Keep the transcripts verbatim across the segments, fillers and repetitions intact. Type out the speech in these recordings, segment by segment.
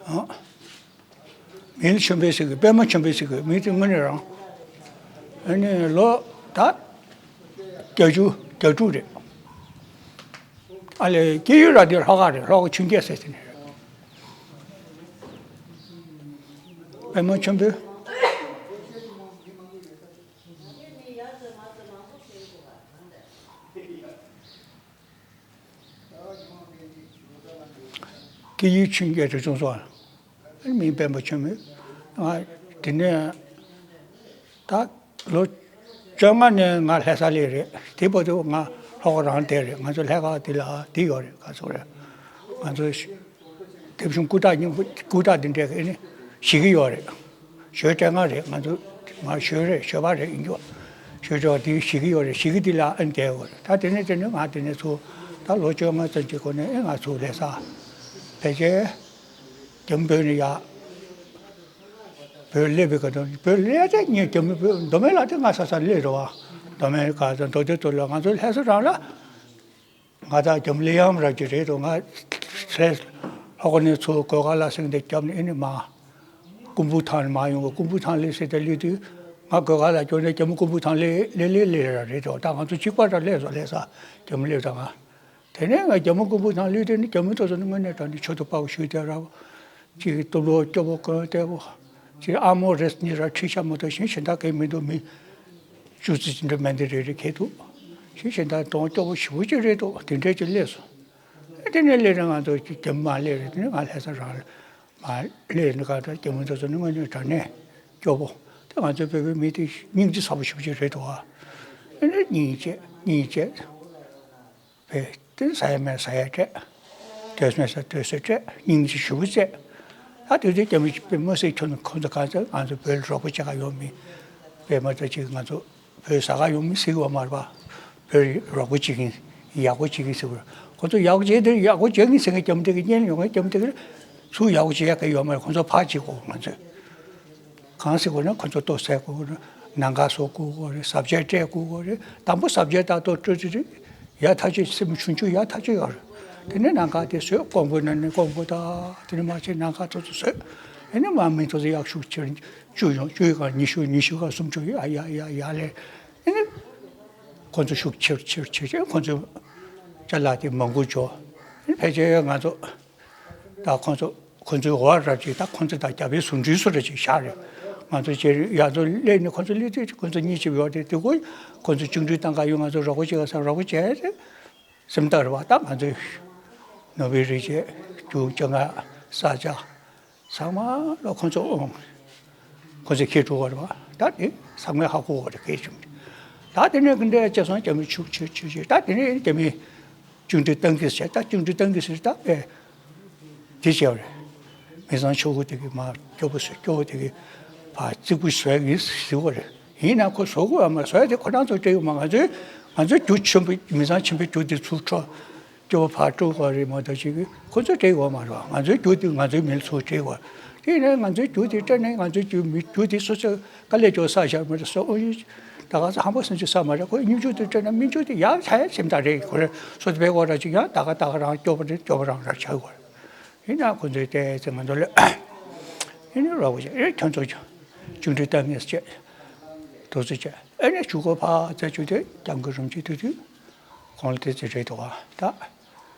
ཨ། མིང་ལ་ཆོས་འཕེལ་ཟེར་གི། པད་མ་ཆོས་འཕེལ་ཟེར་གི། མིང་དེ་དངོས་གནས་རང་། ཨ་ནི་ལོ་ད་བརྒྱད་ཅུ་གྱ་དྲུག་རེད། ཨ་ལས་སྐྱེས་ཡུལ་ར་དེ་ལྷོ་ཁ་རེད། ལྷོ་ཁ་ཆུང་སྐྱེས་ཟེར་དེ་ནས་རེད། པད་མ་ཆོས་འཕེལ། སྐྱེས་ཡུལ་ཆུང་སྐྱེས་དེ་ཅུང་ཙམ། མིང་པད་མ་ཆོས་འཕེལ། ང་དེ་ནས་ད་ལོ་བཅོ་ལྔ་ནས་ང་ལྷ་ས་སླེབས་རེད། དེ་བར་དུ་ང་ལྷོ་ཁ་རང་བསྡད་རེད། ང་ཚོ་ལྷ་ཁང་དེ་ལ་དེ་ཡོད་རེད། ག་ཚོད་རེད། ང་ཚོ་དེབ་ཆུང་སྐུ་དྲག་སྙིང་པོ། སྐུ་དྲག་དེ་འདྲས་ཀྱི་ནི་བཞེངས་ཀྱི་ཡོད་རེད། ཞོལ་སྤྲེལ་ལྔ་རེད། ང་ཚོ་ང་ཞོལ་རེད། ཞོལ་པ་རེད། ཡིན་རྒྱུ། ཞོལ་ཕྱོགས་དེ་བཞེངས་ཀྱི་ཡོད་རེད། བཞེངས་ཀྱི་དེ་ལ་ཨ་ནི་བསྡད་ཡོད་རེད། ད་དེ་ནས་དེ་ནས་ང་དེ་ནས་ཚུར་ད་ལོ་བཅོ་ལྔ་ཙམ་གྱི་སྒོ་ནས་ཨེ་ང་ཚུར་ལྷ་ས་ཕལ་ཆེར་རྒྱ་མི་བོད་ནས་ཡར་བོད་སླེབས་པའི་སྐབས་དུ། བོད་སླེབས་ཚེ་ངས་རྒྱ་མི་བོད་མདོ་སྨད་ལ་དེ་ང་ས་ས་སླེབས་རེད་བ། མདོ་སྨད་ག་ཚོད་མདོ་སྟོད་དུ་ལ། ང་ཚོ་ལྷ་ས་རང་ལ། ང་དང་རྒྱ་མི་ལས་ཡམ་ར་གྱི་རེད་དོ། ང་ཚེ་ལྷོ་ཁ་ནས་ཚུར་གོས་དཀར་ལ་སེང་དེ་བརྒྱབ་ནས་ཨེ་ནི་མ་ཀུང་པུ་ཐང་ནས་མ་ཡོང་གི། ཀུང་པུ་ཐང་ལས་སེ་དེ་ལས་དུས་ང་གོས་དཀར་ལ་སྐྱོར་ནས་རྒྱ་མི་ཀུང་པུ་ཐང་ལས་ལས་ལས་ལས་ར་རེད་དོ། ད་ང་ཚོ་གཅིག་པ་ར་སླེབས་སོ། ལྷ་ས་རྒྱ་མི་སླེབས་དང་ང་། དེ་ནས་ང་རྒྱ་མི་ཀུང་པུ་ཐང་སླེབས་དུས་ནི་རྒྱ་མི་དེ་ཚོ་ནི་དངོས་གནས་དྲང་གནས་ཆོས་དུ་དཔའ་བོ་ཞུས་དེ་ར་བ། གཅིག་སྟོབས་ལོ་སྐྱོ་པོ་ཀོན་ཏེ་བོ། གཅིག་ཨ་མོ་རེས་ནི་ར་ཁྲིད་ཤ་མོ་དོ་ཞིང་གཞན་དག་གས་མི་འདུག་མི། ཅུ་ཙི་ཅི་འདྲ་མེད་འདི་རེ་རེ་ཁེ་འདུག་ཞིང་གཞན་དག་གདོང་སྐྱོ་པོ་ཞེ་པོ་ཅིག་རེད་འདུག་དེ་འདྲས་ཅིག་སླེབས་སོང་། ཨེ་དེ་ནས་སླེབས་ནས་ང་ཚོ་རྒྱ་མི་མ་སླེབས་རེད། དེ་ནས་ང་ལྷ་ས་རང་ལ་མ་སླེབས་ནས་ག་ད་རྒྱ་མི་ཚོ་ཚོ་ནི་དངོས་གནས་དྲང་གནས་སྐྱོ་པོ། དེ་ང་ཚོའི་བོད་པའི་མི་དེ་སྙིང་རྗེ་ཚ་པོ་ཞེ་པོ་ཅིག་རེད་འདུག་ཨ། ཨེ་ནས་སྙིང་རྗེ་སྙིང་རྗེ། བས་དེ་ཟ་ཡ་མེད་ཟ་ཡ་སྤྲད། སྡོད་མེད་ས་སྡོད་ས་སྤྲད། སྙིང་རྗེ་ཞེ་པོ་བྱས། ད་དེ་དུས་རྒྱ་མི་པདྨ་སེ་ཁྱོད་ཁོང་ཚོ་གང་ཚོད་ང་ཚོ་བོད་ལ་རོགས་པ་བྱེད་ག་ཡོང་མི། པདྨ་ད་ཅིག་ང་ཚོ་བོད་ཟ་ག་ཡོང་མི་ཟེར་གི་ཡོད་མ་རེད་པ། བོད་རོགས་པ་བྱེད་ཀྱིན་ཡག་པོ་བྱེད་ཀྱིན་ཟེར་གི་རེད། ཁོང་ཚོ་ཡག་པོ་བྱེད་དེ་ཡག་པོ་བྱེད་ཀྱིན་ཟེར་མཁན་རྒྱ་མི་དེ་གི་སྙན་ཡོང་མཁན་རྒྱ་མི་དེ་གི་ཚུར་ཡག་པོ་བྱེད་ཡག་གི་ཡོད་མ་རེད། ཁོང་ཚོ་ཕར་བྱེད་དགོས། ང་ཚོས། གང་ཟེར་དགོས་ན་ཁོ་ཚོ་ལྟོ་ཟས་དགོས་རེད། ནམ་མཁའ་བཟོ་དགོས་རེད། ཟ་བཅད་སྤྲད་དགོས་རེད། དང་པོ་ཟ་བཅད་ཏག་ཏག་སྤྲོད་ཀྱི་རེད། ཡག་ཐག་ཆོད། སེམས་ཆུང་ཆུང་ཡག་ཐག་ཆོད་ཡོད་རེད། དེ་ནས་ནམ་མཁའ་དེ་བཟོས། ཀོང་པོ་ན་ནི་ཀོང་པོ་དང་དེ་ནས་མ་བྱས་ནམ་མཁའ་ཚོ་ཚོ་བཟོས། དེ་ནས་མ་མི་ཚོ་ཚོ་ཡག་ཤུགས་ཆེར་བཅུ་ཡོང་བཅུ་ཡི་ག་ཉི་ཤུ་ཉི་ཤུ་ག་སུམ་ཅུ་ཡག་ཡག་ཡག་ཡག་ལས། དེ་ནས་ཁོ་ཚོ་ཤུགས་ཆེར་ཆེར་ཆེར་ཆེར་ཁོ་ཚོ་ཅ་ལག་དེ་མང་པོ་འབྱོར། དེ་ནས་ཕལ་ཆེར་ང་ཚོ། ད་ཁོང་ཚོ་ཁོང་ཚོའི་འོག་ར་ཅིག་ད་ཁོང་ཚོ་ད་རྒྱ་བལ་ཟུང་འབྲེལ་སུ་ར་ཅིག་བཞག་རེད། ང་ཚོ་ཅེ་ཡ་ཚོ་སླེབས་ནས་ཁོང་ཚོ་སླེབས་དུས་ཁོང་ཚོ་གཉིས་ཅིག་ཡོད་དེ་དེ་ཁོ་ཁོང་ཚོ་བཅིངས་འགྲོལ་བཏང་ག་ཡོང་། ང་ཚོ་རོགས་པ་བྱེད་ག་ས་རོགས་པ་བྱས་ཏེ་སེམས་ཐག་རེད་བ། ད་ང་ཚོའི་ནོར་བུའི་རིགས་བྱས་རྒྱུ་ཅ་ང་ས་ཆ་ཚང་མ་ལ་ཁོང་ཚོ་ཁོང་ཚོས་ཁྱེར་འགྲོ་བ་རེད་བ། ད་དེ་ཚང་མས་ཧ་གོ་བ་རེད། གལ་ཆུང་ད་དེ་ནས་གི་འདྲ་བྱས་སོང་། རྒྱ་མི་ཆུ་ཆུ་ཆུ་ཆུ་ད་དེ་ནས་རྒྱ་མི། བཅིངས་འགྲོལ་བཏང་གི་ཟེར། ད་བཅིངས་འགྲོལ་བཏང་གི་ཟེར། ད་དཔེ་དེ་བྱས་པ་རེད། མི་ཚང་ཆུ་བོ་དེ་གི་མ་སྐྱོ་པོ་བཟོས། སྐྱོ་བོ་དེ་གི་ཕར་རྩིག་པ་བཟོས་གི་ཟེར་བ་རེད། ཡིན་ན་ཁོ་བཟོ་དགོས་ཡ་མ་བཟོ་ཡ་དེ་ཁོ་རང་ཚོ་སྤྲད་ཡོད་མ། ང་ཚོའི་ང་ཚོའི་རྒྱུ་ཆེན་པོ་མི་ཚང་ཆེན་པོའི་རྒྱུ་དེ་ཚུར་འཕྲོག་སྐྱོ་བོ་ཕར་སྤྲོད་དགོས་རེད་མ་གཏོགས་ཅིག་གི་ཁོ་ཚོས་སྤྲད་ཡོད་མ་རེད་བ། ང་ཚོའི་རྒྱུ་དེ་ང་ཚོའི་མི་ལ་ཚུར་སྤྲད་དགོས། དེ་ཡིན་ན་ང་ཚོའི་རྒྱུ་དེ་སྤྲད་ནས་ང་ཚོའི་རྒྱུ་མི་རྒྱུ་དེ་སོ་སོས་དཀའ་ལས་ཀྱོག་བསགས་བཞག་མ་རེད། སོ་ཨོ་ཡི་ད་ག་ཚོད་ཧམ་པ་སེམས་ཅན་བསགས་མ་རེད། ཁོ་སྙིང་རྗེ་དེ་སྤྲད་ན་སྨིན་རྒྱུ་དེ་ཡག་ཆ་ཡ་སེམས་ཐག་རེད། ཁོ་རེ་སོ་དེ་བས་ཁོ་ར་ཅིག་ཡང་ད་ག་ད་ག་རང་སྐྱོ་པོ་རེད། སྐྱོ་པོ་རང་ར་ཆགས་དགོས་རེད། ཡིན་ན་ཁོ་ཚོས་བལྟས་ཚེ་ང་ཚོ་ལ་ཡིན་ན་རོགས་པ་བྱས། ཨེ་ཁྱོད་ཚོ་ཅུང་ཅུང་འདྲི་ལྟ་ངེས་བྱས་དོ་ཚོད་བྱས། ཨེ་ནས་ཆུ་ཁོ་ཕ་ཚ་ཆུ་དེ་སྐྱབས་མགོན་རིན་པོ་ཆེ་དུས་དུས་ཁོང་ལ་དེ་ཚོད་རེད་དོ། ད་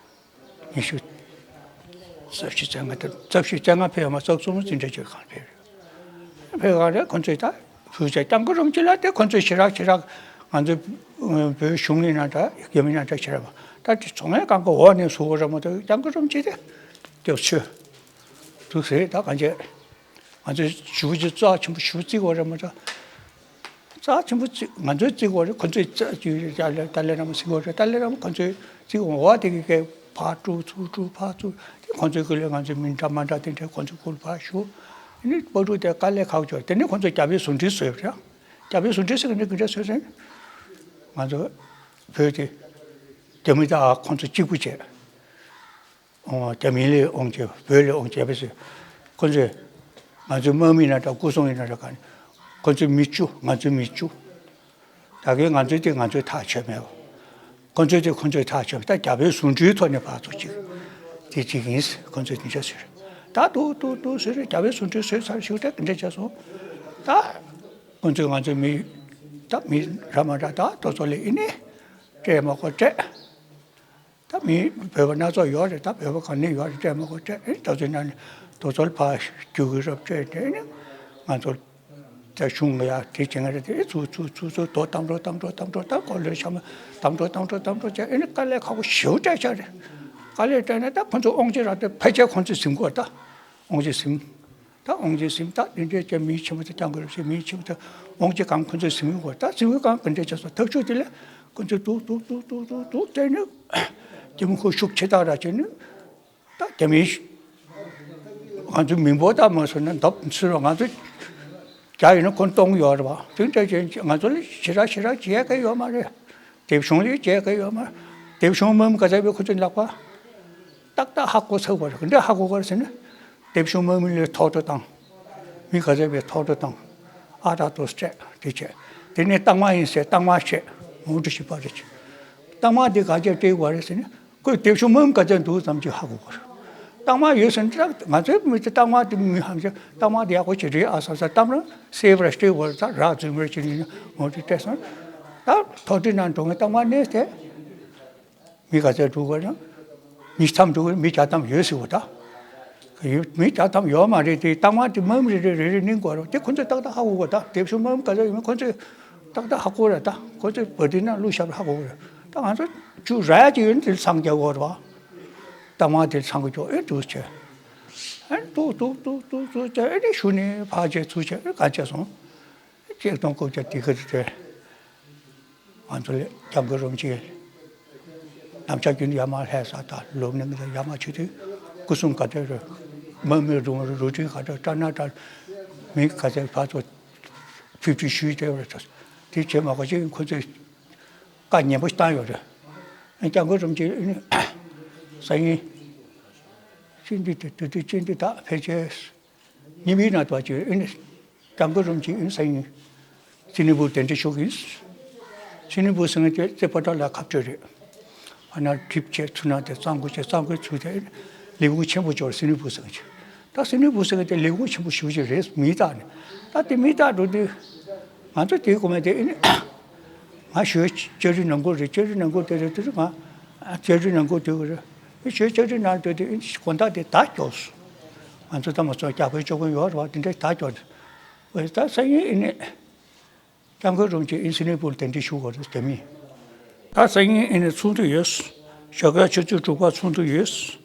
ཉི་ཤུ་རྩ་བཞི་རྩ་ལྔ་དང་རྩ་བཞི་རྩ་ལྔ་ཕེབས་མ་རྩ་གསུམ་ཙམ་འདྲ་ཅིག་གང་ཕེབས་རེད། ཕེབས་ག་རེད། ཁོ་ཚོས་ད་ཕུལ་བྱས་སྐྱབས་མགོན་རིན་པོ་ཆེ་ལ་དེ་ཁོ་ཚོས་ཞེ་དྲག་ཞེ་དྲག་ང་ཚོའི་བོད་གཞུང་ཡིན་ན་འདྲ་རྒྱ་མི་ཡིན་ན་འདྲ་ཞེ་དྲག་མ། ད་དེ་ཚོང་ལས་ཁང་གི་འོག་ནས་བཟོ་བ་རེད་མ་གཏོགས་སྐྱབས་མགོན་རིན་པོ་ཆེ་དེ་སྐྱབས་ཆོས་འདུག་ཟེར། ད་གང་བྱས་ང་ཚོས་ཞུ་བ་ཅིག་རྩ་ཆེན་པོ་ཞུ་བརྩི་བ་རེད་མ་གཏོགས། རྩ་ཆེན་པོ་བརྩི་ང་ཚོས་བརྩི་དགོས་རེད། ཁོ་ཚོས་རྩ་ཅིག་ཏཱ་ལའི་ཏཱ་ལའི་བླ་མ་ཟེར་དགོས་རེད། ཏཱ་ལའི་བླ་མ་ཁོ་ཚོས་བརྩི་དགོས། འོ་དེ་གི་སྐད་ཕར་དཀྲུག་ཚུར་དཀྲུག་ཕར་ཚུར་དེ་ཁོ་ཚོའི་སྐོར་ལ་ང་ཚོས་མི་འདྲ་མ་འདྲ་དེ་འདྲ་ཁོ་ཚོའི་སྐོར་ཕར་ཞུ། དེ་ནི་སྤ་རུ་དེ་དཀའ་ལས་ཁག་ཅོག་དེ་ནི་ཁོ་ཚོས་རྒྱ་བལ་ཟུང་འབྲེལ་བཟོས་རེད། རྒྱ་བལ་ཟུང་འབྲེལ་ཟེར་གི་ནི་གི་འདྲ་བཟོས་ཟེར། ང་ཚོ་བོད་དེ་རྒྱ་མི་དང་ཁོ་ཚོ་གཅིག་པུ་བྱས། ཨོ་རྒྱ་མི་ལས་འོང་བྱས་བོད་ལས་འོང་བྱས་པས་ཟེར། ཁོ་ཚོས་ང་ཚོའི་དམག་མི་ཡིན་ན་འདྲ་སྐུ་སྲུང་ཡིན་ན་འདྲ་ག་ནས་ཁོ་ཚོའི་མི་བཅུ་ང་ཚོའི་མི་བཅུ། ད་གིན་ང་ཚོའི་དེ་ང་ཚོའི་ཐག་ཆོད་མེད་པ། ཁོ་ཚོའི་དེ་ཁོ་ཚོའི་ཐག་ཆོད་མེད། ད་རྒྱ་བལ་ཟུང་འབྲེལ་ཐོག་ནས་ཕར་ཚུར་གཅིག་དེ་གཅིག་ཡིན་ཟེར། ཁོ་ཚོས་དེ་འདྲ་ཟེར། ད་ཏུ་ཏུ་ཏུ་ཟེར་རྒྱ་བོད་ཟུང་འབྲེལ་བཟོས་ཚར་ཞིག་སྤྲད་གི་འདྲ་བྱས་སོང་། ད་ཁོང་ཚོས་ང་ཚོའི་མི་ད་མི་ར་མ་འདྲ་ད་དོ་ཚོ་ལས་ཨེ་ནི་སྤྲད་མ་དགོས་སྤྲད། ད་མི་བོད་པ་སྣ་ཚོགས་ཡོད་རེད། ད་བོད་པ་གང་ནས་ཡོད་རེད། སྤྲད་མ་དགོས་སྤྲད། ཨེ་ད་ཚོའི་ནང་ནས་དོ་ཚོ་ལ་ཕར་རྒྱུག་གི་རབས་སྤྲད་དེ་ཨེ་ནི་ང་ཚོ་ད་གཞུང་ལ་ཡ་དེ་བྱེད་ང་རེད་དེ་ཨེ་ཚུ་ཚུ་ཚུ་ཚུ་དོ་གཏམ་འགྲོ་གཏམ་འགྲོ་གཏམ་འགྲོ་ད་གོ་ལོས་ཤ་མ་གཏམ་འགྲོ་གཏམ་འགྲོ་གཏམ་འགྲོ་བྱས་ཨེ་ནི་དཀའ་ལས་ཁག་པོ་ཞེ་པོ་སྤྲད་ཤག་རེད། དཀའ་ལས་སྤྲད་ནས་ད་ཁོ་ཚོ་དབང་ཆ་རག་དེ་ཕལ་ཆེར་ཁོ་ཚོས་ཟིན་དགོས་ད། དབང་ཆ་ཟིན། ད་དབང་ཆ་ཟིན་ད་དེ་འདྲའི་ཀྱང་མི་ཆེན་པོ་དང་སྐྱབས་མགོན་རིན་པོ་ཆེ་མི་ཆེན་པོ་དང་དབང་ཆ་གང་ཁོ་ཚོས་ཟིན་དགོས་ད་ཟིན་དགོས་གང་གི་འདྲ་བྱས་སོང་། ཐབས་ཤུགས་དེ་ལས་ཁོ་ཚོས་དུག་དུག་དུག་དུག་དུག་དུག་བལྟས་ནས་རྒྱ་མི་ཁོ་ཤུགས་ཆེ་ཐག་ར་བྱས་ནས། ད་རྒྱ་མི་ང་ཚོའི་མི་འབོར་ད་མ་སོང་ན་འདབ་ཚུར་ང་ཚོ་རྒྱ་ཡིན་ན་ཁོ་སྟོང་ཡོད་རེད་བ། དེ་འདྲ་བྱས་ང་ཚོ་ལ་ཞེ་དྲག་ཞེ་དྲག་བྱེད་ཡ་ག་ཡོད་མ་རེད། དེབ་གཞུང་ལ་བྱེད་ཡ་ག་ཡོད་མ་རེད། དེབ་གཞུང་མུ་མཐུད་ག་ཚད་པའི་ཁོ་ཚོའི་ལག་པ། ཏག་ཏག་ཧ་གོ་ཚར་བ་རེད། འདྲ་ཧ་གོ་ག་རེ་ཟེར་ན། དེབ་གཞུང་མུ་མཐུད་ལས་ཐོག་ཏུ་བཏང་། མི་ག་ཚད་པའི་ཐོག་ཏུ་བཏང་། ཨ་ཏག་ཏོག་སྤྲད་དེ་བྱས། དེ་ནས་རྟགས་མ་ཡིན་ཟེར་རྟགས་མ་བྱས། མུ་འབྲུ་ཞིག་པ་རེད། རྟགས་མ་དེ་ག་ཚད་སྤྲད་དགོས་རེད་ཟེར་ན། ཁོས་དེབ་གཞུང་མུ་མཐུད་ག་ཚད་འདུག་ཙམ་ཅིག་ཧ་གོ་ག་རེད། རྟགས་མ་ཡོད་ཟེར་ན་ང་ཚོའི་མི་ཚེ་རྟགས་མ་དེ་མི་ཧམ་ཞིག་རྟགས་མ་དེ་ཡག་པོ་ཅིག་རེད་ཨ་བསམ་ས་གཏམ་རང་སེ་བར་སྤྲད་དགོས་རེད། ད་རག་རྫུན་མ་རེད་ཅིག་ཡིན་ན་མུ་འབྲུ་སྤྲད་སོང་། ད་ཐོག་ཁྲིའི་ནང་འགྲོ་མཁན་རྟགས་མ་གནས་ཏེ། མི་ག་ཚད་འགྲོ་གི་རེད། མི་ཐམ་འགྲོ་གི་རེད། མི་བརྒྱ་ཐམ་ཡོད་ཟེར་བ་ད། ཡོད་མི་བརྒྱ་ཐམ་ཡོད་མ་རེད་དེ་རྟགས་མ་དེ་མུ་མཐུད་རེ་རེ་རེ་རེ་གནོན་དགོས་རེད་དེ་ཁོ་ཚོས་ཏག་ཏག་ཧ་གོ་གི་རེད་ད། དེབ་གཞུང་མུ་མཐུད་ག་ཚད་ཡོད་མེད་ཁོ་ཚོས་ཏག་ཏག་ཧ་གོ་རེད་ད། ཁོ་ཚོས་བར་དེ་ན་བླུགས་བཞག་པ་ཧ་གོ་གི་རེད། ད་ང་ཚོ་ཅུ་ར་ཡ་ཅིག་ཡོད་ན་དེ་ཚང་རྒྱག་དགོས་རེད་བ། རྟགས་མ་དེ་ཚང་གི་ཅོག་ཨེ་འདུག་བྱས། ཨེ་འདུག་འདུག་འདུག་འདུག་འདུག་བྱས་ཨེ་ནི་གཞུག་ནས་ཕར་བྱས་ཚུར་བྱས་ཨེ་ག་བྱས་སོང་། ཨེ་ཆིག་སྟོང་དགུ་བརྒྱ་དེ་ག་དེ་དེ། ང་ཚོ་ལ་སྐྱབས་མགོན་རིན་པོ་ཆེ་ནམ་ཞག་རྒྱུན་དུ་ཡར་མར་ལྷས་ས་དང་ལོ་ནས་ཡར་མར་བྱེད་དུས་སྐུ་གསུང་ག་དེ་རེད། མ་མི་རུང་རུ་ཁྲི་ག་དེ་སྐྲ་ན་སྐྲ་མི་ག་ཚད་ཕར་ཚུར་ཕུད་ཕུད་ཞུས་དེ་རེད། དེ་བྱས་མ་གོ་ཅིག་ཁོ་ཚོས་བཀའ་ཉན་པོ་བཏང་ཡོད་རེད། སྐྱབས་མགོན་རིན་པོ་ཆེ་ནི་སང་ཉིན་སྤྱི་འཐུས་དེ་དུས་དུས་སྤྱི་འཐུས་དག་ཕལ་ཆེར། ཉི་མའི་ནང་དུ་བ་ཅིག་ཨེ་ནི། སྐྱབས་མགོན་རིན་པོ་ཆེ་ཨེ་ནི་སང་ཉིན། སིང་ནི་པུར་གདན་འདྲེན་ཞུ་གི་ཡིན། སིང་ནི་པུར་ཟེར་མཁན་དེ་རྩེ་པོ་ཏ་ལ་ཁ་སྤྲོད་རེད། ཨ་ན་གྲིབ་བྱས་ཚུར་ན་དེ་གཙང་པོ་བྱས་གཙང་པོའི་ཚུལ་དེ་ལས་ཁུངས་ཆེན་པོ་འབྱོར་སིང་ནི་པུར་ཟེར་མཁན་ཅིག་ད་སིང་ནི་པུར་ཟེར་མཁན་དེ་ལས་ཁུངས་ཆེན་པོ་ཞེ་པོ་ཅིག་རེད་མིང་བཏགས་ནས། ད་དེ་མིང་བཏགས་འགྲོ་དུས། ང་ཚོ་དེའི་གོང་མ་དེ་ཨེ་ནི། ང་ཞོལ་ལྕགས་རི་ནང་ཁུལ་རེད། ལྕགས་རི་ནང་ཁུལ་དེ་རེད་དེ་རེད་ང་། ལྕགས་རི་ནང་ཁུལ་དེ་གི་རེད། ཨེ་ཞོལ་ལྕགས་རི་ནང་དེ་དེ་ཨེ་དགོང་དག་དེ་ཟླ་སྐྱོ་སོང་། ང་ཚོ་ད་མ་སོང་རྒྱ་བོད་སྤྱི་དཔོན་ཡོད་རེད་བ་དེ་འདྲའི་ཟླ་སྐྱོ་ནས། འོ་ད་སང་ཉིན་ཨེ་ནི། སྐྱབས་མགོན་རིན་པོ་ཆེ་ཨེ་སིང་ནི་པུར་གདན་འདྲེན་ཞུ་དགོས་རེད་དེ་མིན། ད་སང་ཉིན་ཨེ་ནི་ཚོགས་འདུ་ཡོད། ཞོགས་ཀ་ཆུ་ཚོད་དྲུག་པ་ཚོགས་འདུ་ཡོད།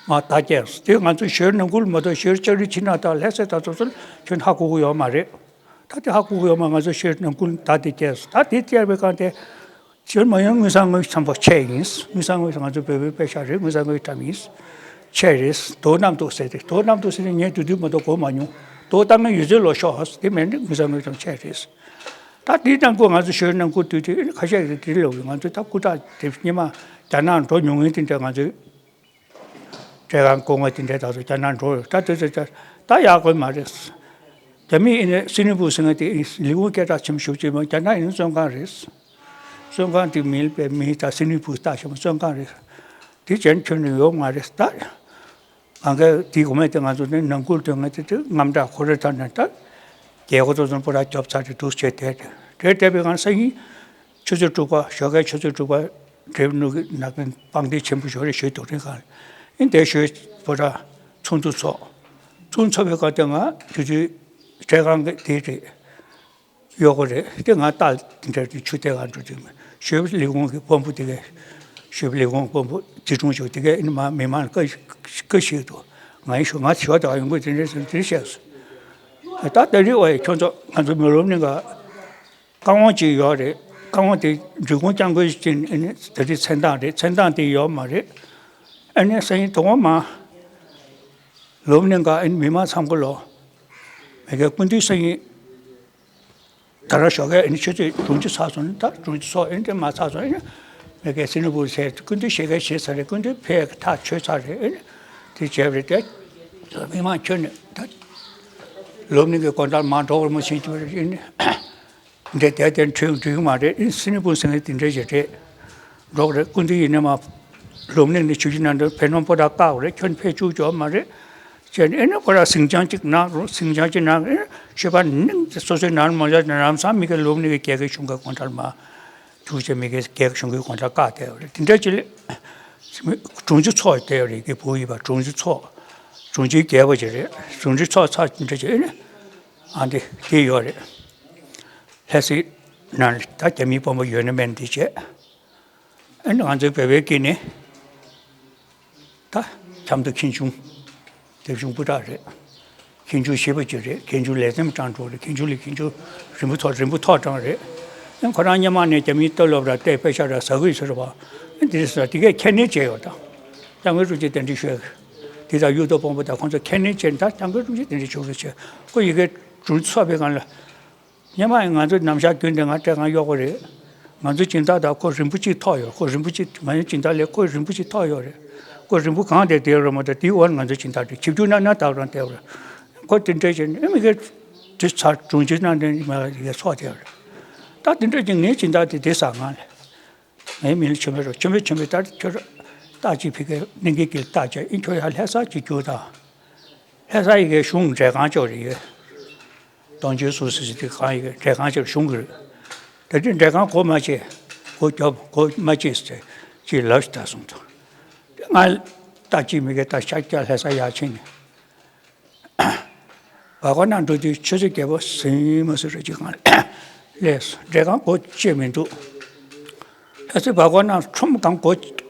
ང་ཟླ་སྐྱེས་དེ་ང་ཚོ་ཞོལ་ནང་ཁུལ་མ་གཏོགས་ཞོལ་ལྕགས་རི་ཕྱི་ནང་དང་ལྷ་སའི་ད་ཚོ་ཚོ་ཁྱོན་ཧ་གོ་གི་ཡོད་མ་རེད། ད་དེ་ཧ་གོ་གི་ཡོད་མ་ང་ཚོ་ཤེས་ནང་ཁུལ་ད་དེ་སྐྱེས་སོང་། ད་དེ་སྐྱེས་པའི་སྒང་དེ་ཤེས་མ་ཡོང་། དངུལ་སྲང་དངུལ་ཚང་པ་ཆེ་ཡིན། དངུལ་སྲང་དངུལ་ང་ཚོ་བོད་པའི་པེ་ཤ་རེད། དངུལ་སྲང་དངུལ་ཐམ་ཡིན། ཆེ་རེད། རྡོ་གནམ་རྡོ་ཟེར་ཏེ་རྡོ་གནམ་རྡོ་ཟེར་ཏེ་ངས་དུས་དུས་མ་གཏོགས་གོ་མ་མྱོང་། རྡོ་བཏང་ན་ཡོད་ཚད་ལོ་ཤོག་ཧོ་དེ་མེད་ན་དངུལ་སྲང་དངུལ་ཚང་ཆེ་རེད། ད་དེའི་ནང་ཁུལ་ང་ཚོ་ཤེས་ནང་ཁུལ་དུས་དུས་ཁ་ཤས་རེད་དེ་ལོ་ང་ཚོ་ད་སྐུ་དྲག་དེ་སྙེ་མ་རྒྱ་ནག་འགྲོ་མྱོང་ངེས་དེ་འདྲ་ང་ཚོའི། བྲེ་གང་སྐུ་ངོ་དེ་འདྲའི་དག་ཏུ་རྒྱ་ནག་འགྲོ་ཡོད་ད་དེ་ཚོ་ད་ཡག་པོ་མ་རེད། རྒྱ་མི་ཡིན་ན་སིང་ནི་པུར་ཟེར་མཁན་དེ་ལས་ཁུངས་སྐད་གྲགས་ཆེན་པོ་ཞེ་པོ་ཅིག་མ་རྒྱ་ནག་ཡིན་ན་བཙོན་ཁང་རེད། བཙོན་ཁང་དེ་མི་ལ་པའི་མི་ད་སིང་ནི་པུར་ལྟ་ཞིག་མ་བཙོན་ཁང་རེད། དེ་གཞན་ཁྱོན་ནས་ཡོད་མ་རེད་ད། གང་ག་དེ་གོ་མེད་དེ་ང་ཚོ་ནི་ནང་ཁུལ་དོན་ངེས་དེ་དེ་རྔམ་དྲག་ཁོ་རེ་ཐ་ནས་ད། རྒྱལ་ཁོ་ཚོ་ཚོ་པོ་ར་རྒྱོབ་ཚར་དེ་འདུག་བྱས་དེ་དེ་དེ་བསྡད་པའི་གང་སང་ཉིན། ཆུ་ཚོད་དྲུག་པ་ཞོགས་ཀའི་ཆུ་ཚོད་དྲུག་པ་འབྲས་ནུ་གི་ནག་པང་གདན་ཆེན་པོ་ཞོ་རེ་ཞོལ་དུ་རིང་གང་ཨིན་དེ་ཞོལ་པོ་ར་ཚོགས་འདུ་ཚོགས། ཚོགས་འདུ་ཚོགས་པའི་སྐབས་དེ་ང་དུས་དུས་བྲེ་གང་གི་དེ་རེད། གཡོག་པོ་རེད་དེ་ང་རྟ་དེ་འདྲ་དེ་ཆུ་དེ་གང་འགྲོ་དུས་ཞོལ་ལས་ཁུངས་ཀྱི་དཔོན་པོ་དེ་གས་ཞོལ་ལས་ཁུངས་དཔོན་པོ་ཚེ་དྲུང་ཞོ་དེ་གས་ཨིན་མ་མི་མང་བཀའ་བཀའ་ཞིག་ཏུ་ང་ཡི་ཞོ་ང་ཞོ་དེ་ག་ཡོང་གི་དེ་འདྲ་ཟེར་དེ་བཤད་སོང་། ད་ད་རེས་ཨོ་ཡ་ཁྱོད་ཚོ་ང་ཚོ་མི་ལོབ་ནི་ག་བཀའ་དབང་ཅིག་ཡོད་རེད། བཀའ་དབང་དེ་འབྲི་གུང་སྐྱབས་མགོན་ཅིག་ཨ་ནི་ད་རེས་མཚན་རྟགས་རེད། མཚན་རྟགས་དེ་ཡོད་མ་རེད། ཨ་ནི་སང་ཉིན་དོ་དགོང་མ་ལོབ་ནི་ག་ཨ་ནི་མི་མང་ཚང་པོ་ལོ། མི་གའི་སྐུ་མདུན་སང་ཉིན་ད་ར་ཞོགས་ཀས་ཨ་ནི་ཆུ་ཚོད་དྲུག་ཅུ་ཚར་སོང་ནི་ད་དྲུག་ཅུ་ཚོགས་ཨ་ནི་དེ་མ་ཚར་སོང་ཨ་ནི་མི་གའི་སིང་ནི་པུར་ཟེར་སྐུ་མདུན་ཞལ་གས་བཞེས་ཚར་རེད། སྐུ་མདུན་ཕེབས་ཐག་ཆོད་ཚར་རེད། ཨ་ནི་དེ་བྱས་པ་རེད་དེ་མི་མང་ཁྱོན་ནས་ད་ལོབ་ནི་གའི་དགོང་དག་མ་འགྲོ་བར་མ་ཕྱིན་གྱི་རེད། ཨ་ནི། འདྲེ་དེ་དེ་འཁྲུག་འགྲིག་མ་རེད། ཨིན་སིང་ནི་པུར་ཟེར་མཁན་དེ་འདྲ་ཞིག་རེད། འགྲོ་གི་རེད། སྐུ་མདུན་ཡིན་ནས་མ་ལོབ་ནས་ནི་ཆུ་ཆུ་ནང་དུ་ཕེ་ནོ་པོ་ཏ་བཀག་རེད། ཁྱོན་ཕེ་བཅུག་ཆོག་མ་རེད། བྱས་ནས་ཨེ་ནི་ཁོ་ར་ཟིང་ཆ་གཅིག་གནང་རོགས། ཟིང་ཆ་གཅིག་གནང་། ཨེ་ནི་ཤོད་པ་ནི་སོ་སོའི་ནང་མ་ཡོད་ནས་ལམ་སང་མི་གི་ལོབ་ནི་གི་རྒྱལ་ཁའི་གཞུང་གི་དགོང་དྲ་ལ་མ་ཐུག་བྱས་མི་གི་རྒྱལ་ཁའི་གཞུང་གི་དགོང་དྲ་བཀག་བསྡད་ཡོད་རེད། དེ་འདྲ་ཅིག་ལས་དྲུང་ཆེ་ཚོགས་བསྡད་ཡོད་རེད། གི་བུ་ཡིན་པ་དྲུང་ཆེ་ཚོགས་དྲུང་ཆེ་རྒྱལ་པོ་ཅིག་རེད། དྲུང་ཆེ་ཚོགས་ཚར་དེ་འདྲ་ཅིག་ཨེ་ནི་ཨ་འདི་དེ་ཡོད་རེད། ལྷ་སའི་ནང་ལ་ད་རྒྱ་མིའི་དཔོན་པོ་ཡོད་ན་མེད་ན་འདི་བྱས། ཨ་ནི་ང་ཚོའི་བོད་པའི་སྐད་ནས་ད་ཁྱམས་དུ་ཁྱིམ་ཆུང་དེབ་ཆུང་སྤུ་དྲག་རེད། ཁྱིམ་ཆུང་ཞེ་པོ་ཅིག་རེད། ཁྱིམ་ཆུང་ལས་ཚན་ཀྲང་ཀྲོའུ་རེད། ཁྱིམ་ཆུང་ལས་ཁྱིམ་ཆུང་རིན་པོ་ཐོག་རིན་པོ་ཐོག་ཀྲང་རེད། ཨ་ཁོ་རང་སྔོན་མ་ནས་རྒྱ་མིའི་སྟོད་ལོག་ར་བལྟས་དཔེ་ཤ་ར་ཟ་གི་ཡོད་ཟེར་བ། ཨ་འདི་ཟེར་དེ་གས་ཁས་ལེན་བྱས་ཡོད། ད་སྐྱབས་མགོན་དྲུང་ཆེ་གདན་འདྲེན་ཞུས། དེ་དང་གཡུ་ཐོག་དཔོན་པོ་དང་ཁོང་ཚོ་ཁས་ལེན་བྱས། ད་སྐྱབས་མགོན་དྲུང་ཆེ་གདན་འདྲེན་ཞུ་གི་བྱས། ཁོ་ཡི་གེ་དྲུང་ཚོགས་པའི་སྒང་ལ། སྔོན་མ་ཡང་ང་ཚོ་ནམ་ཞག་རྒྱུན་དུ་ང་སྤྲད་གང་གཡོག་པོ་རེད། ང་ཚོ་སྦྱིན་བདག་དང་ཁོ་རིན་པོ་ཆེ་ཐོག་ཡོད། ཁོ་རིན་པོ་ཆེ་ང་ཚོ་སྦྱིན་བདག་ལས་ཁོ་རིན་པོ་ཆེ་ཐོག་ཡོད་རེད། ཁོ་རིན་པོ་གང་དེ་དེ་རོ་མ་ད་དེའི་འོག་ང་ཚོ་སྦྱིན་བདག་རེད། ཆིབས་བསྒྱུར་གནང་ན་ད་རང་དེ་རེད། ཁོ་དེ་འདྲ་བྱས་ནས་མི་གེ་དེ་ཚར་དྲུང་ཆེ་གནང་དེ་མ་ཡ་ཚོགས་དེ་རེད། ད་དེ་འདྲ་བྱས་ངའི་སྦྱིན་བདག་དེ་དེ་ཟ་ང་ལས། ངའི་མིང་ལ་ཆོས་འཕེལ་རོ། ཆོས་འཕེལ་ཆོས་འཕེལ། ད་ཁྱོད་རྟ་ཅིག་ཕ་གིར་གླིང་གེ་གིར་བཏགས་བྱས། ཨིན་ཁྱོད་ཡར་ལྷ་ས་ཅིག་རྒྱུགས་དང་། ལྷ་ས་ཡི་གེ་གཞུང་འབྲས་ཁང་ཅོག་རེད་ཡོད། སྟོང་ཆོས་སུ་སི་སི་དེ་གང་ཡི་གེ་འབྲས་ཁང་ཅིག་གཞུང་གི་རེད། དེ་དུས་འབྲས་ཁང་སྒོ་མ་ཕྱེ། སྒོ་རྒྱོབ། སྒོ་མ་ཕྱེ་ཟེར་ཅིག་ལབ་ཤི་ད་གསུངས་ཐོག་ང་ལྟ་ཅིག་མི་གེ་ད་ཤ་སྐྱ་ལྷ་ས་ཡར་ཕྱིན་ནས། བར་སྐོར་ནང་འགྲོ་དུས་ཆོས་རྗེ་རྒྱལ་པོ་ཟིང་མ་ཟིང་རེ་ཅིག་གང་ལས་སོ། འབྲས་ཁང་སྒོ་ཕྱེ་མི་འདུག་ལྷ་སའི་བར་སྐོར་ནང་ཁྲོམ་གང་སྒོ་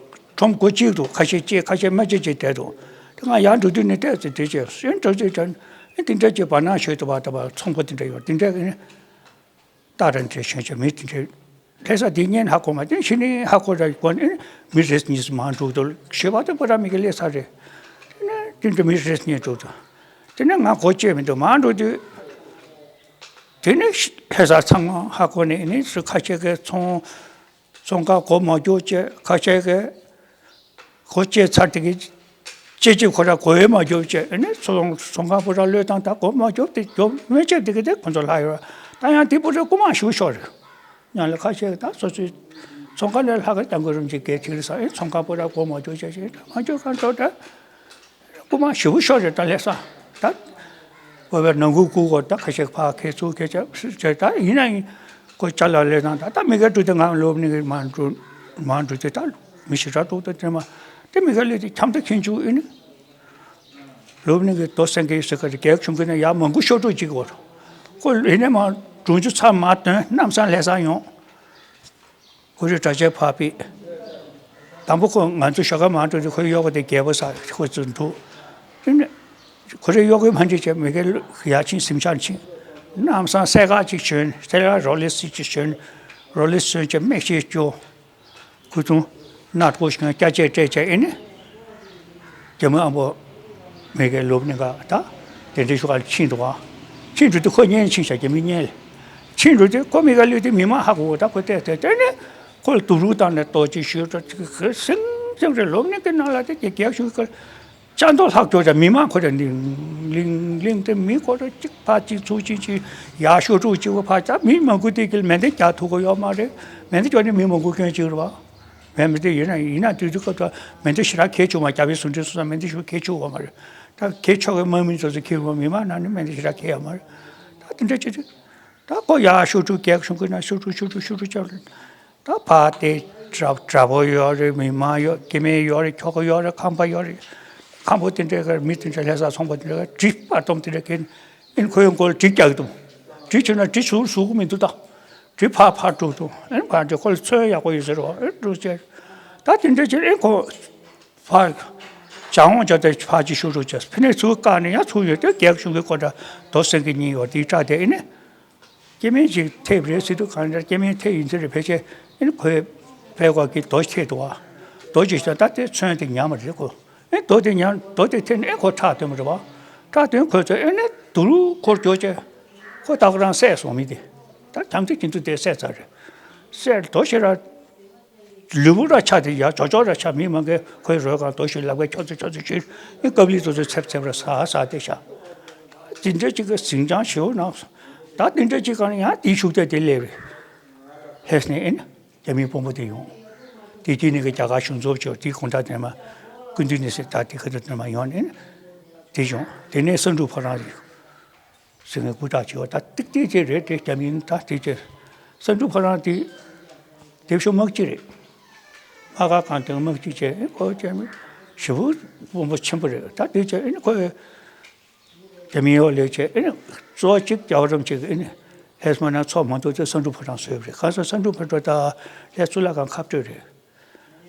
ཁྲོམ་སྒོ་གཅིག་འདུག་ཁ་ཤས་ཕྱེ་ཁ་ཤས་མ་ཕྱེ་བྱས་བསྡད་འདུག་དེ་ང་ཡར་འགྲོ་དུས་ནས་བལྟས་ཚེ་དེ་བྱས་སོན་འགྲོ་དུས་ཀྱང་དེ་འདྲ་ཅིག་བར་སྣང་ཞོལ་དུ་བར་དུ་བར་ཚོང་པ་དེ་འདྲ་ཡོད། དེ་འདྲ་གི་ནི་སྟག་ར་འདྲ་ཞོན་ཆ་མི་དེ་འདྲ་ལྷ་ས་དེ་ཉན་ཧ་གོ་མ་དེ་ཕྱི་ནས་ཧ་གོ་ར་གོ་ནས་མི་རེས་གཉིས་མང་འགྲོ་དུ་ཞོལ་བར་དུ་བར་མི་གི་ལས་ས་རེད། དེ་ནས་དེ་འདྲ་མི་རེས་གཉིས་འགྲོ་དུ་དེ་ནས་ང་སྒོ་ཕྱེ་མི་འདུག་མང་འགྲོ་དུས། དེ་ནས་ལྷ་ས་ཚང་མ་ཧ་གོ་ནས་ནི་སུ་ཁ་ཤས་ཀྱི་ཚོང་ཚོང་ཁང་སྒོ་མ་རྒྱོབ་བྱས། ཁ་ཤས་ཀྱི་སྒོ་ཕྱེ་ཚར་དེ་གི་ཅེ་ཅེ་ཁོ་ར་སྒོ་ཡོད་མ་རྒྱོབ་བྱས། ཨ་ནི་ཚོང་ཚོང་ཁང་པུ་ར་བློས་བཏང་ད་སྒོ་མ་རྒྱོབ་དེ་རྒྱོབ་མེད་བྱས་དེ་གི་དེ་ཁོ་ཚོ་ལྷག་ཡོད། ད་ཡང་དེ་པུ་ར་རྐུ་མ་ཞུ་ཤོར་རེད། ཡང་ལ་ཁ་ཤས་ད་སོ་སོའི་ཚོང་ཁང་ལས་ལྷག་གི་སྐྱབས་མགོན་རིན་པོ་ཆེ་གལ་ཆེ་རེད་ས། ཨེ་ཚོང་ཁང་པུ་ར་སྒོ་མ་རྒྱོབ་བྱས་བྱས་ད་མ་རྒྱོབ་གང་འགྲོ་ད། རྐུ་མ་ཞེ་པོ་ཤོར་རེད་ད་ལྷ་ས། ད་བོད་པའི་ནང་ཁུལ་རྐུ་གོ་ད་ཁ་ཤས་ཕར་ཁྱེར་ཚུར་ཁྱེར་བྱས་བྱས་ད་ཡིན་ན་ཡིན་ཁོ་ཅ་ལག་ལས་དང་ད་ད་མི་སྒེར་འགྲོ་དེ་ང་ལོབ་ནི་གི་མ་འགྲོ་མ་འགྲོ་དེ་ད་མི་ཞེ་དྲག་འདུག་ད་དེ་མ་དེ་མི་སྒེར་ལས་དེ་འཁྱམ་ད་ཁྱིམ་ཆུ་ཨེ་ནི་ལོབ་ནི་གི་དོ་སེང་གི་ཟེར་ག་རེ་རྒྱལ་ཁབ་ཆུང་གི་ན་ཡར་མང་པོ་ཤོར་འགྲོ་གཅིག་གོ་ཁོ་ཡིན་ན་མ་གྲོང་ཆུ་ཚང་མ་དོན་གནམ་སང་ལྷ་ས་ཡོང་། ཁོ་རེ་གྲྭ་ཆས་ཕར་ཕུད། དང་པོ་ཁོ་ང་ཚོ་ཞོགས་ཀ་མ་འགྲོ་དུས་ཁོའི་གཡོག་པོ་དེ་རྒྱལ་པོ་ཟེར་ཁོ་ཚོ་འདུག་དེ་ནས་ཁོ་རེ་གཡོག་པོས་མ་འགྲིག་བྱས་མི་སྒེར་ཡར་ཕྱིན་གཟིམ་ཤག་ཕྱིན། གནམ་སང་སེར་ཁ་ཅིག་ཞོན། སེར་ཁ་རོ་ལེགས་སི་ཅིག་ཞོན། རོ་ལེགས་སི་ཞོན་བྱས་མིག་ཤེལ་སྐྱོ། ཁོ་ཚོ་སྣ་ཐོག་ཞིག་སྐྱ་ཆས་སྤྲས་བྱས་ཨེ་ནི། རྒྱ་མི་ཨ་མོ་མི་སྒེར་ལོབ་ནི་ག་ད་དེ་འདྲའི་ཤུགས་ལ་ཕྱིན་འདུག་ག་ཕྱིན་འགྲོ་དུས་ཁོ་གཉེན་ཕྱིན་ཤག་རྒྱ་མི་གཉེན་ལ་ཕྱིན་འགྲོ་དུས་ཁོ་མི་སྒེར་ལུས་དུས་མི་མང་ཧ་གོ་གོ་ད་ཁོ་བལྟས་བལྟས་བལྟས་ནས་ཁོ་ལ་དུག་རུ་བཏང་ནས་ལྟོ་ཅིག་ཞུས་འགྲོ་ཅིག་གི་སེང་སེང་རེ་ལོབ་ནི་གི་ནང་ལ་དེ་རྒྱ་རྒྱ་ཤུགས་ཀྱི་ལྕགས་རྡོ་ལྷག་འགྱོ་ཅག་མི་མང་ཁོ་ར་ལིང་ལིང་ལིང་དེ་མི་ཁོ་ར་གཅིག་ཕར་གཅིག་ཚུར་གཅིག་གཅིག་ཡར་ཤོག་དྲུག་གཅིག་པོ་ཕར་ཅག་མི་མང་པོ་དེ་གིལ་མེ་མདའ་རྒྱག་ཐུབ་གོ་ཡོད་མ་རེད། མེ་མདའ་རྒྱག་ནི་མི་མང་པོ་སྐྱོན་གཅིག་རེད་བ། མེ་མདའ་དེ་ཡིན་ན་ཡིན་ན་དུས་དུས་སྐབས་དུ་མེ་མདའ་ཞེ་དྲག་གས་བྱུང་བ་རྒྱ་བལ་ཟུང་འབྲེལ་སོ་སོ་མེ་མདའ་ཞུ་གས་བྱུང་བ་མ་རེད། ད་གས་ཆོག་གི་དམག་མི་ཚོ་ཚོ་ཁྱེར་བ་མི་མང་ནང་ནས་མེ་མདའ་ཞེ་དྲག་གས་ཡོད་མ་རེད། ད་དེ་འདྲ་བྱེད་དུས་ད་ཁོ་ཡར་ཤོག་དྲུག་རྒྱག་གཞུང་གི་ནང་ཤོག་དྲུག་ཤོག་དྲུག་ཤོག་དྲུག་བྱས། ད་ཕ་དེ་དྲ་དྲ་བོ་ཡོད་རེད། མི་མང་ཡོད། སྐྱེ་དམན་ཡོད་རེད། ཁྱོ་ག་ཡོད་རེད། ཁང་པ་ཡོད་རེད། ཁང་པ་དེ་འདྲའི་གར་མི་དེ་འདྲ་ལྷ་ས་ཚོང་པ་དེ་འདྲ་གྲི་སྤར་སྡོམ་དེ་འདྲ་གན་ཨིན་ཁོའི་མགོ་ལ་གྲི་རྒྱག་གི་འདུག་གྲི་བྱུང་ན་གྲི་ཟུར་ཟུར་གི་མི་འདུག་ད་གྲི་ཕར་ཕར་འགྲོ་འདུག་ཨེ་ཕར་འདྲ་ཁོ་ལ་མཚོན་ཡག་པོ་ཡོད་ཟེར་བ་ཨེ་འགྲོ་བྱས། ད་དེ་འདྲ་བྱས་ཨེ་ཁོ་ཕར་བྱ་འོང་བྱ་དེ་ཕར་ཅིག་ཤོག་དྲུག་བྱས་ཕི་ནས་ཚུར་བཀག་ནས་ཡང་ཚུར་ཡོད་དེ་རྒྱག་གཞུང་གི་སྐོར་འདྲ་རྡོ་སེང་གེ་གཉིས་ཡོད་དེའི་སྐྲ་དེ་ཨེ་ནས། སྐྱེ་དམན་ཅིག་ཐེབས་རེད་ཟེར་དུས་གང་འདྲ་སྐྱེ་དམན་ཐེབས་ཡིན་ཚེ་རེད་ཕལ་ཆེར་ཨེ་ནི་ཁོས་ཕལ་སྐོར་གྱི་རྡོ་ཐེབས་འདུག་བ། རྡོ་ཅིག་ཤོད་ད་དེ་མཚོན་དེ་ཉམས་པ་རེད་ཁོ། ཨེ་རྡོ་དེ་ཉམས་རྡོ་དེ་ཐེབས་ནས་ཨེ་ཁོ་ཁྲག་ཐོན་པ་རེད་བ། ཁྲག་ཐོན་ཁོས་ཚོ་ཨེ་ནི་དུ་རུ་ཁོར་འགྱོ་བྱས། ཁོ་ད་ཁོ་རང་བསད་སོང་མི་དེ། ད་དམ་ཚིག་གི་འདུག་དེ་བསད་ཚར་རེད། བསད་རྡོ་ཞེ་ར། ལུས་པོ་ར་ཆག་དེ་ཡ་ཅོ་ཅོ་ར་ཆག་མི་མང་གི་ཁོའི་རོལ་གང་དོ་ཞིག་ལབ་གི་ཁྱོ་ཚོ་ཁྱོ་ཚོ་ཞིག་ཨེ་ཀབ་ལི་ཚོ་ཚོ་ཚེབ་ཚེབ་ར་ས་ས་དེ་ཤ། དེ་འདྲ་ཅིག་གི་ཟིང་ཅང་ཞེའུ་ནང་སོང་། ད་དེ་འདྲ་ཅིག་གང་ཡང་དེའི་ཤུགས་དེ་དེ་སླེབས་རེད། ལྷས་ནས་ཨེ་ན་རྒྱ་མིའི་དཔོན་པོ་དེ་ཡོང་། དེ་དུས་ནས་གི་རྒྱ་གར་གཞུང་ཚོགས་ཆོས་དེའི་གོང་ད་དེ་མ་ཀུན་འདུས་ནས་སེ་ད་དེ་ཁ་ད་དེ་མ་ཡོང་ནས་ཨེ་ན། དེ་བྱུང་། དེ་ནས་སེང་འབྲུག་ཕོ་བྲང་ཟེར་ངས་སྐུ་དྲག་བྱས་པ། ད་ཏིག་ཏིག་ཅིག་རེད་དེ། རྒྱ་མིན་ད་དེ་ཅེ་སེང་འབྲུག་ཕོ་བྲང་དེ་དེ་ཤོ་དམག་སྤྱི་རེད། དམག་སྒར་གང་དེ་དམག་སྤྱི་བྱས། ཨེ་ཁོ་རྒྱ་མི་ཞེ་པོ་དཔོན་པོ་ཆེན་པོ་རེད། ད་དེ་ཅེ་ཨེ་ནི་ཁོས་རྒྱ་མི་ཡོག་ལས་བྱས། ཨེ་ནི་གཙོ་བོ་གཅིག་རྒྱལ་བ་རིན་པོ་ཆེ་གི་ཨེ་ནི་ལྷས་མ་ན་ཚོགས་མ་འདུག་ཚེ་སེང་འབྲུག་ཕོ་བྲང་བཟོས་པ་རེད། གང་ཟེར་སེང་འབྲུག་ཕོ་བྲང་ད་ལྷས་གཙུག་ལག་ཁང་ཁ་སྤྲོད་རེད།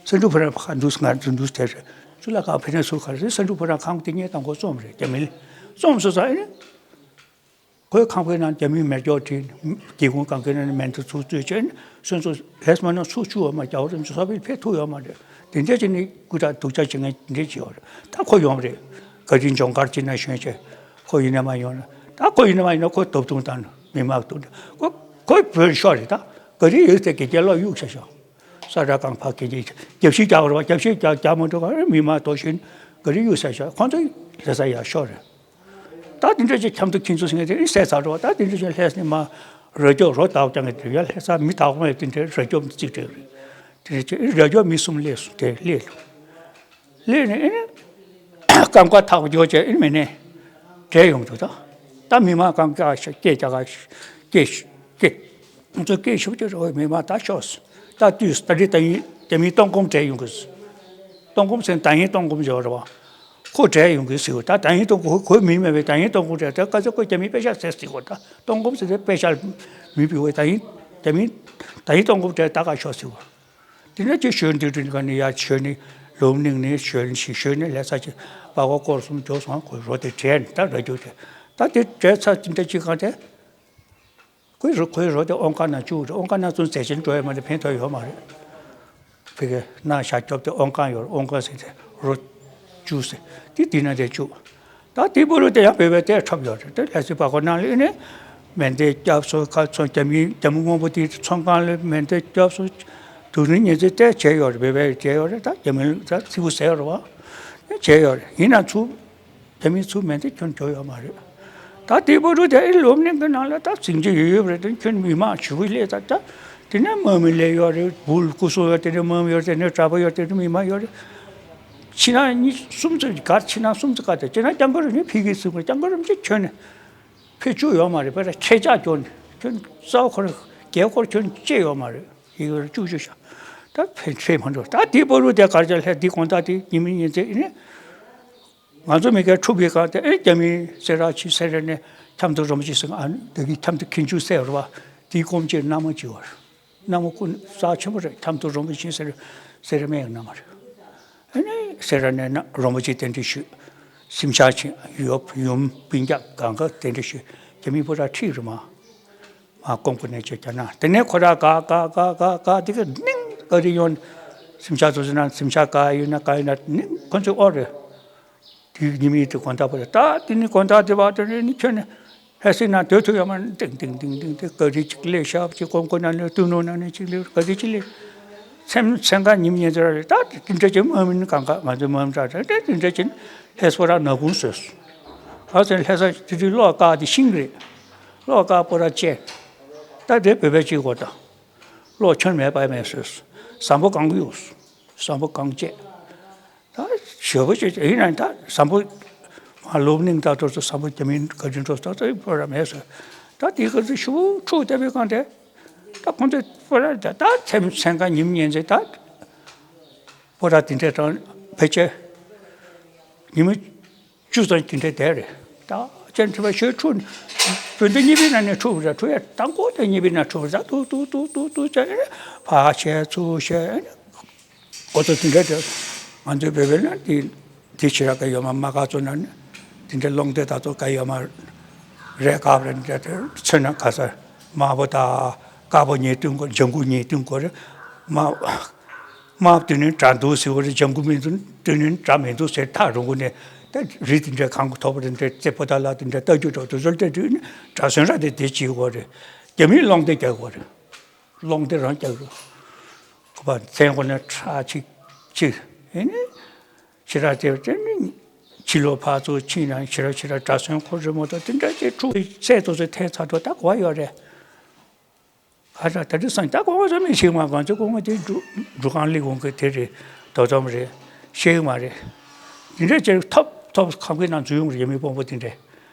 སེང་འབྲུག་ཕོ་བྲང་ཕ་ག་འདུག་ང་ཚོ་འདུག་དེ་རེད། གཙུག་ལག་ཁང་ཕ་ནས་ཚུར་ག་རེ་རེད། སེང་འབྲུག་ཕོ་བྲང་ཁང་དེ་ཉེ་དང་པོ་རྩོམ་རེད། རྒྱ་མི་རྩོམ་སོང་ཙང་ཨེ་ནི་ཁོའི་ཁང་པའི་ནང་རྒྱ་མིའི་མེ་སྒྱོགས་བྲིས། སྒེའུ་ཁུང་གང་གི་ནང་ནས་མེ་མདའ་ཚུར་བཙོས་བྱས་ནས་སོང་ཙང་ལྷས་མ་ན་ཚུར་བཅུག་པ་མ། རྒྱལ་བ་རིན་པོ་ཆེ་ས་བོན་ཕེབས་ཐུབ་ཡོད་མ་རེད། དེ་འདྲ་བྱས་ནས་སྐུ་དྲག་སྡུག་ཅག་བྱེད་མཁན་དེ་འདྲ་བྱས་ཡོད་རེད། ད་ཁོ་ཡོང་བ་རེད། ག་རེ་སྦྱོང་གར་ཅིག་ན་ཞོན་བྱས། ཁོ་ཡིན་ན་མ་ཡོང་ན། ད་ཁོ་ཡིན་ན་མ་ཡིན་ན་ཁོ་སྟོབས་ཐུང་དང་མི་མང་སྟོབས་ཐུང་། ཁོ་ཁོ་བོད་ཤོར་རེད། ད་ག་རེ་ཡོད་ཚད་གི་རྒྱལ་ལོག་གཡུག་བྱས་ཤོག་ས་ར་གང་ཕ་གི་རྒྱབ་ཤིག་རྒྱག་རོགས། རྒྱབ་ཤིག་རྒྱག་རྒྱག་མ་འགྲོ་ག་རེ། མི་མང་དོ་བཞིན་ག་རེ་གཡུག་ས་ཤོག་ཁོང་ཚོ་ལྷ་ས་ཡར་ཤོར་རེད། ད་དེ་འདྲ་ཅིག་ཁྱམས་ཐོག་ཁྱིམ་ཚང་ཟེར་མཁན་དེ་ཨེ་བསད་ཚར་འགྲོ། ད་དེ་འདྲ་ཅིག་ལྷས་ནས་མ་རོ་སྐྱོབ་རོ་བདག་ཀྱང་གི་དེ་ཡ་ལྷ་ས་མི་དག་མ་དེ་འདྲ་རོ་སྐྱོབ་རྩིས་སྤྲད་རེད། དེ་འདྲ་ཅིག་རོ་སྐྱོབ་མི་གསུམ་སླེབས་སོང་། དེ་སླེབས་སླེབས་ནས་ཨེ་ནས་སྐམ་ཀ་ཐག་པ་འཇོག་བྱས་ཨེ་མི་ནས་བྲལ་ཡོང་འདུག་ད་ད་མི་མང་གང་ག་སྐད་རྒྱག་ག་སྐད་སྐད། ཁོང་ཚོ་སྐད་ཤུགས་ཀྱིས་རེ་བའི་མི་མང་ད་ཤོག་ཟེར། ད་དུས་ད་རེས་ད་ཡིན་དེ་མིན་སྟོང་སྐོམ་བྲལ་ཡོང་གི་ཟེར། སྟོང་སྐོམ་ཟེར་ད་ཡིན་སྟོང་སྐོམ་ཡོད་རེད་བ། ཁོ་བྲལ་ཡོང་གི་ཟེར་བ། ད་ད་ཡིན་སྟོང་སྐོམ་ཁོ་ཁོའི་མིང་མེད་པའི་ད་ཡིན་སྟོང་སྐོམ་བྲལ། ད་ཁ་ཚ་ཁོ་རྒྱ་མིའི་པེ་ཤག་ཟེར་ཟེར་བ། ད་སྟོང་སྐོམ་ཟེར་ཏེ་པེ་ཤག་མི་ཕུལ་བས་ད་ཡིན་རྒྱ་མིའི་ད་ཡིན་སྟོང་སྐོམ་བྲལ་ད་ག་ཤོག་ཟེར་བ། དེ་ནས་ཅིག་ཞོན་དུས་དུས་ག་ནས་ཡར་ཞོན་ནས་ལུང་ནིང་ནས་ཞོན་ཞིག་ཞོན་ནས་ལྷ་ས་ཅིག་པ་གོ་སྐོར་གསུམ་འགྲོ་སོང་། ཁོ་རོ་དེ་བྲལ་ནས་ད་ར་རྒྱུག་དེ་ད་དེ་བྲལ་ཚར་དེ་འདྲ་ཅིག་གང་དེ། ཁོའི་རོ་ཁོའི་རོ་དེ་ཨོང་ཀ་ན་བཅུག་རེད། ཨོང་ཀ་ན་ཚུར་མཛད་ཆེན་འགྲོ་ཡ་མ་རེད། ཕན་ཐོགས་ཡོད་མ་རེད། ཕ་གི་ན་ཞག་སྐྱོབ་དེ་ཨོང་ཀ་ཡོད་རེད། ཨོང་ཀ་ཟེར་དེ་རོ་བཅུག་ཟེར་དེ་དེ་ན་དེ་བཅུག་ད་དེ་བུ་རུ་དེ་ཡང་བོད་པའི་དེ་འཁྲབ་ཡོད་རེད། དེ་ལྷ་སའི་པ་གོ་ནང་ལ་ཨེ་ནས་མེ་མདའ་བརྒྱབ་སོང་། ཁ་ཚོན་རྒྱ་མི་རྒྱ་མི་སྔོན་པོ་དེ་ཚོང་ཁང་ལ་མེ་མདའ་བརྒྱབ་སོང་། དུ་རིན་ཉེ་ཚེ་དེ་བྱས་ཡོད་རེད། བོད་པའི་བྱས་ཡོད་རེད། ད་རྒྱ་མི་ལ་ད་ཚིག་པོ་ཟེར་ཡོད་རེད་བ། བྱས་ཡོད་རེད། ཡིན་ན་ཚུར། རྒྱ་མིས་ཚུར་མེ་མདའ་ཁྱོན་འཇོག་ཡོད་མ་རེད། ད་དེ་བར་དུ་དེ་ལོབ་ནིང་གི་ནང་ལ་ད་ཟིང་ཆ་ཡོད་ཡོད་རེད། དེ་ཁྱོན་མི་མང་ཞེ་པོ་སླེབས་ད། ད་དེ་ནས་དམག་མི་སླེབས་ཡོད་རེད། བུ་སྐུ་སྲུང་ཡོད། དེ་ནས་དམག་མི་ཡོད། དེ་ནས་གྲྭ་པ་ཡོད། དེ་ནས་མི་མང་ཡོད་རེད། ཕྱི་ནང་གཉིས་གསུམ་ཙམ་གར་ཕྱི་ནང་གསུམ་ཙམ་གར་དེ་ཁྱེད་རང་སྐྱབས་མགོན་རིན་པོ་ཆེ་ཕེབས་ཀྱི་ཟིན་པ། སྐྱབས་མགོན་རིན་པོ་ཆེ་ཁྱོན་ནས་ཕེབས་བཅུག་ཡོད་མ་རེད། དཔེར་ན་ཁྱེད་ཅག་ཁྱོན་ནས་ཁྱོན་རྩ་བ་ཁོ་རང་རྒྱལ་ཁོར་ཁྱོན་བཅད་ཡོད་མ་རེད། ཡིག་ཡོད་བཅུག་བཅུག་ཤག་ད་ཕན་ཆད་མ་འགྲོ། ད་དེ་བར་དུ་དེ་གར་ཅག་ལྷས་དེ་དགོང་དག་དེ་ཉི་མ་ཉིན་མཚན་ཨེ་ནས། ང་ཚོ་མི་སྒེར་ཕྲུ་གུའི་སྒང་དེ་ཨེ་རྒྱ་མིའི་སེ་ར་ཆུ་སེ་ར་ནས་ཁྱམས་ཐོག་རིན་པོ་ཆེ་ཟེར། ཨ་ནི་དེ་གི་ཁྱམས་ཐོག་གིན་ཇུ་ཟེར་བ་རེད་བ། དེའི་སྐོར་གྱི་མནའ་མ་བྱེད་པ་རེད། མནའ་མ་ཀུན་རྩ་ཆེན་པོ་རེད། ཁྱམས་ཐོག་རིན་པོ་ཆེ་ཟེར་སེ་ར་སྨད་ཀྱི་མནའ་མ་རེད། ཨ་ནི་སེ་ར་ནས་ན་རིན་པོ་ཆེ་རྟེན་འབྲེལ་ཞུས། གཟིམ་ཤག་ཕྱིན། ཡབ་ཡུམ་སྤུན་ཀྱག་གང་ག་རྟེན་འབྲེལ་ཞུས། རྒྱ་མི་པོ་ར་ཁྲིད་རེད་མ། མ་ཀོང་ཀོ་ནས་ཅིག་རྒྱ་ནག་དེ་ནས་ཁོ་ར་ག་ག་ག་ག་ག་དེ་ག་ནིང་ག་རེ་ཡོང་། གཟིམ་ཤག་ཚོ་ཟེར་ན་གཟིམ་ཤག་ག་ཡོད་ན་ག་ཡོད་ན་ནིང་ཁོ་ཚོས་ཨོ་རེད། དེ་ཉི་མ་དེ་དགོང་དག་པ་རེད། ད་དེ་ནི་དགོང་དག་དེ་བར་དུ་ནི་ཁྱོད་ནི་ལྷ་སའི་ནང་སྡོད་ཐུབ་ཡོད་མ་རེད། ཏིང་ཏིང་ཏིང་ཏིང་དེ་ག་རེ་ཅིག་སླེབས་ཤག་ཅིག་ཀོང་ཀོ་ནང་ནས་སྟོད་ནུབ་ནང་ནས་ཅིག་སླེབས། ག་རེ་ཅིག་སླེབས། མཚན་མཚན་ག་ཉིན་ཉིན་ཟེར་རེད། ད་དེ་འདྲ་ཅིག་དམག་མི་ནི་གང་ག་ང་ཚོའི་དམག་མི་འདྲ་འདྲ་དེ་འདྲ་ཅིག་ལྷས་པོ་ར་ནག་ཁུང་བཟོས་སོང་། ང་ཚོའི་ལྷ་ས་དེ་དུས་གློག་བཀག་དེ་ཤིང་རེད། གློག་བཀག་པོ་ར་བཅད། ད་དེ་བོད་པའི་གཅིག་གོ་ད། གློག་ཁྱོན་མེད་པ་མེད་བཟོས། ཟམ་པ་གང་གི་ཡོད། ཟམ་པ་གང་བཅད། ད་ཞོ་བོ་ཅིག་ཡིན་ན་ད་ཟམ་པ་མ་ལོབ་ནིང་ད་དོར་ཚོ་ཟམ་པ་རྒྱ་མིན་ག་ཅིན་འགྲོ་ད་ད་བོད་ར་མེད་བཟོས། ད་དེ་ག་ཚོད་ཞུ་ཁྲུག་བལྟས་པའི་གང་དེ། ད་ཁོང་ཚོས་བོད་ར་ད་ད་མཚན་མཚན་ག་ཉིན་ཉིན་ཚེ་ད་བོད་ར་དེ་འདྲས་དང་ཕལ་ཆེར་ཉི་མ་བཅུ་ཙམ་དེ་འདྲའི་བསྡད་རེད། ད་ཅན་ཁྲི་པ་ཤོད་ཁྲུ། བོད་འདི་གཉིས་པའི་ནང་ནས་ཁྲུ་རེད། ཁྲུ་ཡ་དང་པོ་དེ་གཉིས་པའི་ནང་ཁྲུ་རེད། ད་ཏུ་ཏུ་ཏུ་ཏུ་ཏུ་བྱས་ནས་ཕར་བཤད་ཚུར་བཤད། འགོ་ཚོ་དེ་འདྲ་དེ་ང་ཚོའི་བོད་པའི་ནང་དེ་དེ་ཕྱི་ར་ག་ཡོད་མ་མ་ག་ཚོ་ནང་དེ་འདྲ་ལོང་དེ་ད་ཚོ་ག་ཡོད་མ་རེད། ག་བ་རེད་འདྲ་དེ་ཚོ་ན་ག་ས་དམར་པོ་དང་དཀར་པོ་གཉིས་སྟོན་དགོས། ལྗང་གུ་གཉིས་སྟོན་དགོས་རེད་མ། དམར་དེ་ནི་དགྲ་འདུག་ཟེར་བ་རེད། ལྗང་གུ་མི་འདུག་དེ་ནི་དགྲ་མི་འདུག་ཟེར་ཐག་རིང་པོ་ནས་ད་རི་དེ་འདྲའི་གང་གི་ཐོག་པ་དེ་འདྲའི་རྩེ་ཕོ་ད་ལ་དེ་འདྲའི་ལྟ་རྒྱུ་འགྲོ་དུས་ཚོད་དེ་དུས་ནི་དགྲ་སོན་ར་དེ་དེ་བྱེད་དགོས་རེད། རྒྱ་མིའི་སློང་དེ་རྒྱག་དགོས་རེད། སློང་དེ་རང་རྒྱག་དགོས། ཁོ་པ་མཚན་ཁོ་ནས་ཁྲ་ཆིག་ཆིག་ཨེ་ནི་ཕྱི་ར་དེ་དེ་ནི་ཕྱི་ལོགས་ཕར་ཚུར་ཕྱིན་ན་ཕྱི་ར་ཕྱི་ར་དགྲ་སོན་ཁོ་རི་མོ་དང་དེ་འདྲ་ཅིག་འཁྲུག་ཚད་དུ་ཚོད་ཐེ་ཚ་འགྲོ་ད་གོ་བ་ཡོད་རེད། ཨ་ད་ད་དུང་སང་ད་ཁོ་བ་ཚོ་མི་ཤེས་མ་གང་ཚོད་ཁོ་ང་དེ་འབྲུ་འབྲུ་ཁང་ལི་གོང་གི་དེ་རེད། དོ་དམ་རེད། ཤེས་མ་རེད། དེ་འདྲ་ཅིག་ཐོབ་ ཐོབ་ཁམས་ཀྱི་ནང་འཛུལ་ཡོང་རེད། རྒྱ་མི་དཔོན་པོ་དེ་འདྲས་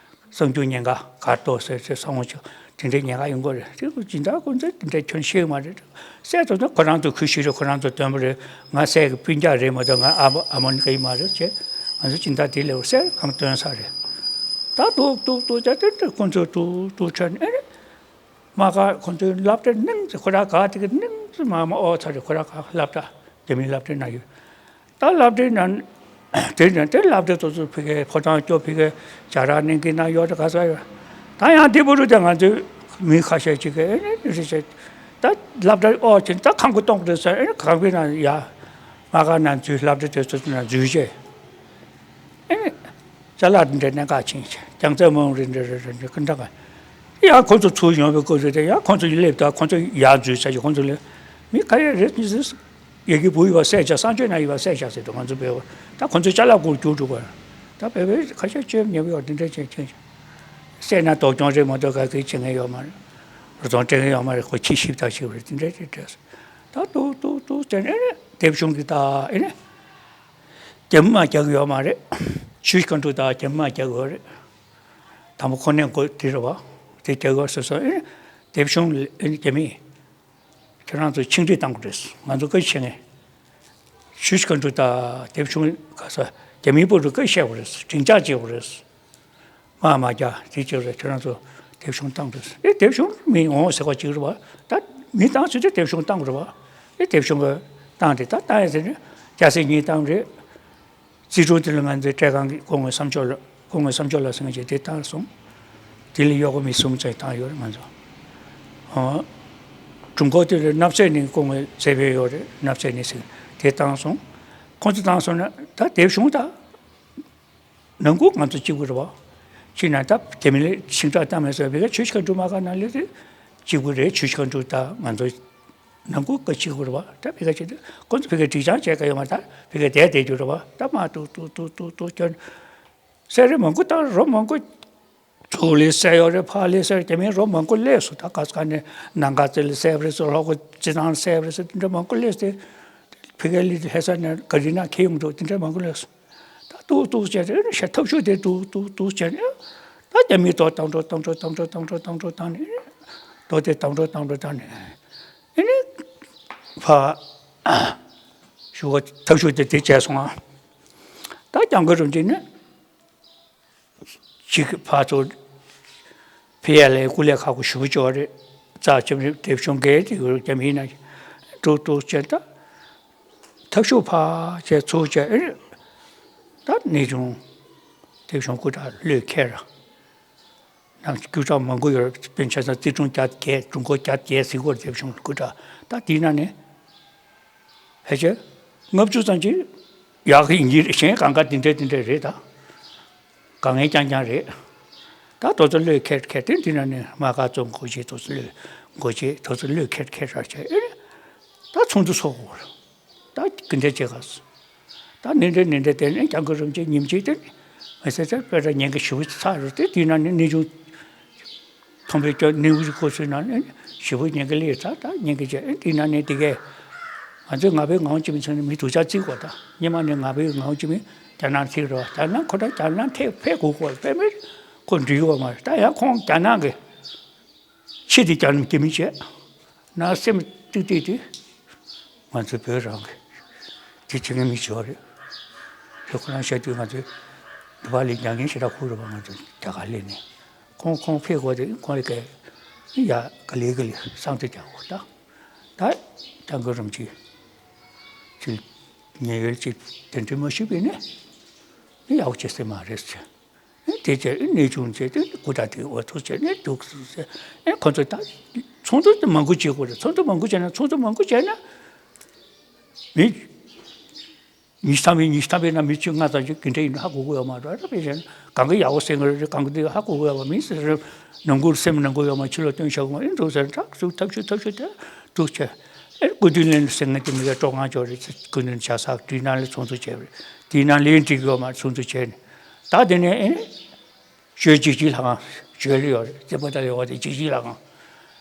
གསང་རྒྱུ་ཉེན་ཁ་གར་གཏོགས་ཟེར་ཟེར་སོང་ཅིག་དེ་འདྲས་ཉེན་ཁ་ཡོང་གི་རེད། དེ་སྦྱིན་བདག་ཁོང་ཚོས་དེ་འདྲས་ཁྱོན་ཤེས་ཀྱི་མ་རེད། གསལ་ཐོག་ནས་ཁོ་རང་ཚོ་ཁུལ་ཤེས་རེད། ཁོ་རང་ཚོ་སྟོན་པ་རེད། ང་གསལ་གྱི་སྤུན་ཀྱག་རེད་མ་གཏོགས་ང་ཨ་ཕ་ཨ་མ་གི་མ་རེད་ཅེས། ང་ཚོ་སྦྱིན་བདག་དེ་ལས་གསལ་གང་སྟོན་ས་རེད། ད་ཏོག་ཏོག་ཏོག་ཅག་དེ་འདྲས་ཁོང་ཚོ་ཏོག་ཏོག་ཁྲོད་ནས་ཨེ་རེད། མ་ག་ཁོང་ཚོའི་སློབ་གྲྭའི་སྣེ་ཚོ་ཁོ་ར་ག་དེ་གི་སྣེ་ཚོ་མ་མ་ཨོ་ཚ་རེད། ཁོ་ར་ག་སློབ་གྲྭ་རྒྱ་མིའི་སློབ་གྲྭའི་ནང་ཡོད། ད་སློབ་གྲྭའི་ནང་དེ་ནང་དེ་སློབ་གྲྭ་དེ་ཚོ་ཕ་གིའི་ཕོ་བྲང་སྐྱོ་ཕ་གིའི་རྒྱ་ར་ནང་གི་ནང་ཡོད་རེད། ག་ས་ཡོད། ད་ཡང་དེ་བུ་རུ་དེ་ང་ཚོའི་མི་ཁ་ཤས་ཅིག་གི་ཨེ་ནི་རེ་བྱས། ད་སློབ་གྲྭ་ཨོ་ཆེན་ད་ཁང་གི་སྟོང་རེད་ཟེར། ཨེ་ནི་ཁང་པའི་ནང་ཡ་མ་ག་ནང་འཛུལ། སློབ་གྲྭ་དེ་ཚོ་ནང་འཛུལ་བྱས། ཨེ་ནི། ཅ་ལག་འདྲ་གནད་འགག་ཆེན་ཞིག་རྒྱང་རྩེད་མ་འོང་རེད། འདྲ་རེད་རེད་འདྲ་ཀུན་འདྲ་ག་ཡང་ཁོ་ཚོ་ཚུར་ཡོང་བའི་སྐབས་སུ་དེ་ཡང་ཁོ་ཚོ་ཡི་སླེབས། ད་ཁོ་ཚོ་ཡར་འཛུལ་ཚར་ཞིག་ཁོ་ཚོ་ལ་མི་ག་རེ་རེད། ཡི་གེ་བུ་ཡི་བ་བསད་བྱ་གསང་སྤྱོད་ན་ཡི་བ་བསད་བྱ་ཟེར་དུས་ང་ཚོ་བས་ད་ཁོ་ཚོ་ཅ་ལག་སྐོར་རྒྱུག་འགྲོ་དགོས། ད་བས་བས་ཁ་ཤས་སྤྱོད་ཉེ་བའི་བ་འདི་འདྲ་ཅན་ཅན་ཞིག་བསད་ན་སྡུག་གྱོང་རེད་མ་གཏོགས་ག་གི་བྱེད་མཁན་ཡོད་མ་རེད། རོ་ཚོང་སྤྲད་མཁན་ཡོད་མ་རེད། ཁོ་ཁྱི་ཤི་བཏང་ཞིག་རེད། འདི་འདྲ་ཅན་འདྲ། ད་ཏུག་ཏུག་ཏུག་བྱས་ནས་ཨེ་ནས་དེབ་ཆུང་གི་ད་ཨེ་ནས། རྒྱ་མི་མ་རྒྱག་གི་ཡོད་མ་རེད། ཆུ་བཞི་སྒང་དྲུག་དང་རྒྱ་མི་མ་རྒྱག་གི་ཡོད་རེད། དང་པོ་ཁོ་ནས་འགོ་དེ་རེད་བ། དེ་རྒྱག་གི་ཡོད་ཟེར་སོང་། ཨེ་དེབ་ཆུང་ཨེ་རྒྱ་མི་ཁྱེད་རང་ཚོ་ཆིངས་འགྲིག་གཏང་དགོས་རེད། ང་ཚོ་བཀའ་བཤད་ངེས། ཆུ་བཞི་སྒང་དྲུག་དང་དེབ་ཆུང་ག་ས་རྒྱ་མིའི་བར་དུ་བཀའ་བཤད་དགོས་རེད། སྒྲིང་འཇགས་བྱེད་དགོས་རེད། མ་མ་རྒྱག་དེ་བྱེད་རེད། ཁྱེད་རང་ཚོ་དེབ་ཆུང་བཏང་དགོས། ཨེ་དེབ་ཆུང་མི་འོང་ཟེར་བ་ཅིག་རེད་བ། ད་མི་བཏང་ཚུལ་དེ་དེབ་ཆུང་བཏང་དགོས་རེད་བ། ཨེ་དེབ་ཆུང་གི་བཏང་དེ་ད་བཏང་ཡ་ཟེར་ནས་རྒྱ་སེ་གཉིས་བཏང་རེད། རྩིས་དྲུང་དེ་ལ་ང་ཚོའི་སྤྲད་ཁང་གི་སྐུ་ངོ་བསམ་ཆོས་ལགས། སྐུ་ངོ་བསམ་ཆོས་ལགས་ཟེར་མཁན་ཅིག་དེ་བཏང་སོང་། དེ་ལས་གཡོག་པོ་མི་གསུམ་ཙམ་བཏང་ཡོད་རེད་ང་ཚོ། ཨོ། དྲུང་འཁོར་དེ་ལ་རྣམ་སྲས་ནས་སྐུ་ངོ་ཚེ་འཕེལ་ཡོད་རེད། རྣམ་སྲས་ནས་ཟེར་དེ་བཏང་སོང་། ཁོང་ཚོ་བཏང་སོང་ན་ད་དེབ་ཆུང་ད། ནང་ཁུལ་ང་ཚོ་གཅིག་པུ་རེད་བ། གཅིག་ན་ད་རྒྱ་མི་ལ་ཆིངས་ཁྲག་བཏང་མེད་ཟེར་བའི་ཆུ་བཞི་སྒང་དྲུག་མ་ག་ནང་ལས་དེ་གཅིག་པུ་རེད། ཆུ་བཞི་སྒང་དྲུག་ད་ང་ཚོ་ནང་ཁུལ་ཀ་གཅིག་པུ་རེད་བ། ད་ཕ་གི་ཆེ་དེ་ཁོ་ཚོ་ཕ་གི་སྒྲིག་སྦྱང་བྱས་ཀ་ཡོད་མ་རེད། ད་ཕ་གི་བསྡད་བསྡད་རྒྱུ་རེད་བ། ད་མ་ཏུག་ཏུག་ཏུག་ཏུག་ཏུག་ཀྱང་སེ་རི་མང་པོ་ད་རོ་མང་པོ་ཚུར་ལས་བསད་ཡོད་རེད། ཕར་ལས་བསད། རྒྱ་མི་རོ་མང་པོ་སླེབས་སོང་། ད་ག་ས་ག་ནས་ནང་ག་རྩེ་ལ་བསད་པ་རེད་ཟེར། ལྷོ་ཁ་རྩེད་ཐང་བསད་པ་རེད་ཟེར། དེ་འདྲ་མང་པོ་སླེབས་ཏེ་ཕ་གི་ལི་ལྷ་ས་ནས་ག་རི་ན་ཁྱེར་ཡོང་འགྲོ་དེ་འདྲ་མང་པོ་སླེབས་སོང་། ད་ཏུག་ཏུག་བྱས་ཏེ་ཨེ་ནི་ཤ་ཐབ་ཤུགས་དེ་ཏུག་ཏུག་ཏུག་བྱས་ནས་ད་རྒྱ་མིས་ཏོག་བཏང་འགྲོ་བཏང་འགྲོ་བཏང་འགྲོ་བཏང་འགྲོ་བཏང་འགྲོ་བཏང་ནས་ཏོག་དེ་བཏང་འགྲོ་བཏང་འགྲོ་བཏང་ནས་ཨེ་ནི་ཕ་ཞུ་བ་ཐབ་ཤུགས་དེ་དེ་བྱས་སོང་ང་། ད་སྐྱབས་མགོན་རིན་པོ་ཆེ་ནི་གཅིག་ཕར་ཚུར་ཕི་ཡ་ལའི་སྐུ་ལས་ཁག་པོ་ཞུ་ཅོག་རེད། རྩ་ཆེན་རེད། དེབ་ཆུང་གས་དེ་རྒྱ་མིའི་ནང་ཏུག་ཏུག་བྱས་ད། ཐབ་ཤུགས་ཕར་བྱས་ཚུར་བྱས་ཨེ་རེད། ད་གནས་ཆུང་དེབ་ཆུང་སྐུ་དྲག་བློས་འཁེལ་ར། ནང་སྐུ་དྲག་མང་པོ་ཡོད་རེད། དཔེར་ན་ཆ་ཚང་རྩིས་དྲུང་བརྒྱ་བརྒྱད། དྲུང་འཁོར་བརྒྱད་བརྒྱད་ཟེར་གོ་རེད། དེབ་ཆུང་སྐུ་དྲག་ད་དེའི་ནང་ནས་ཕལ་ཆེར་ལྔ་བཅུ་ཙམ་ཅིག་ཡག་གི་ཡིན་གྱི་རེད། གཞན་གང་ག་དེ་འདྲ་དེ་འདྲ་རེད་ད། དཀའ་ངལ་རྐྱང་རྐྱང་རེད། ད་དེ་ཚོ་བློས་འཁེལ་འཁེལ་ཏེ་འདི་ན་ནི་མ་ག་ཚོ་འགོ་བྱེད་དེ་ཚོ་བློས་འགོ་བྱེད་དེ་ཚོ་བློས་འཁེལ་འཁེལ་ར་བྱས་ཨེ་ད་ཚོགས་འདུ་ཚོགས་དགོས་རེད། ད་ག་འདྲ་བྱེད་ག་ཟེར། ད་ནི་འདྲ་ནི་འདྲ་དེ་ནས་སྐྱབས་མགོན་རིན་པོ་ཆེ་ཉིན་གཅིག་དེ་ནི་མི་ཚེ་ཚར་དཔེ་ར་ཉེན་ཁ་ཞེ་པོ་ཚར་རེད་དེ། དེ་ན་ནི་གནས་ཆུང་མཐོན་པོའི་སྐྱོ་གནས་འགུལ་ཁོ་ཚོའི་ནང་ནས་ཞེ་པོ་ཉེན་ཁ་སླེབས་ཚར། ད་ཉེན་ཁ་བྱས་ཨེ་དེ་ན་ནི་དེ་གས་ང་ཚོས་ང་ཕོད་ངག་དབང་འཆི་མེད་ཚོ་ནི་མི་སྡུག་ཅག་བརྩི་དགོས། ད་སྔོན་མ་ནས་ང་ཕོད་ངག་དབང་འཆི་མེད་རྒྱ་ནག་ཐིག་རེད་བ། རྒྱ་ནག་ཁོ་ད་རྒྱ་ནག་ཐེག་ཕེབས་དགོས་སྐོར་དཔེ་མེད་ཁོ་འགྲིག་ཡོད་མ་རེད། ད་ཡང་ཁོང་རྒྱ་ནག་གི་ཆེད་དུ་རྒྱ་ནག་རྒྱ་མི་བྱས་ན་སེམས་ཏིག་ཏིག་དེ་ང་ཚོ་བོད་རང་གི་དེ་བྱེད་མཁན་མི་ཆོག་རེད། དེ་ཁོ་རང་བཤད་དུས་ང་ཚོས་འདི་པར་ལས་རྒྱ་ངན་ཞེ་དྲག་ཁུག་རེད་པ། ང་ཚོ་རྒྱ་གར་སླེབས་ནས་ཁོང་ཁོང་ཕེབས་དགོས་དེ་ཁོང་ལ་གས་ཡ་ག་ལེ་ག་ལེ་བསམ་ཚུལ་རྒྱག་དགོས། ད་ད་སྐྱབས་མགོན་རིན་པོ་ཆེ་ཅིག་ཉེ་ཡོལ་ཅིག་དེ་འདྲ་མ་ཞུས་པས་ནས་ཡག་པོ་བྱེད་སྲིད་མ་རེད་ཟེར། དེ་བྱས་གནས་ཆུང་བྱས་ཏེ་སྐུ་དྲག་དེ་འོ་ཐུག་བྱས་ནས་འདུག་ཟེར། ཨེ་ཁོ་ཚོ་ད་ཚོགས་འདུ་དེ་མང་པོ་བྱེད་དགོས་རེད། ཚོགས་འདུ་མང་པོ་བྱས་ན་ཚོགས་འདུ་མང་པོ་བྱས་ན་མི་ཉིས་ཐམ་པའི་ཉིས་ཐམ་པའི་ནང་མི་བཅོ་ལྔ་ཙམ་ཅིག་གི་འདྲ་ཡིན་ཧ་གོ་གི་ཡོད་མ་རེད། ད་དཔེ་བྱས་ན་གང་གི་ཡག་པོ་ཟེར་གི་རེད། གང་གི་འདི་ཧ་གོ་གི་ཡོད་མ། མི་ཟེར་རེད། ནང་ཁུལ་སེམས་ནང་ཁུལ་ཡོད་མ་ཕྱི་ལོགས་སྟོན་བྱ་དགོས་མ་ཨེ་འདུག་ཟེར། ད་ཚུར་ཐབས་ཤུགས་ཐབས་ཤུགས་དེ་འདུག་བྱས། ཨེ་སྐུ་མདུན་ལ་ཟེར་མཁན་དེ་མི་ག་སྤྲོ་ཁང་ཅོག་རེད། སྐུ་མདུན་བྱ་ས་དེའི་ནང་ལ་ཚོགས་འདུ་བྱས་པ་རེད། དེའི་ནང་ལ་འགྲིག་གི་ཡོད་མ་ཚོགས་འདུ་བྱས་ནས་ད་དེ་ནས་ཨེ་ཞོལ་འཇིགས་བྱེད་ལྷ་ཁང་ཞོལ་ལ་ཡོད་རེད། རྩེ་པོ་ཏ་ལ་ཡོད་པ་དེ་འཇིགས་བྱེད་ལྷ་ཁང་།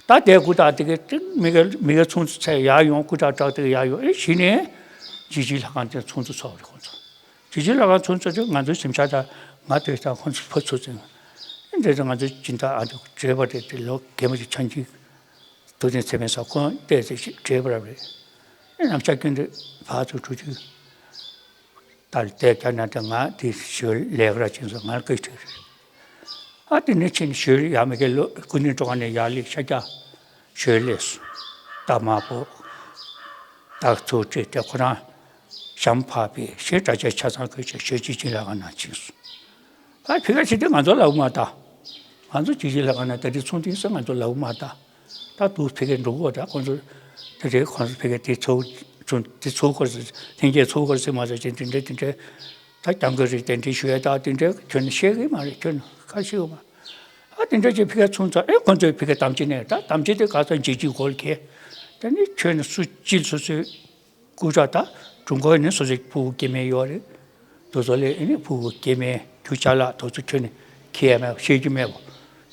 ད་དེ་སྐུ་དྲག་དེ་གའི་མི་ག་མི་ག་ཚོགས་འདུ་ཚར་ཡར་ཡོང་། སྐུ་དྲག་དྲག་དེ་ག་ཡར་ཡོང་། ཨེ་གཞི་ནས་འཇིགས་བྱེད་ལྷ་ཁང་དེ་ཚོགས་འདུ་ཚོགས་རེད་ཁོང་ཚོ། དགེ་ཆོས་ལྷ་ཁང་ཚུར་འཚོལ་དུས་ང་ཚོའི་གཟིམ་ཤག་དང་ང་ཐོས་དང་ཁོང་ཚོ་ཕར་ཚུར་འཛིན། འདི་ཚོ་ང་ཚོའི་སྦྱིན་བདག་ཨ་འདི་བགྲེས་པ་རེད་དེ་ལོ་རྒན་པ་ཞིག་ཆང་ཆིག་ཐུགས་འཛིན་ཚེ་དཔལ་ས་ཁོང་བལྟས་ཚེ་ཞིག་བགྲེས་པ་རབ་རེད། ཨེ་ནམ་ཞག་ཀུན་ཏུ་ཕར་ཚུར་འགྲོ་དུས། ད་ལྟའི་རྒྱ་ནང་དུ་ང་དེ་ཞོལ་ལས་ཀ་ར་ཅན་སོང་ང་ལ་སྐད་ཆ་རེད། ཨ་དེ་ནས་ཕྱིན་ཞོལ་ཡར་མི་གའི་ལོ་སྐུ་མདུན་སྤྲོ་ཁང་ནས་ཡར་ལེགས་ཤར་རྒྱག་ཞོལ་ལས་སུ་རྟ་དམར་པོ་རྟ་ཚུར་སྤྲད་དེ་ཁོ་རང་ཞྭམོ་ཕར་ཕེབས་ཞེས་གྲྭ་ཆས་ཆ་ཚང་བཀོལ་བྱས་ཞོལ་སྐྱིད་ཆེན་ལྷ་ཁང་ནང་ཕྱིན་སོང་། ཨ་ཕི་ག་ཕྱིན་དུས་ང་ཚོ་ལབ་མ་ད། ང་ཚོ་སྐྱིད་ཆེན་ལྷ་ཁང་ནང་ད་དེ་ཚོང་དེ་ས་ང་ཚོ་ལབ་མ་ད། ད་དུ་ཕ་གིར་འགྲོ་གི་ཡོད་ད། ཁོང་ཚོ་དེ་འདྲའི་ཁོང་ཚོ་ཕ་གིར་དེ་ཚོ་ཚོ་དེ་ཚོ་སྐོར་ལྷན་རྒྱས་ཚོ་སྐོར་ཟེར་མ་ཟེར་ཅིག་དེ་འདྲའི་དེ་འདྲའི་ད་རྒྱང་གི་རིགས་དེ་འདྲའི་ཞུ་ཡ་ད་དེ་འདྲའི་ཁྱོན་ནས་ཤེས་གི་མ་རེད། ཁྱོན་ནས་ཁ་ཤེས་གི་མ། ཨ་དེ་འདྲ་ཅིག་ཕ་གིར་ཚོང་ཚོ་ཨེ་ཁོང་ཚོའི་ཕ་གིར་དམ་ཅི་ནས་ད་དམ་ཅི་དེ་ག་ཚོད་འཇིགས་འཇིགས་གོ་ལ་ཁེ། དེ་ནི་ཁྱོན་ནས་སུ་ཅིལ་སོ་སོའི། སྐུ་དྲག་དང་དྲུང་འཁོར་ནི་སོ་སོའི་ཕྲུ་གུ་སྐྱེ་དམན་ཡོད་རེད། དེ་ཚོ་ལས་ཨེ་ནི་ཕྲུ་གུ་སྐྱེ་དམན་རྒྱུ་ཅ་ལག་དེ་ཚོ་ཁྱོན་ནས་ཁྱེར་ཡ་མེད་པ་ཤེས་རྒྱུ་མེད་པ་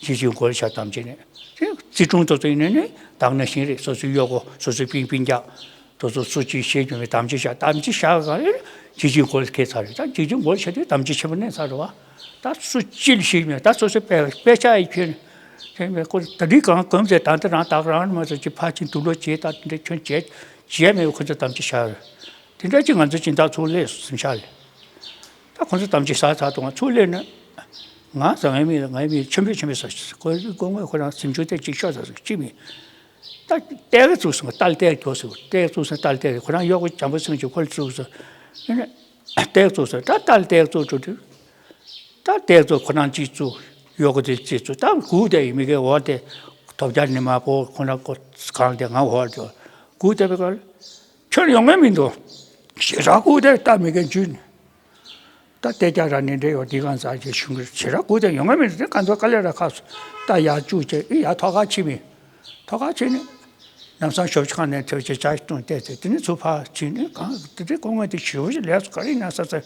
ཅི་ཅི་མགོ་ལ་ཤ་དམ་བྱས་ནས་དེ་བརྩི་སྲུང་དེ་ཚོ་ཡིན་ནའི་ནི་བདག་ན་ཤིང་རེད། སོ་སོའི་གཡོག་པོ་སོ་སོའི་སྤུན་སྤུན་ཀྱག་དེ་ཚོ་སུ་ཅིག་ཤེས་རྒྱུ་མེད་དམ་བཅའ་བཞག་དམ་བཅའ་བཞག་ག་ཨེ་ཅི་ཅི་མགོ་ལ་ཁྱེར་ཚར་རེད། ད་ཅི་ཅི་མགོ་ལ་ཤ་དེ་དམ་བཅའ་ཆེན་པོ་གནས་ཚར་རེད་བ། ད་སུ་ཅི་ལ་ཤེས་རྒྱུ་མེད། ད་སོ་སོའི་དཔེ་དཔེ་ཆ་ཡི་ཁྱོན་ནས་དེ་མེད་ཁོ་ད་རིག་གང་གང་ཟེར་ད་ལྟ་རང་བདག་རང་མ་ཚོ་ཅི་ཕ་ཆིན་དུག་ལོག་བྱེད་ད་དེ་འདྲ་ཁྱོན་བྱེད་བྱེད་མེད་པ་ཁོ་ཚོ་དམ་བཅའ་བཞག་རེད། དེ་འདྲ་ཅིག་ང་ཚོ་སྦྱིན་བདག་ཚོ་སླེབས་སོང་གཟིམ་ཤག་ལ། ད་ཁོང་ཚོ་དམ་བཅའ་བཞག་ཚར་དུས་ང་ཚུར་སླེབས་ན། ང་ཟ་ངའི་མི་ལ་ངའི་མི་ཆེན་པོས་ཆེན་པོས་ཟ་ཁོ་ཁོ་ངོས་ཁོ་རང་སེམས་ཆུང་དེ་ཅིག་ཤོར་ཟ་ཟ་ཅི་མི། ད་ལྟས་ཀ་བཙུགས་སོང་ད་ལྟས་མགྱོགས་སོང་ལྟས་ཀ་བཙུགས་སོང་ད་ལྟས་ཁོ་རང་གཡོག་པོ་འཇམ་པོ་སེམས་ཀྱི་ཁོ་ལ་བཙུགས་སོང་། ཨེ་ནས་ལྟས་ཀ་བཙུགས་སོང་ད་ལྟ་ལྟས་ཀ་བཙུགས་འགྲོ་དུས། ད་ལྟས་ཀ་བཙུགས་ཁོ་རང་གཅིག་བཙུགས་གཡོག་པོ་དེ་གཅིག་བཙུགས་ད་སྒུག་བསྡད་ཡོད་མི་གའི་འོག་དེ་དོ་བརྒྱ་ནི་མ་པོ་ཁོ་རང་ཁོ་གང་དེ་ང་འོག་དེ་སྒུག་བསྡད་པའི་སྐབས་ལ། ཁྱོད་ཡོང་ངེས་མི་འདུག་ཞེ་དྲག་སྒུག་བསྡད་ལྟ་མི་གའི་འཇུས་ནས། ད་ལྟས་ཀྱང་ར་ནས་འདྲེ་ཡོད་འདི་གང་ཟག་ཅེས་ཞུ་གི་ཞེ་དྲག་སྒུག་དེ་ཡོང་ངེས་མི་འདུག་དེ་གང་ཚོ་དཀའ་ལས་ར་ཁག་སོང་ད་ཡར་བཅུག་བྱས་ཨི་ཡར་ཐོག་ཁ་ཕྱིན་མི། ཐོག་ཁ་ཕྱིན་ནས། ལམ་སང་ཞོབ་ཁང་ནས་ཐོས་བྱས་ཇ་བཏུང་བལྟས་ཚེ་དེ་ནས་ཚུར་ཕར་ཕྱིན་ནས་གང་དེ་དེ་སྐུ་ངོ་དེ་ཞེ་པོ་ཞིག་ལས་སུ་ག་རེ་ཡིན་ན་ས་ཚ་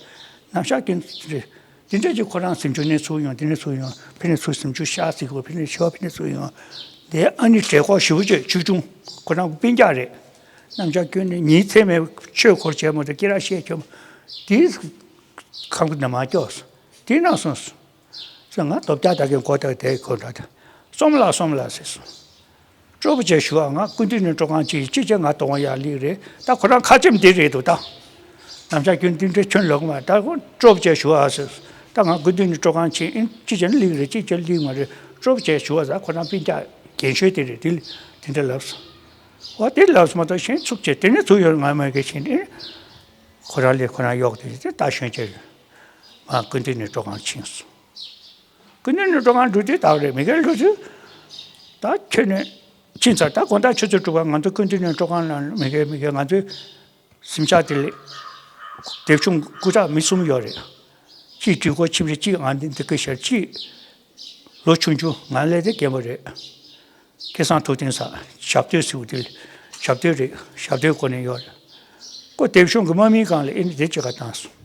ནམ་ཞག་ཀུན་དེ་དེ་འདྲ་ཅིག་ཁོ་རང་སེམས་ཆུང་ནས་ཚུར་ཡོང་དེ་ནས་ཚུར་ཡོང་ཕེ་ནས་ཚུར་སེམས་ཆུང་ཤག་ཟིག་གོ་ཕེ་ནས་ཤོག་ཕེ་ནས་ཚུར་ཡོང་དེ་ཨ་ནི་བྲེལ་ཁོག་ཞེ་པོ་ཅིག་ཆུ་ཆུང་ཁོ་རང་སྤུན་ཀྱག་རེད། ནམ་ཞག་ཀུན་ནས་ཉིན་མཚན་མེད་ཆོས་འཁོར་བྱས་མོ་དེ་སྐྱེ་ར་བཤད་ཁྱོད་དེ། ཁམས་ཀྱི་ནི་མ་སྐྱོ་སོང་། དེ་ན་སོང་སོང་། ང་དོ་བརྒྱ་ད་གིན་གོ་ད་དེ་གོ་འདྲ་ད། སོམ་ལ་སོམ་ལ་ཟེར་སོང་། སྤྲོ་པོ་བྱས་ཞུ་བ་ང་སྐུ་མདུན་ནས་སྤྲོ་གང་ཅི་ཅི་བྱས་ང་གཏོང་བ་ཡག་ལིག་རེད་ད་ཁོ་རང་ཁ་ཆེམས་འདི་རེད་འདུག་ད། ནམ་ཞག་ཀུན་འདི་འདྲའི་ཁྱོན་ལོག་མ་ད་ཁོ་སྤྲོ་པོ་བྱས་ཞུ་བ་ཟེར་སོང་། ད་ང་སྐུ་མདུན་ནས་སྤྲོ་གང་ཅི་ཨིན་ཅི་བྱས་ན་ལིག་རེད་ཅི་བྱས་ལིག་མ་རེད་སྤྲོ་པོ་བྱས་ཞུ་བ་ཟེར་ཁོ་རང་སྤུན་ཀྱག་རྒན་ཤོས་དེ་རེད་དེ་དེ་འདྲ་ལབ་སོང་། འོ་དེ་ལབ་སོང་མ་གཏོགས་གཞན་ཚུགས་བྱས་དེ་ནས་ཚུར་ཡོང་ང་མ་གི་ཕྱིན་ཨིན། ཁོ་རང་ལས་ཁོ་རང་གཡོག་དེ་དེ་ལྟ་ཞོན་བྱས་ཡོད། ང་སྐུ་མདུན་ནས་སྤྲོ་གང་ཕྱིན་སོང་། སྐུ་མདུན་ནས་སྤྲོ་གང་འགྲོ་དུས་དག་རེད་མི་སྒེར་འགྲོ་དུས། ད་ཁྱོད་ནས་ཕྱིན་ཚར་ད་དགོང་དག་ཆུ་ཚོད་དྲུག་པ་ང་ཚོ་སྐུ་མདུན་ནས་སྤྲོ་གང་ལ་མི་སྒེར་མི་སྒེར་ང་ཚོའི་གཟིམ་ཤག་དེ་ལས། དེབ་ཆུང་སྐུ་དྲག་མི་གསུམ་ཡོད་རེད། གཅིག་གྲི་གུ་ཁྱིམ་རེ་གཅིག་ང་འདི་འདི་སྐུ་ཞབས་གཅིག་ལོ་ཆུང་ཆུང་ང་ལས་དེ་རྒན་པོ་རེད། སྐལ་བཟང་ཐུབ་བསྟན་ཟེར་ཞབས་སྟོད་ཟེར་བ་དེ་ཞབས་སྟོད་རེད་ཞབས་སྟོད་གོ་ནས་ཡོད་རེད། ཁོ་དེབ་ཆུང་གི་དམག་མིའི་སྒང་ལ་ཨེ་ནི་དེ་ཅི་ག་བཏང་སོང་།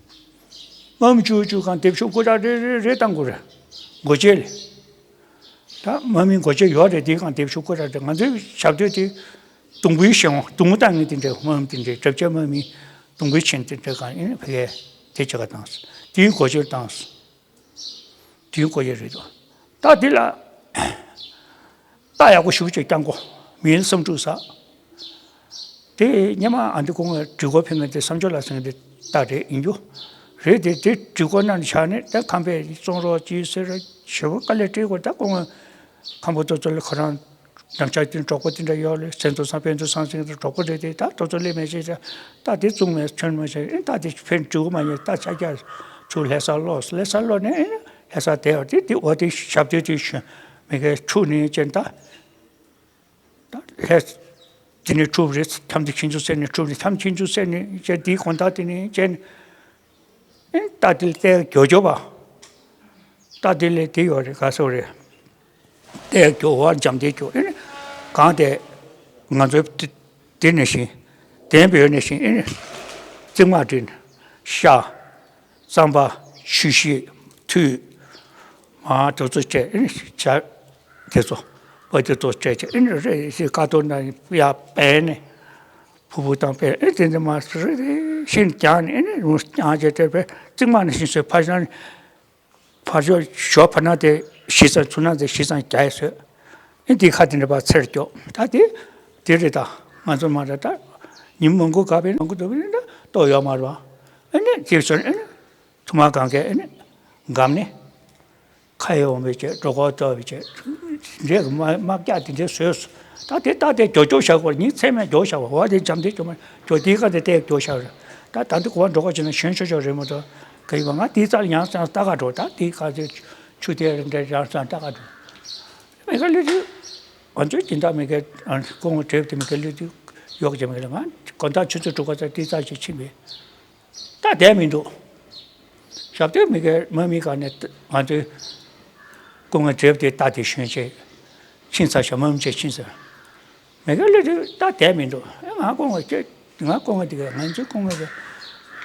དམག་མི་བཅུ་བཅུ་སྒང་དེབ་ཆུང་སྐུ་དྲག་རེ་རེ་རེ་བཏང་དགོས་རེད། འགོ་བྱེད་ལས། ད་དམག་མིའི་འགོ་བྱེད་ཡོད་རེད་དེའི་སྒང་དེབ་ཆུང་སྐུ་དྲག་རེད་ང་ཚོའི་ཞབས་སྟོད་དེ་གདུང་བུའི་ཞལ་ངོ་གདུང་བུ་བཏང་ངེས་དེ་འདྲའི་དམག་མི་དེ་འདྲའི་གྲབས་ཆེ་དམག་མི་གདུང་བུའི་ཆེན་དེ་འདྲའི་སྒང་ཨེ་ནི་ཕ་གིའི་དེ་ཅི་ག་བཏང་སོང་། དེའི་འགོ་བྱེད་བཏང་སོང་། དུས་འགོ་ཡས་རེད་དོ། ད་འདི་ལ་རྟ་ཡག་པོ་ཞུ་ཅིག་རྐྱང་གོ་མིའི་བསམ་འགྲུབ་ཟ། དེ་སྙེ་མ་ཨ་འདི་ཀོང་བའི་དྲི་གོ་ཕེ་ངེ་དེ་བསམ་སྦྱོར་ལ་སེང་དེ་རྟ་རེད་ཡིན་རྒྱུ། རེད་དེ་དེ་དྲི་གོ་ནང་ཆ་ནས་ད་ཁམས་པའི་བཙོང་རོགས་ཀྱིས་ཟེར་ཞེ་པོ་དཀའ་ལས་སྤྲད་དགོས་ད་ཀོང་བའི་ཁམས་པ་ཚོ་ཚོ་ལ་ཁོ་རང་། ནམ་ཞག་དེ་གྲོགས་པོ་དེ་འདྲ་ཡོད་ལེ་སེམས་ཚོ་སང་ཕན་ཚོ་སང་སེང་ཚོ་གྲོགས་པོ་རེད་དེ་ད་དོ་ཚོ་ལེ་མེ་ཤེས་ད་ད་དེ་བཙུགས་མེད་ཁྱོན་མ་ཤེས་ཨེ་ད་དེ་ཕན་འགྲིག་མ་ཉེ་ད་ཆ་རྒྱ་ཚུ་ལྷ་ས་ལོག་ལྷ་ས་ལོག་ནས་ཨེ་ལྷ་ས་དེ་བར་དེ་དེ་འོ་དེ་ཞབས་དེ་དེ་ཞུ་མི་གའི་ཁྲུ་ནས་ཅན་ད་ད་ལྷ་དེ་ནས་ཁྲུ་རེད་ཐམ་དེ་ཁྱིན་ཚུ་སེ་ནས་ཁྲུ་རེད་ཐམ་ཁྱིན་ཚུ་སེ་ནས་ཅན་དེའི་གོང་ད་དེ་ནས་ཅན། ཨེ་རྟ་དེ་ལ་རྟའི་མགྱོགས་མགྱོགས་པ། རྟ་དེ་ལས་དེ་ཡོད་རེད་ག་སོ་རེད། རྟའི་མགྱོགས་བ་འཇམ་དེ་མགྱོགས་ཨེ་གང་དེ། ང་ཚོའི་དེ་དེ་ནས་བཞིན། དེ་བོད་ནས་བཞིན་ཨེ་རྩིག་མ་བྲིས་ཤ། རྩམ་པ་ཆུ་ཤེལ་ཐུད། མ་དེ་ཚོ་བཅས་ཨེ་བྱ། དེ་ཚོ་བ་དེ་ཚོ་བཅས་ཀྱི་ཨེ་རེ་ཞིག་ཀ་ཏོ་ན་ཡ་པས་ནས། ཕུ་བུ་དང་པས་ཨེ་དེ་འདྲ་མ་ཤིན་ཀྱང་ནི་ཨེ་ནི་རུང་ཀྱང་བྱས་ཏེ་པས་རྩིག་མ་ནི་ཤིན་སོས་ཕར་ཞང་ཕར་ཞོག་ཞོག་ཕར་ན་དེ་ཤི་ཙང་ཚུར་ན་དེ་ཤི་ཙང་རྒྱ་ཡི་སོས། ཨེ་དེ་ཁ་དེ་འདྲ་པ་ཚེར་སྐྱོ་ད་དེ་དེ་རེད་ད། ང་ཚོ་མ་རེད་ད། ཉིན་མང་པོ་ག་པས་མང་པོ་འདུག་པས་ད་ལྟོ་ཡོད་མ་རེད་བ། ཨེ་ནི་དེ་སོན་ཨེ་ནི། ཐུ་མ་གང་གས་ཨེ་ནི་སྒམ་ནི་ཁ་ཡི་འོང་བའི་ཆེད་འགྲོ་ཁོག་ལྟ་བའི་ཆེད་འདྲེ་གི་དམག་དམག་རྒྱག་དེ་འདྲའི་བཟོས་སོ། ད་དེ་ལྟ་དེ་མགྱོགས་མགྱོགས་བཞག་པར་ཉིན་མཚན་མེད་མགྱོགས་བཞག་པ་འོ་དེ་འཇམ་དེ་མགྱོགས་མ་མགྱོགས་དེའི་ཁ་དེ་ལྟས་མགྱོགས་བཞག་རེད། ད་ད་འདི་གོ་བ་འགྲོ་ཁོག་བྱས་ན་ཞོན་ཆོག་ཆོག་རེད་མ་གཏོགས་ག་ཡི་བ་ང་དེའི་རྩར་ཡང་སང་ལྟ་ག་འགྲོ་ད་དེའི་ཁ་དེ་ཆུ་དེ་རེ་འདྲ་ཡང་སང་ལྟ་ག་འགྲོ། མི་ཁ་ལུས་དུས་ང་ཚོའི་སྦྱིན་བདག་མི་ཁའི་སྐུ་ངོ་བགྲེས་པ་དེ་མི་ཁའི་ལུས་དུས་གཡོག་བྱེད་མི་ཁ་ལ་ང་དགོང་དག་ཆུ་ཚོད་དྲུག་པ་ཙམ་དེའི་རྩར་ཞིག་ཕྱིན་པས། ད་བསྡད་མི་འདུག་ཞབས་སྟོན་མི་གའི་མ་མི་ག་ནས་ང་ཚོའི་སྐུ་ངོ་བགྲེས་པ་དེ་ལྟ་དེ་ཞོན་ཆེ་ཕྱིན་ཚར་ཞག་མ་མི་ཆེ་ཕྱིན་ཚར། མི་གའི་ལུས་དུས་ད་བསྡད་མི་འདུག་ང་སྐུ་ངོ་ཁྱོད་ང་སྐུ་ངོ་དེ་ག་ང་ཚོའི་སྐུ་ངོ་ག་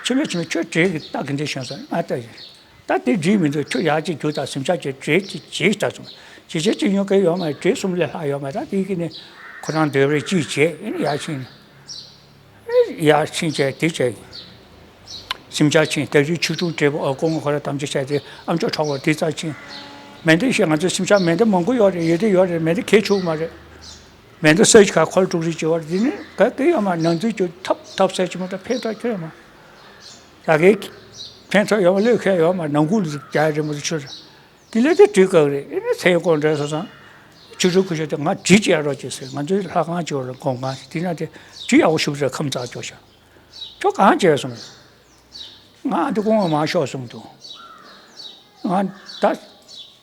ཕྱི་ལོ་ཕྱི་ལོ་ཁྱོད་བགྲེས་གི་ལྟ་གི་འདྲ་ཞོན་སོང་ང་ལྟ་ཡིན། ད་དེ་འགྲིག་མི་འདུག་ཁྱོད་ཡག་ཅིག་རྒྱུགས་དང་སེམས་ཆགས་ཀྱི་བྲེལ་ཅིག་བྱེད་ལྟ་སོང་། ཇེ་ཆེ་ཅིག་ཉོ་གི་ཡོད་མ་རེད། བྲེལ་གསུམ་ལས་ལྷག་ཡོད་མ་རེད། ད་དེ་གི་ནི་ཁོ་རང་འདོད་པ་རེ་ཅིག་བྱས་ཨེ་ནི་ཡར་ཕྱིན་ནས་ཡར་ཕྱིན་བྱས་དེ་བྱས་སེམས་ཆགས་ཕྱིན་ད་རེས་ཆུ་ཆུང་བྲེལ་པོ་ཨ་ཁོ་ངོ་ཁོ་ར་དམ་བཅའ་བྱས་ཏེ་ཨ་མཆོག་གྲོགས་པོ་དེ་རྩར་ཕྱིན། མེ་མདའ་བཤད་ང་ཚོ་སེམས་ཆགས་མེ་མདའ་མང་པོ་ཡོད་རེད། ཡོད་དེ་ཡོད་རེད། མེ་མདའ་གས་ཆུག་མ་རེད། མེ་མདའ་ས་ཆ་ཁ་ཁོལ་དཀྲུག་རེ་བྱེད་པ་དེ་ནི་ག་གེ་ཡོད་མ་ནང་དུ་ཅུ་ཐབ་ཐབ་ས་ཆུ་མ་ད་ཕན་ཐོགས་ཁྱོད་ཡོད་མ། ད་གེ་ཕན་ཐོགས་ཡོད་མ་ལོས་ཁྱོད་ཡོད་མ་ནང་ཁུལ་དུ་རྒྱ་རེ་མ་དུ་ཆུ་རེད། དེ་ལས་དེ་དྲི་དཀའ་རེད། ཨེ་ནི་ཚེ་ཡོང་ཀོང་འདྲ་སོ་སང་ཆུ་ཆུ་ཁུ་ཤོ་དེ་ང་དྲི་ཅི་ཡ་རོགས་ཅེས་ཟེར། ང་ཚོའི་ལྷ་ཁང་ཅི་བ་ལ་གོང་ཁང་དེ་ན་དེ་དྲི་ཡག་པོ་ཞུ་རེ་ཁམས་ཙག་ཅོ་ཤ་ཁྱོད་གང་བྱས་སོང་། ང་འདི་སྐུ་ངོ་མ་ཤོག་གསུངས་འདུག་ང་ད་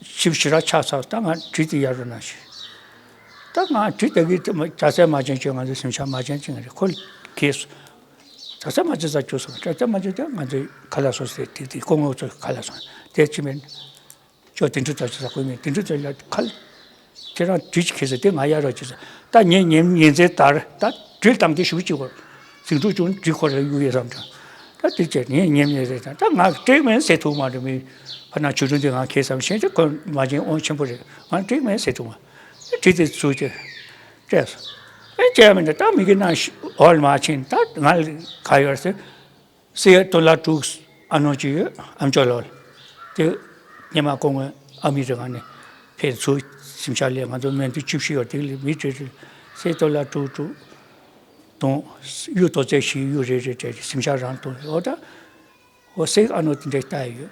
ཞིབ་ཞི་ར་ཆགས་ཚར། ད་ང་བྲིས་ཏེ་ཡར་རོ་ན་ཞིག་ད་ང་བྲིས་ད་གི་ད་ས་མ་ཅན་ཅན་ང་ཚོ་སེམས་ཤ་མ་ཅན་ཅན་རེད། ཁོ་གིས་ད་ས་མ་ཅན་ས་བཅུ་སོང་། ད་ས་མ་ཅན་ད་ང་ཚོའི་ཁ་ལག་སོ་སོའི་ཏིག་ཏིག་སྐུ་ངོ་ཚོའི་ཁ་ལག་སོང་དེ་ཅི་མིན། ཅོ་དེ་འདྲ་ཙམ་ཞིག་ཟ་དགོས་མིན། དེ་འདྲ་ཙམ་ལ་ཁ་ལ་ཁྱེད་རང་དུས་ཀྱི་ཁེ་ས་དེ་ང་གཡར་རོགས་བྱེད་ས། ད་ངས་ཉིན་ཉིན་མཚན་ལྟར་ད་དྲིལ་བཏང་དེ་ཞུ་གཅིག་གོ། ཟིང་འཁྲུག་བྱུང་དྲིལ་ཁོ་རེ་གཡུག་ཡས་བསམ་དྲན། ད་དེ་བྱས་ངས་ཉིན་ཉིན་རེ་དང་ད་ང་སྤྲེག་མེད་ཟེར་ཐུབ་མ་རེད། མི་ཕ་ན་ཆུ་ཆུང་དེ་ང་ཁེ་བསམ་ཤེས་ཏེ་ཁོ་མ་བྱན་དབང་ཆེན་པོ་རེད། ང་སྤྲེག་མེད་ཟེར་ཐུབ་མ། དྲིལ་དེ་ཚུར་བྱས་སྤྲད་སོང་། ཨེ་བྱས་མིན་ད་ད་མི་གི་ནང་འོག་ལ་མ་ཕྱིན། ད་ང་ལ་ག་ཡོད་ཟེར། སེ་ཏོ་ལ་དྲུག་ཨ་ནོ་ཅི་ཡོད་ཨམ་ཅོག་ལོ། དེ་ཉི་མ་ཀོང་ཨ་མི་རི་ཀ་ནས་ཕེབས་ཚུལ་སེམས་ཤ་ལས་ང་ཚོ་མེ་མདའ་བཅུ་བཞི་ཡོད་དེ་ལས་མི་གྲས་རེ་སེ་ཏོ་ལ་དྲུག་དྲུག་དང་གཡུ་ཏོ་ཙེ་བཞི་གཡུ་རེ་རེ་སྤྲད་དེ་སེམས་ཤ་རང་དང་ཡོད་ད། འོ་སེ་ཨ་ནོ་དེ་འདྲ་ལྟ་ཡི་ཡོད།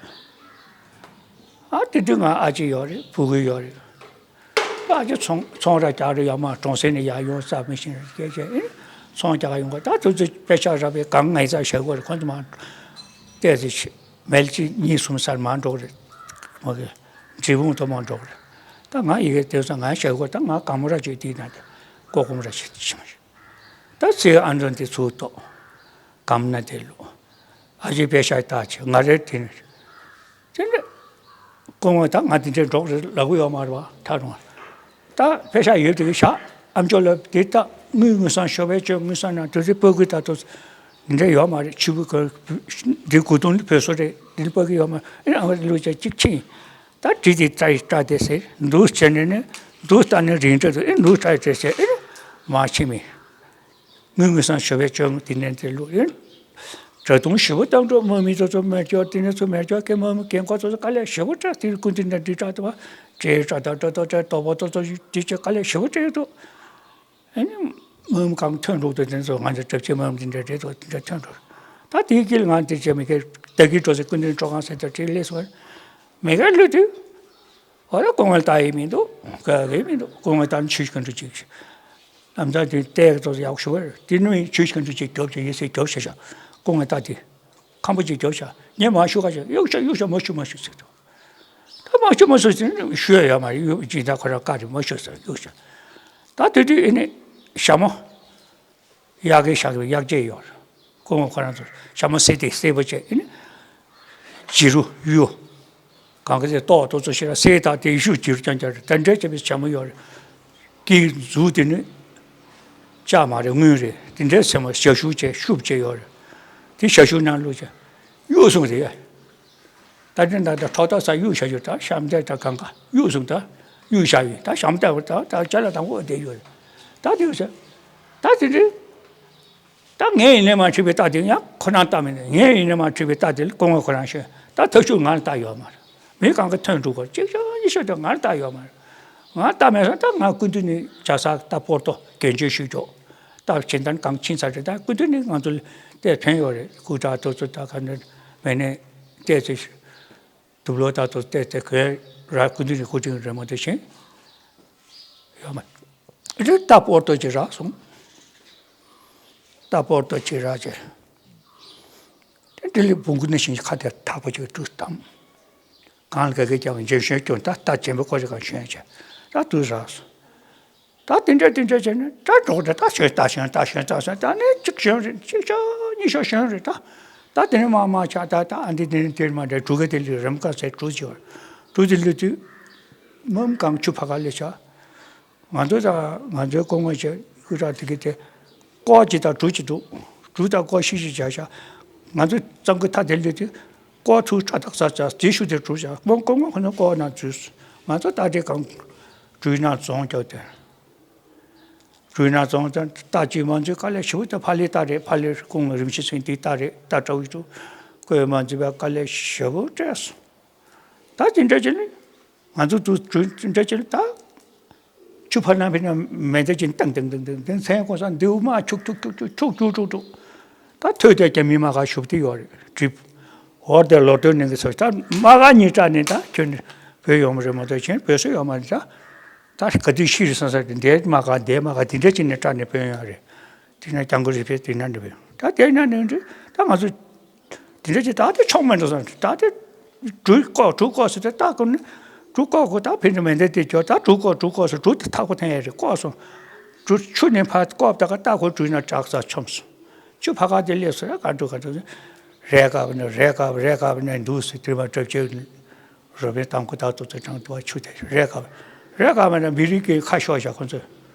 ཨ་དེ་དུས་ང་ཨ་ཅེ་ཡོད་རེད། ཕྲུ་གུ་ཡོད་རེད། ཨ་ཅེ་ཚོང་ཚོང་ར་རྒྱག་རེད། ཡར་མར་གྲོང་གསེབ་ནས་ཡར་ཡོང་ས་མི་ཤེས་རེད། སྐད་ཆ་ཨེ་ཚོང་རྒྱག་ཡོང་གི་ད་དུས་ཚོད་པེ་ཤག་རག་པའི་གང་ངའི་རྩར་བཞག་དགོས་རེད། ཁོང་ཚོ་མར་བལྟས་ཚེ་མལ་གཅིག་གཉིས་གསུམ་སར་མར་འགྲོ་གི་རེད། མོ་གི་འབྲས་སྤུངས་དུ་མར་འགྲོ་གི་རེད། ད་ང་ཡི་གེ་དེ་ཚོ་ང་བཞག་དགོས། ད་ང་གང་མོ་ར་ཅིག་དེའི་ནང་དུ་ཀོ་ཀོ་མོ་ར་ཅིག་ཤི་མ་ཤི། ད་ཚེ་ཨ་འདྲ་འདི་ཚུར་གཏོགས། གམ་ན་དེ་ལུ། ཨ་ཅེ་པེ་ཤ་ད་ཆེ་ང་རེ་དེ་ནི། དེ་ནི། སྐུ་ངོ་ད་ང་དེ་འདྲའི་འགྲོགས་རེད་ལབ་གི་ཡོད་མ་རེད་བ། ཐག་རིང་བ། ད་པེ་ཤ་ཡོད་དེ་གི་ཤ་ཨམ་ཅོག་ལ་དེ་ད་དངུལ་དངུལ་སང་ཞོ་བའི་ཅོ་དངུལ་སང་ན་དུ་ཚེ་ཕ་གི་ད་དུ་འདྲ་ཡོད་མ་རེད། ཆུ་བུ་གི་འདི་གུ་དུང་ལི་བོད་སོ་རེད། འདི་ཕ་གི་ཡོད་མ་རེད། ཨ་ལུ་ཅག་གཅིག་ཕྱིན། ད་བྲིས་དེ་བཀྲ་ཡི་བཀྲ་དེ་ཟེར་འདུག་བྱས་ནས་ནི་འདུག་ལྟ་ནི་རིང་འདྲ་དུ་ཨེ་འདུག་བཀྲ་ཡི་བཀྲ་ཟེར་ཨེ་མ་ཕྱིན་མི། དངུལ་དངུལ་སང་ཞོ་བའི་ཅོ་དེ་ནས་དེ་ལུ་ཨེ། གྲ་དུང་ཞེ་པོ་བཏང་འགྲོ་མ་མི་ཚོ་ཚོ་མེར་སྐྱོར་དེ་ནས་ཚོ་མེར་སྐྱོར་གེ་མ་མི་རྒན་འཁོགས་ཚོ་ཚོ་དཀའ་ལས་ཞེ་པོ་བཀྲ་དེ་ཀུན་དེ་འདྲ་འདི་བཀྲ་དུ་བ་བྲེ་བཀྲ་ད་བཀྲ་ད་བཀྲ་དོ་པོ་ཚོ་ཚོ་དེ་ཅེ་དཀའ་ལས་ཞེ་པོ་བཀྲ་ཡོད་དོ། ཨེ་ནི་མུམ་གང་ཐོན་འགྲོ་དུས་དེ་ཚོ་ང་ཚོ་གྲབས་ཆེ་མུམ་དེ་འདྲ་རེད་དོ། དེ་འདྲ་ཐོན་འགྲོ། ད་དེའི་དཀྱིལ་ང་དེ་ཅེ་མི་ཁའི་ད་གི་འགྲོ་ཚེ་ཀུན་དེ་སྤྲོ་ཁང་ཟེར་ད་བྲེ་ལས་སོ། མི་ཁའི་ལུས་དུས། འོ་ད་སྐུ་ངལ་ལྟ་ཡི་མི་འདུག་ག་གི་མི་འདུག་སྐུ་ངལ་ལྟ་ནི་ཆུ་ཤི་ག་འགྲོ་ཅིག་ལམ་ད་དེ་ཏེག་ཏོ་ཡག་ཤོ་བར་དེ་ནུས་ཆུ་ཤི་ག་འགྲོ་ཅིག་རྒྱོབ་ཅིག་ཡེ་སེ་རྒྱོབ་ཤ་ཤ་སྐུ་ངལ་ལྟ་དེ་ཁམ་པོ་ཅིག་རྒྱོབ་ཤ་ཉེ་མ་ཤུ་ག་ཅིག་གཡུག་ཤ་གཡུག་ཤ་མ་ཤུ་མ་ཤུ་ཟེར་དུ། ད་མ་ཤུ་མ་ཤུ་ཟེར་ནི་ཤུ་ཡ་ཡ་མ་ཡུ་ཅིག་ད་ཁོ་ར་ཀ་རི་མ་ཤུ་ཟེར་གཡུག་ཤ། ད་དེ་དུས་ཨེ་ནི་ཞྭ་མོ། གཡག་གི་ཞག་གི་གཡག་རྗེས་ཡོད་རེད། སྐུ་ངོ་ཁོ་རང་ཚོ་ཞྭ་མོ་བསད་དེ་བསད་པ་བྱས་ཨེ་ནི། བྱི་རུ་གཡུ། གང་ག་ཚེ་ཏོག་ཏོག་ཚོ་ཤི་ར་བསད་ད་དེ་གཞུ་བྱི་རུ་ཀྱང་ཀྱང་རེད། ད་འདྲ་བྱས་པའི་ཞྭ་མོ་ཡོད་རེད། ཀྱི་མཛུབ་དེ་ནི། ལྕགས་མ་རེད་དངུལ་རེད། དེ་འདྲའི་སེམས་པ་ཞྭ་ཤུག་བྱས་ཤུབ་བྱས་ཡོད་རེད། དེ་ཞྭ་ཤུག་ནང་བླུགས་བྱས། གཡུག་སོང་རེད། ད་དེ་འདྲ་ད་ཁྲོག་ཐག་ས་གཡུག་བྱ་ཡོད། ད་ཞྭ་མོ་དེ་ད་གང་ག་གཡུག་སོང་ད་གཡུག་བྱ་ཡོད། ད་ཞྭ་མོ་དེ་ད་ད་ཅ་ལག་དང་པོ་དེ་ཡོད་རེད། ད་དེ་ཡོད་ཟེར། ད་དེ་འདྲའི། ད་ངས་ཡིན་ནའི་མ་བྲིས་པའི་རྟགས་དེ་ཡང་ཁོ་རང་རྟགས་མེད་ནས། ངས་ཡིན་ནའི་མ་བྲིས་པའི་རྟགས་དེ་ལ་སྐུ་ངོ་ཁོ་རང་ཤོད། ད་ཐབས་ཤུགས་ང་ལ་རྟགས་ཡོད་མ་རེད། མི་གང་གི་ཐོན་འགྲོ་དགོས། གཅིག་ཤོད་གཉིས་ཤོད་དེ་ང་ལ་རྟགས་ཡོད་མ་རེད། ང་ལ་རྟགས་མེད་ཙང་ད་ང་སྐུ་མདུན་ནས་བྱ་ས་ད་པོར་ཏོ་གན་རྒྱ་ཞུ་ཆོག་ད་བྱེད་སྟངས་གང་ཕྱིན་ཚར་རེད། ད་སྐུ་མདུན་ནས་ང་ཚོ་ལ་དེ་ཕན་ཡོད་རེད། སྐུ་དྲག་དེ་ཚོ་ད་ག་འདྲ་མེད་ནས་བལྟས་ཚེ། དུག་ལོག་ད་དུ་བལྟས་ཏེ་གོས་ར་སྐུ་མདུན་ནས་སྐུ་དྲིན་རེད་མ་གཏོགས་གཞན་ཡོད་མ་རེད། ད་པོར་ཏོ་ཅིག་རག་སོང་། ད་པོར་ཏོ་ཅིག་རག་བྱས། དེ་འདི་ལས་བུང་གུ་ནི་བཞིན་ཁ་དེ་ཐག་པ་ཅིག་བཀྲུས་བཏང་། གང་ལ་ག་གེ་ཀྱང་འཇེབས་ཞོན་སྐྱོན་ད་ལྟ་བྱེད་པའི་སྐོར་ཅིག་གང་ཞོན་བྱས་ད་དུས་རག་སོང་། ད་དེ་འདྲ་དེ་འདྲ་བྱས་ནས་ད་འགྲོ་འདྲ་ད་ཞོན་ད་ཞོན་ད་ཞོན་ད་ཞོན་ད་ནི་གཅིག་ཞོན་རེད། གཅིག་ཞོན་གཉིས་ཞོན་ཞོན་རེད། ད་ད་དེ་ནས་མ་མ་ཆགས། ད་ད་ཨ་འདི་དེ་ནས་དེར་མ་འདྲ་གྲུ་ག་དེ་ལས་རིམ་ཁ་ཟེར་གྲུ་ཅིག་ཡོད། གྲུ་དེ་ལུས་དུས་མམ་གང་ཆུ་ཕ་ག་ལས་ཆགས། ང་ཚོ་ད་ང་ཚོའི་སྐུ་ངོ་ཆེ་སྐུ་དྲག་དེ་གི་དེ་ཀོ་ཅིག་དང་གྲུ་ཅིག་འདུག་གྲུ་དང་ཀོ་ཤིག་ཤིག་བྱ་བྱ། ང་ཚོ་གཙང་ཁུལ་ཐ་དེ་ལུས་དུས། ཀོ་ཐུག་ཁྲ་ཐག་ས་ཆ་དེ་ཤུ་དེ་གྲུ་བྱ། སྐུ་ངོ་ཁོ་ཚོ་ཀོ་ན་འཛུལ། ང་ཚོ་ད་དེ་གང་གྲུའི་ནང་བཙོང་རྒྱག་དེ། གྲུའི་ནང་བཙོང་དེ་རྟ་ཅིག་མ་འཛུལ་དཀའ་ལས་ཞེ་པོ། དེ་ཕ་ལེ་རྟ་རེད། ཕ་ལེ་སྐུ་ངོ་རིན་ཆེན་སེང་དེའི་རྟ་རེད། རྟ་བཀྲ་བོ་འདུག་ཀོས་མ་འཛུལ་བ་དཀའ་ལས་ཞེ་པོ་སྤྲད་སོང་། ད་དེ་འདྲ་བྱས་ནས་ང་ཚོ་དུ་དེ་འདྲ་བྱས་ནས་ད་ཆུ་ཕར་ནང་ཕེབས་ན་མེ་མདའ་ཅིག་ཏང་ཏང་ཏང་ཏང་ཏང་མཚན་གོ་ས་མདེའུ་མ་འཁྱུག་འཁྱུག་འཁྱུག་འཁྱུག་འཁྱུག་འཁྱུག་འཁྱུག་འཁྱུག་ད་ཐོས་དེ་རྒྱ་མི་མ་ག་ཞུབ་དེ་ཡོད་རེད། གྲིབ་འོར་དེ་ལོ་ཏོན་ནས་གི་ཚོ་ད་མ་ག་གཉིས་སྐྲག་ནས་ད་ཁྱོད་ནི་བོད་ཡོང་མ་རེད་མ་གཏོགས་ཁྱོད་བོད་སུ་ཡོང་མ་རེད། ད་ད་ག་དུས་ཤི་རེད་བསམ་ས་དེ་འདས་མ་ག་འདས་མ་ག་དེ་འདྲ་ཅིག་ནས་སྐྲག་ནས་བོད་ཡོང་རེད། དེ་ན་རྒྱང་གི་རི་ཕེ་དེ་ན་འདྲ་བས་ད་དེ་ན་ནི་འདྲ་ད་ང་ཚོ་དེ་འདྲ་ཅིག་ད་དེ་ཆོག་མེད་འགྲོ་སོང་། ད་དེ་གྲུ་བཀོག་གྲུ་བཀོག་ཟེར་ཏེ་ད་ཀུན་ནི་གྲུ་བཀོག་གོ་ད་ཕན་ཚུན་མེ་མདའ་དེ་ཅོ་ད་གྲུ་བཀོག་གྲུ་བཀོག་ཟེར། གྲུ་དེ་ཐག་པ་འཐེན་ཡ་རེད། བཀོག་སོང་། གྲུ་ཆུ་ནས་ཕར་བཀོག་ད་ག་ད་ཁོ་གྲུའི་ནང་བྲག་ས་མཆོངས་སོང་། ཆུ་ཕ་ག་དེ་སླེབས་སོང་། ར་ག་འགྲོ་ག་འགྲོ་རས་དཀར་བ་ནས་རས་དཀར་བ་རས་དཀར་བ་ནས་འདུག་ཟེར་དེ་མ་གྲབ་ཆེ་རོ་བའི་དང་ཁོ་ད་ཏོ་ཏོ་ཀྲང་ཏུ་བ་ཆུ་དེ་རས་དཀར་བ་རས་དཀར་བ་ན་མི་རིགས་ཀྱི་ཁ་ཤོར་བཞག་ཁོ་ཚོས་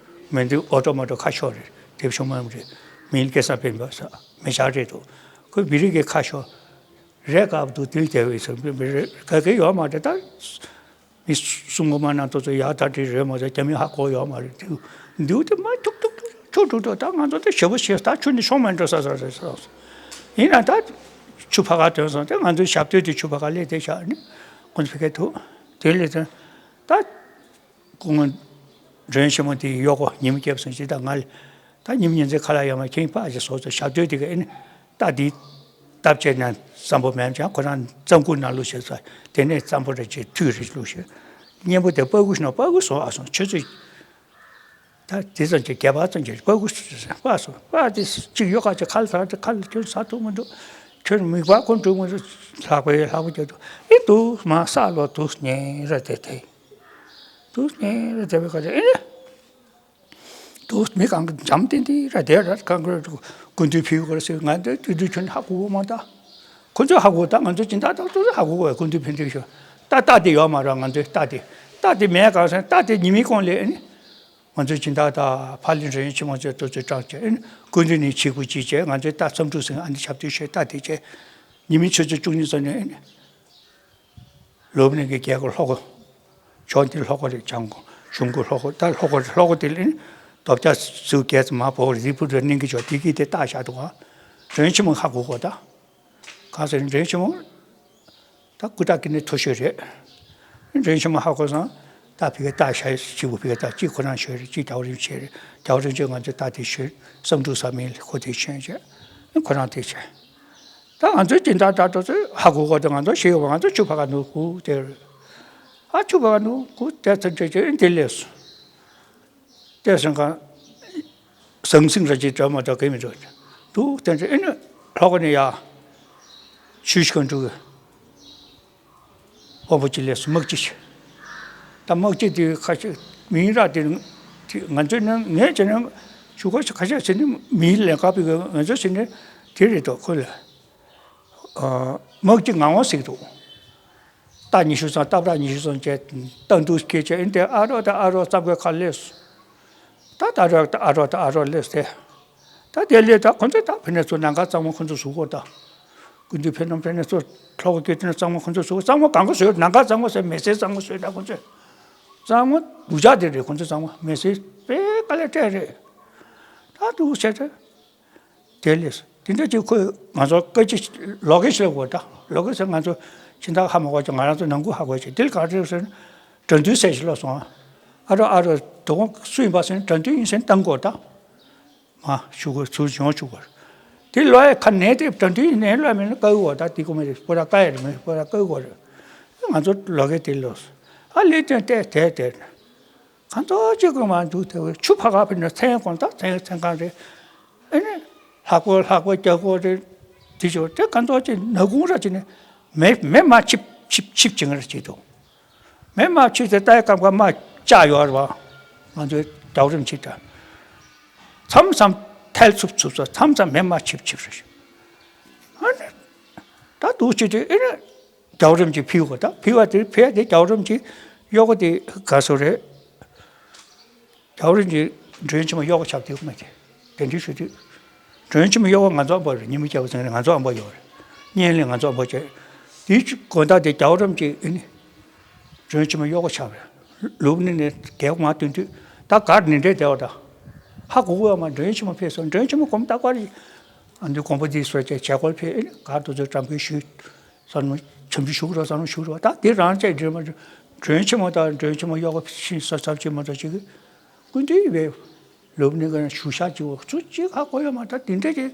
མི་འདུག་ཨོ་ཏོ་མ་ཏོ་ཁ་ཤོར་རེད། དེབ་ཆུང་མ་རེད། མིན་སྐད་ས་པན་པ་ས་མི་ཆགས་རེད་འདུག་ཁོས་མི་རིགས་ཀྱི་ཁ་ཤོར་རས་དཀར་བ་འདུག་དེ་ལ་དེ་བས་ས་མི་རིགས་ག་གེ་ཡོད་མ་རེད། ད་མི་གསུམ་གོ་མ་ན་ཏོ་ཚོ་ཡག་ད་དེ་རེད་མ་ཚོ་རྒྱ་མི་ཧ་གོ་ཡོད་མ་རེད། འདུག་འདུག་དེ་མ་ཁྱུག་ཁྱུག་ཁྱུག་ཁྱུག་འགྲོ་འགྲོ་ད་ང་ཚོ་དེ་ཞེ་པོ་ཞེ་ད་ཆུ་ནི་ཤོང་མ་འགྲོ་ས་ས་རེད་ས། ཡིན་ན་ད་ཆུ་ཕ་ག་ཐོན་སོང་། དེ་ང་ཚོའི་ཞབས་སྟོད་དེ་ཆུ་ཕ་ག་ལས་དེ་བཞག་ནི་ཁོང་ཚོ་ཕ་ག་ཐུག་དེ་ལས་དེ་ད་སྐུ་ངོ་འདྲེན་ཆེན་མོ་དེའི་གཡོག་པོ་ཉི་མ་སྐྱབས་སོང་ཅི་ད་ང་ལ་ད་ཉི་མ་ཉིན་མཚན་ཁ་ལག་ཡོད་མ་ཁྱེད་པ་ཅི་སོགས་ཚོ་ཞབས་སྟོད་དེ་ག་ཨེ་ནི་ད་དེ་སྟབས་བྱས་ན་བསམ་པོ་མེད་ཀྱང་ཁོ་རང་རྩམ་ཁུག་ནང་བླུགས་ཤེས་ས་དེ་ནས་རྩམ་པོ་རེ་ཅིག་ཐུད་རེ་བླུགས་ཤེས་གཉེན་པོ་དེ་པ་གུ་ཤི་ན་པ་གུ་སོང་ཨ་སོང་ཆུ་ཚོད། ད་དེ་ཙམ་གྱི་བརྒྱད་པ་ཙམ་གྱི་པ་གུ་སུ་ཟེར་པ་སོ་པ་དེ་གཅིག་ཡོད་ཁ་ཅིག་ཁ་ལ་ཟ་ཁ་ལ་ཁྱོད་ཟ་ཐུབ་མི་འདུག་ཁྱོད་མིག་པ་ཁོ་འགྲོ་མི་འདུག་ལྷག་པའི་ལྷག་པ་རྒྱབ་འདུག་ཨེ་འདུག་མ་ས་ལོ་འདུག་ཉེ་ར་དེ་དེ་འདུག་ཉེ་ར་དེ་བའི་ཁ་ཅིག་ཨེ་ནི་འདུག་མི་གང་གི་འཇམ་ཏན་ཏན་ར་དེ་ར་གང་གི་སྐུ་མདུན་ཕེབས་དགོས་ཟེར། ང་འདི་དུས་དུས་ཁྱོད་ཧ་གོ་གོ་མ་ད་ཁོ་ཚོས་ཧ་གོ་ད་ང་ཚོ་སྦྱིན་བདག་དང་ཚོ་ཧ་གོ་གོ་སྐུ་མདུན་ཕེབས་དུས་ཤོ་ད་ལྟ་དེ་ཡོད་མ་ར་ང་ཚོའི་ལྟ་དེ་ལྟ་དེ་མེད་གང་ཟེར་ལྟ་དེ་ཉི་མའི་གོང་ལས་ཨེ་ནི། ང་ཚོའི་སྦྱིན་བདག་དང་ཕ་ལི་འདྲེན་ཆེན་མོ་ཚོས་ཏོ་ཚོས་དྲངས་བྱས་ཨེ་ནི་སྐུ་མདུན་ནས་ཆིག་པུ་ཅིག་བྱས། ང་ཚོའི་རྟ་མཚམས་སྒྲུག་ཟིན་ཨ་ནི་ཞབས་སྟོད་ཞེས་རྟ་དེ་བྱས། ཉི་མའི་ཆུ་ཚོད་བཅུ་གཉིས་ཙམ་ནས་ཨེ་ནི་ལོབ་ནས་ཀྱི་རྒྱལ་སྒོ་ལྷོ་སྒོ་ཕྱོགས་འདི་ལྷོ་སྒོ་རེད། བྱང་སྒོ་གཞུང་སྒོ་ལྷོ་སྒོ་ད་ལྷོ་སྒོ་རེད། ལྷོ་སྒོ་དེ་ལ་ཨེ་ནི་རྡོ་བཅག་ཟིའུ་རྒྱལ་ཙམ་མ་བོ་རི་ཕུ་རེ་གླིང་གི་ཕྱོགས་དེ་གི་དེ་རྟ་བཞག་འདུག་ག་འདྲེན་ཆེན་མོ་ཧ་གོ་གོ་ད། གང་ཟེར་འདྲེན་ཆེན་མོ། ད་སྐུ་དྲག་གི་ནི་མཐོ་ཤོས་རེད། འདྲེན་ཆེན་མོ་ཧ་གོ་སོང་། ད་ཕ་གི་རྟ་ཤ་གཅིག་པུ་ཕ་གི་རྟ་གཅིག་ཁོ་རང་ཤོད་རེད། གཅིག་རྒྱལ་བ་རིན་པོ་ཆེ་རེད། རྒྱལ་བ་རིན་པོ་ཆེ་ང་ཚོའི་རྟ་དེ་ཤོད་བསམ་འགྲུབ་ས་མིན་ཁོ་དེ་ཤོད་བྱས། ཁོ་རང་དེ་བྱས། ད་ང་ཚོའི་སྦྱིན་བདག་དྲ་གྲོགས་ཚོས་ཧ་གོ་གོ་དེ་ང་ཚོ་ཤེས་ཡོད་པ་ང་ཚོ་ཆུ་ཕ་ག་ནུ་གུ་དེ་རེད། ཨ་ཆུ་ཕ་ག་ནུ་གུ་དེ་ཚོ་འདྲེ་ཅེ་དེ་ལས་སོ། དེ་སེང་ག་ཟང་ཟིང་ར་ཅིག་འདྲ་མ་འདྲ་གེ་མི་འདྲ་འདུག་དེ་འདྲ་ཨེ་ནི་ལྷོ་ཁ་ནས་ཡ་ཆུ་ཤི་ཁ་འགྲོ་གི་དབང་པོ་ཅི་ལས་སུ་དམག་སྤྱི་ཆེ། ད་དམག་སྤྱི་དེ་ཁ་ཤས་མིང་ར་དེ་ང་ཚོས་ནི་ངས་བྱས་ན་ཆུ་ཁ་ཁ་ཤས་ཟེར་ནི་མིའི་ལས་ཀ་པི་གི་ང་ཚོས་ཟེར་ནི་དེ་རེད་དོ་ཁོ་ལ་དམག་སྤྱི་ངག་དབང་ཟེར་གི་འདུག་རྟ་ཉི་ཤུ་ཙམ་རྟ་བྲག་ཉི་ཤུ་ཙམ་བཅས་རྟ་འདུག་སྐད་ཆ་ཨིན་དེ་ཨ་རོགས་དང་ཨ་རོགས་རྩ་བའི་ཁ་ལས་སོ། ད་ད་རོགས་དང་ཨ་རོགས་དང་ཨ་རོགས་ལས་སྟེ། ད་དེ་ལས་ད་ཁོ་ཚོས་ད་ཕན་ནས་ཚོ་ནང་ཁ་གཙང་མ་ཁོ་ཚོ་བཟོ་གོ་ད། ཀུན་འདུས་ཕན་ནོ་ཕན་ནས་ཚོ་ལྷོ་ཁ་སྐད་དེ་ནས་གཙང་མ་ཁོ་ཚོ་བཟོ་གོ་གཙང་མ་གང་ག་བཟོས་ནང་ཁ་གཙང་མ་བཟོས་མེ་སེར་གཙང་མ་བཟོས་ད་ཁོ་ཚོས། གཙང་མ་སྡུག་ཅག་དེ་རེད་ཁོ་ཚོས་གཙང་མ་མེ་སེར་དཔེ་དཀའ་ལས་སྤྲད་རེད། ད་འདུག་བྱས་ཏེ། དེ་ལས་དེ་འདྲ་ཅིག་ཁོས་ང་ཚོ་སྐད་ཆ་ལོག་གི་བཤད་དགོས། ད་ལོག་གི་ཟེར་ང་ཚོ་ཕྱི་ཐག་ཧ་མ་གོ་ཅིག་ང་རང་ཚོ་ནང་ཁུལ་ཧ་གོ་ཅིག་དེ་ལ་ག་རེ་ཟེར་ན་དགྲ་འདུལ་ཟེར་ཞིག་ལོག་སོང་། ཨ་རོ་ཨ་རོ་དོ་དགོང་སུ་ཡིན་པ་ཟེར་ན་དགྲ་འདུལ་ཡིན་ཟེར་ན་བཏང་དགོས་ད། མ་ཞུ་དགོས་ཚུར་ཡོང་ཞུ་དགོས། དེ་ལོག་ཡ་ཁ་ནས་དེ་དགྲ་འདུལ་ཡིན་ནས་ལོག་མིན་ན་དཀའ་གི་འོ་ད་དེ་ཀོ་མེ་རེ་པོ་ར་དཀའ་ཡ་རེ་མེད་པོ་ར་དཀའ་གི་འོ་རེད། ང་ཚོ་ལོག་གི་དེ་ལོག་ཨ་ལས་དོན་དེ་དེ་དེ། གང་ཚོ་གཅིག་གི་མ་འདུག་དེ་བས་ཆུ་ཕ་ག་ཕེབས་ན་མཚན་གོང་དང་མཚན་མཚན་གང་རེད། ཨེ་ནི་ལྷག་པོ་ལྷག་པོ་རྒྱག་པོ་རེད། དེ་ཚོ་དེ་གང་ཚོ་གཅིག་ནག་ཁུང་ར་གཅིག་ནས་མེ་མེ་མ་ཆིབ་ཆིབ་ཆིབ་ཅིང་ར་གཅིག་འདུག་མེ་མ་ཆིབ་དེ་ལྟའི་སྐབས་ཀ་མ་བཅག་ཡོད་རེད་བ། ང་ཚོའི་རྒྱལ་རིམ་ཆིབ་དང་། མཚམས་མཚམས་ཐལ་ཚུབ་ཚུབ་ཚ་མཚམས་མཚམས་མེ་མ་ཆིབ་ཆིབ་རེད། ཨ་ནི་ད་འདུག་ཅིག་དེ་ཨེ་ནི། རྒྱལ་བ་རིན་པོ་ཆེ་ཕུལ་བ་དང་ཕུལ་བ་དེ་ཕུལ་དེ་རྒྱལ་བ་རིན་པོ་ཆེ་གཡོག་པོ་དེ་ག་སོ་རེད། རྒྱལ་བ་རིན་པོ་ཆེ་མགྲོན་ཆེན་མོ་གཡོག་པོ་ཆགས་དེ་མ་དེ་དེ་འདྲའི་ཞུ་དུས། མགྲོན་ཆེན་མོ་གཡོག་པོ་ང་ཚོ་ཨ་ཕ་རེད། ཉི་མ་རྒྱལ་པོ་ཚང་རེད། ང་ཚོ་ཨ་ཕ་ཡོད་རེད། གཉེན་ལས་ང་ཚོ་ཨ་ཕ་བྱས། དེའི་དགོན་བདག་དེ་རྒྱལ་བ་རིན་པོ་ཆེ་ཨེ་ནི་མགྲོན་ཆེན་མོ་གཡོག་པོ་ཆགས་རེད། ལུག་ནི་ནས་རྒྱལ་པོ་མ་སྟོན་དུས་ད་གར་ནི་འདྲའི་བདེ་བ་དང་། ཧ་གོ་གོ་ཡ་མ་མགྲོན་ཆེན་མོ་ཕེབས་སོང་། མགྲོན་ཆེན་མོ་གོམ་སྟག་པ་རེད། ཨ་འདི་དགོན་པ་འདི་སོ་བྱས་བྱས་སྐོར་ཕེབས་ཨེ་ནི་གར་དུ་ཚོད་བཀྲམ་སྐུལ་ཞུས། བསམ་བློ་བྱམས་ཆུ་ཞུགས་རོགས་བསམ་བློ་ཞུགས་རོགས། ད་དེ་རང་བཅས་འདྲེས་མ་མགྲོན་ཆེན་མོ་དང་མགྲོན་ཆེན་མོ་གཡོག་པོ་ཕྱིན་ས་ཚབ་ཅིག་མ་གཏོགས་ཅིག་གི་སྐུ་མདུན་བས་ལོབ་ནི་ག་ཞུ་ཤག་ཅིག་འོ་ཚུ་ཅིག་ཧ་གོ་ཡོད་མ། ད་དེ་འདྲས་ཅིག་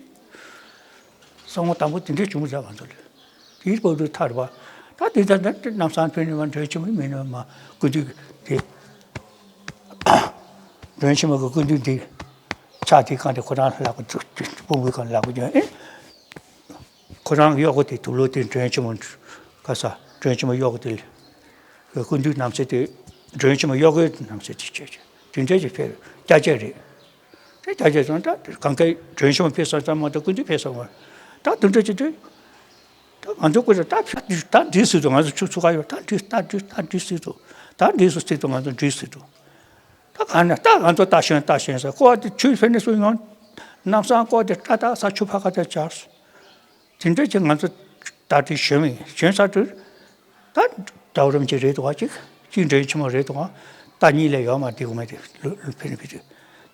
གསང་བ་དང་པོ་དེ་འདྲས་བྱུང་ཟེར་ང་ཚོ་ལ་དེའི་སྐབས་དུ་ཐར་བ། ད་དེ་ད་ད་ལམ་སང་ཕེབས་ནས་མ་མགྲོན་ཆེན་མོ་མིན་ནས་མ་སྐུ་མདུན་དེ་མགྲོན་ཆེན་མོ་གི་སྐུ་མདུན་དེ་ཕྱག་དེ་གང་དེ་ཁོ་རང་ལག་པ་དཔུང་པའི་སྒང་ལག་པ་བརྒྱབ་ཨེ། ཁོ་རང་གཡོག་པོ་དེ་དུག་ལོག་དེ་མགྲོན་ཆེན་མོ་ག་ས་མགྲོན་ཆེན་མོ་གཡོག་པོ་དེ་ལ་སྐུ་མདུན་རྣམ་སྲས་དེ་མགྲོན་ཆེན་མོ་གཡོག་པོའི་རྣམ་སྲས་དེ་བྱས་བྱས་དེ་འདྲས་ཀྱི་ཕེབས་སྐྱ་ཆས་རེད། དེ་སྐྱ་ཆས་སོང་ད་གང་གའི་མགྲོན་ཆེན་མོ་ཕེབས་སོང་ཙང་མ་གཏོགས་སྐུ་མདུན་ཕེབས་སོང་བ། ད་དེ་འདྲས་ཀྱི་དུས་ད་ང་ཚོ་སྐུ་ཚེ་ད་ཕྱག་ད་འདྲིས་སྲིད་དུ་ང་ཚོ་ཆུ་ཚུགས་ཀ་ཡོད་ད་འདྲིས་ད་འདྲིས་ད་འདྲིས་སྲིད་དུ་ད་འདྲིས་སུ་སྲིད་དུ་ང་ཚོ་འདྲིས་སྲིད་དུ། ད་ག་ནས་ད་ང་ཚོ་ལྟ་ཞོན་ལྟ་ཞོན་ཟེར་ཀོ་དེ་ཆུ་ཕེབས་ནས་སུ་ཡོང་། གནམ་སང་ཀོ་དེ་ཏྲ་ཏྲ་ས་ཆུ་ཕ་ཁ་དེ་འབྱར། དེ་འདྲ་ཅིག་ང་ཚོ་ད་དེ་ཞོན་མི་ཞོན་ས་དུས། ད་རྒྱལ་བ་རིན་པོ་ཆེ་རེད་འདུག་བ་ཅིག་ཅིག་མགྲོན་ཆེན་མོ་རེད་འདུག་བ། ད་གཉིས་ལས་ཡོད་མ་དེ་གོ་མེད་དེ་ལུ་ལུ་ཕེབས་ནས་ཕེབས་དུས།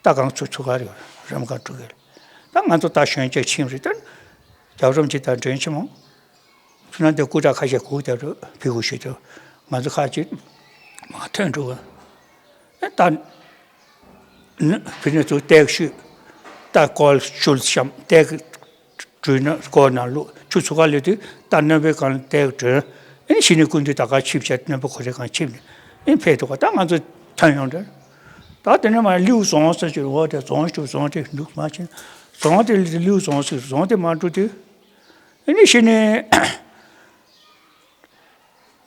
ད་གང་ཚུ་ཚུ་ག་རེ་རམ་གང་དྲུག་གེ་ད་ང་ཚོ་ད་ཞོན་ཅིག་ཕྱིན་རེད་ད། རྒྱལ་བ་རིན་པོ་ཆེ་དང་མགྲོན་ཆེན་མོ། ཁྱོད་རང་དེ་སྐུ་དྲག་ཁ་ཤས་སྒུག་བསྡད་འགྲོ་ཕི་གུ་ཞིག་ཏུ་ང་ཚོ་ཁ་ཅིག་མ་ཐོན་འགྲོ་གི། ཨེ་ད་ནི་ཕི་ནས་ཚུར་ཏེག་ཤུ་ད་ཀོལ་ཤུལ་ཤམ་ཏེག་གྲུས་ན་སྒོ་ན་ལུ་ཆུ་ཚུགས་ཀ་ལས་དུས་ད་རྣོན་པོའི་སྒང་ལ་ཏེག་གྲུས་ཨེ་ནི་ཤི་ནི་ཀུན་དུས་ད་ག་ཆིབས་བྱས་རྣོན་པོ་ཁོ་རེ་སྒང་ཆིབས་ནས་ཨེ་ཕེབས་འདུག་ག་ད་ང་ཚོ་ཐོན་ཡོང་འདྲ། ད་དེ་ནས་མ་ལིའུ་རྫོང་ཟེར་གྱི་འོ་དེ་རྫོང་ཞུ་རྫོང་དེ་འདུག་མ་ཕྱིན་རྫོང་དེ་ལིའུ་རྫོང་ཟེར་རྫོང་དེ་མ་འགྲོ་དུས། ཨེ་ནི་ཤི་ནི།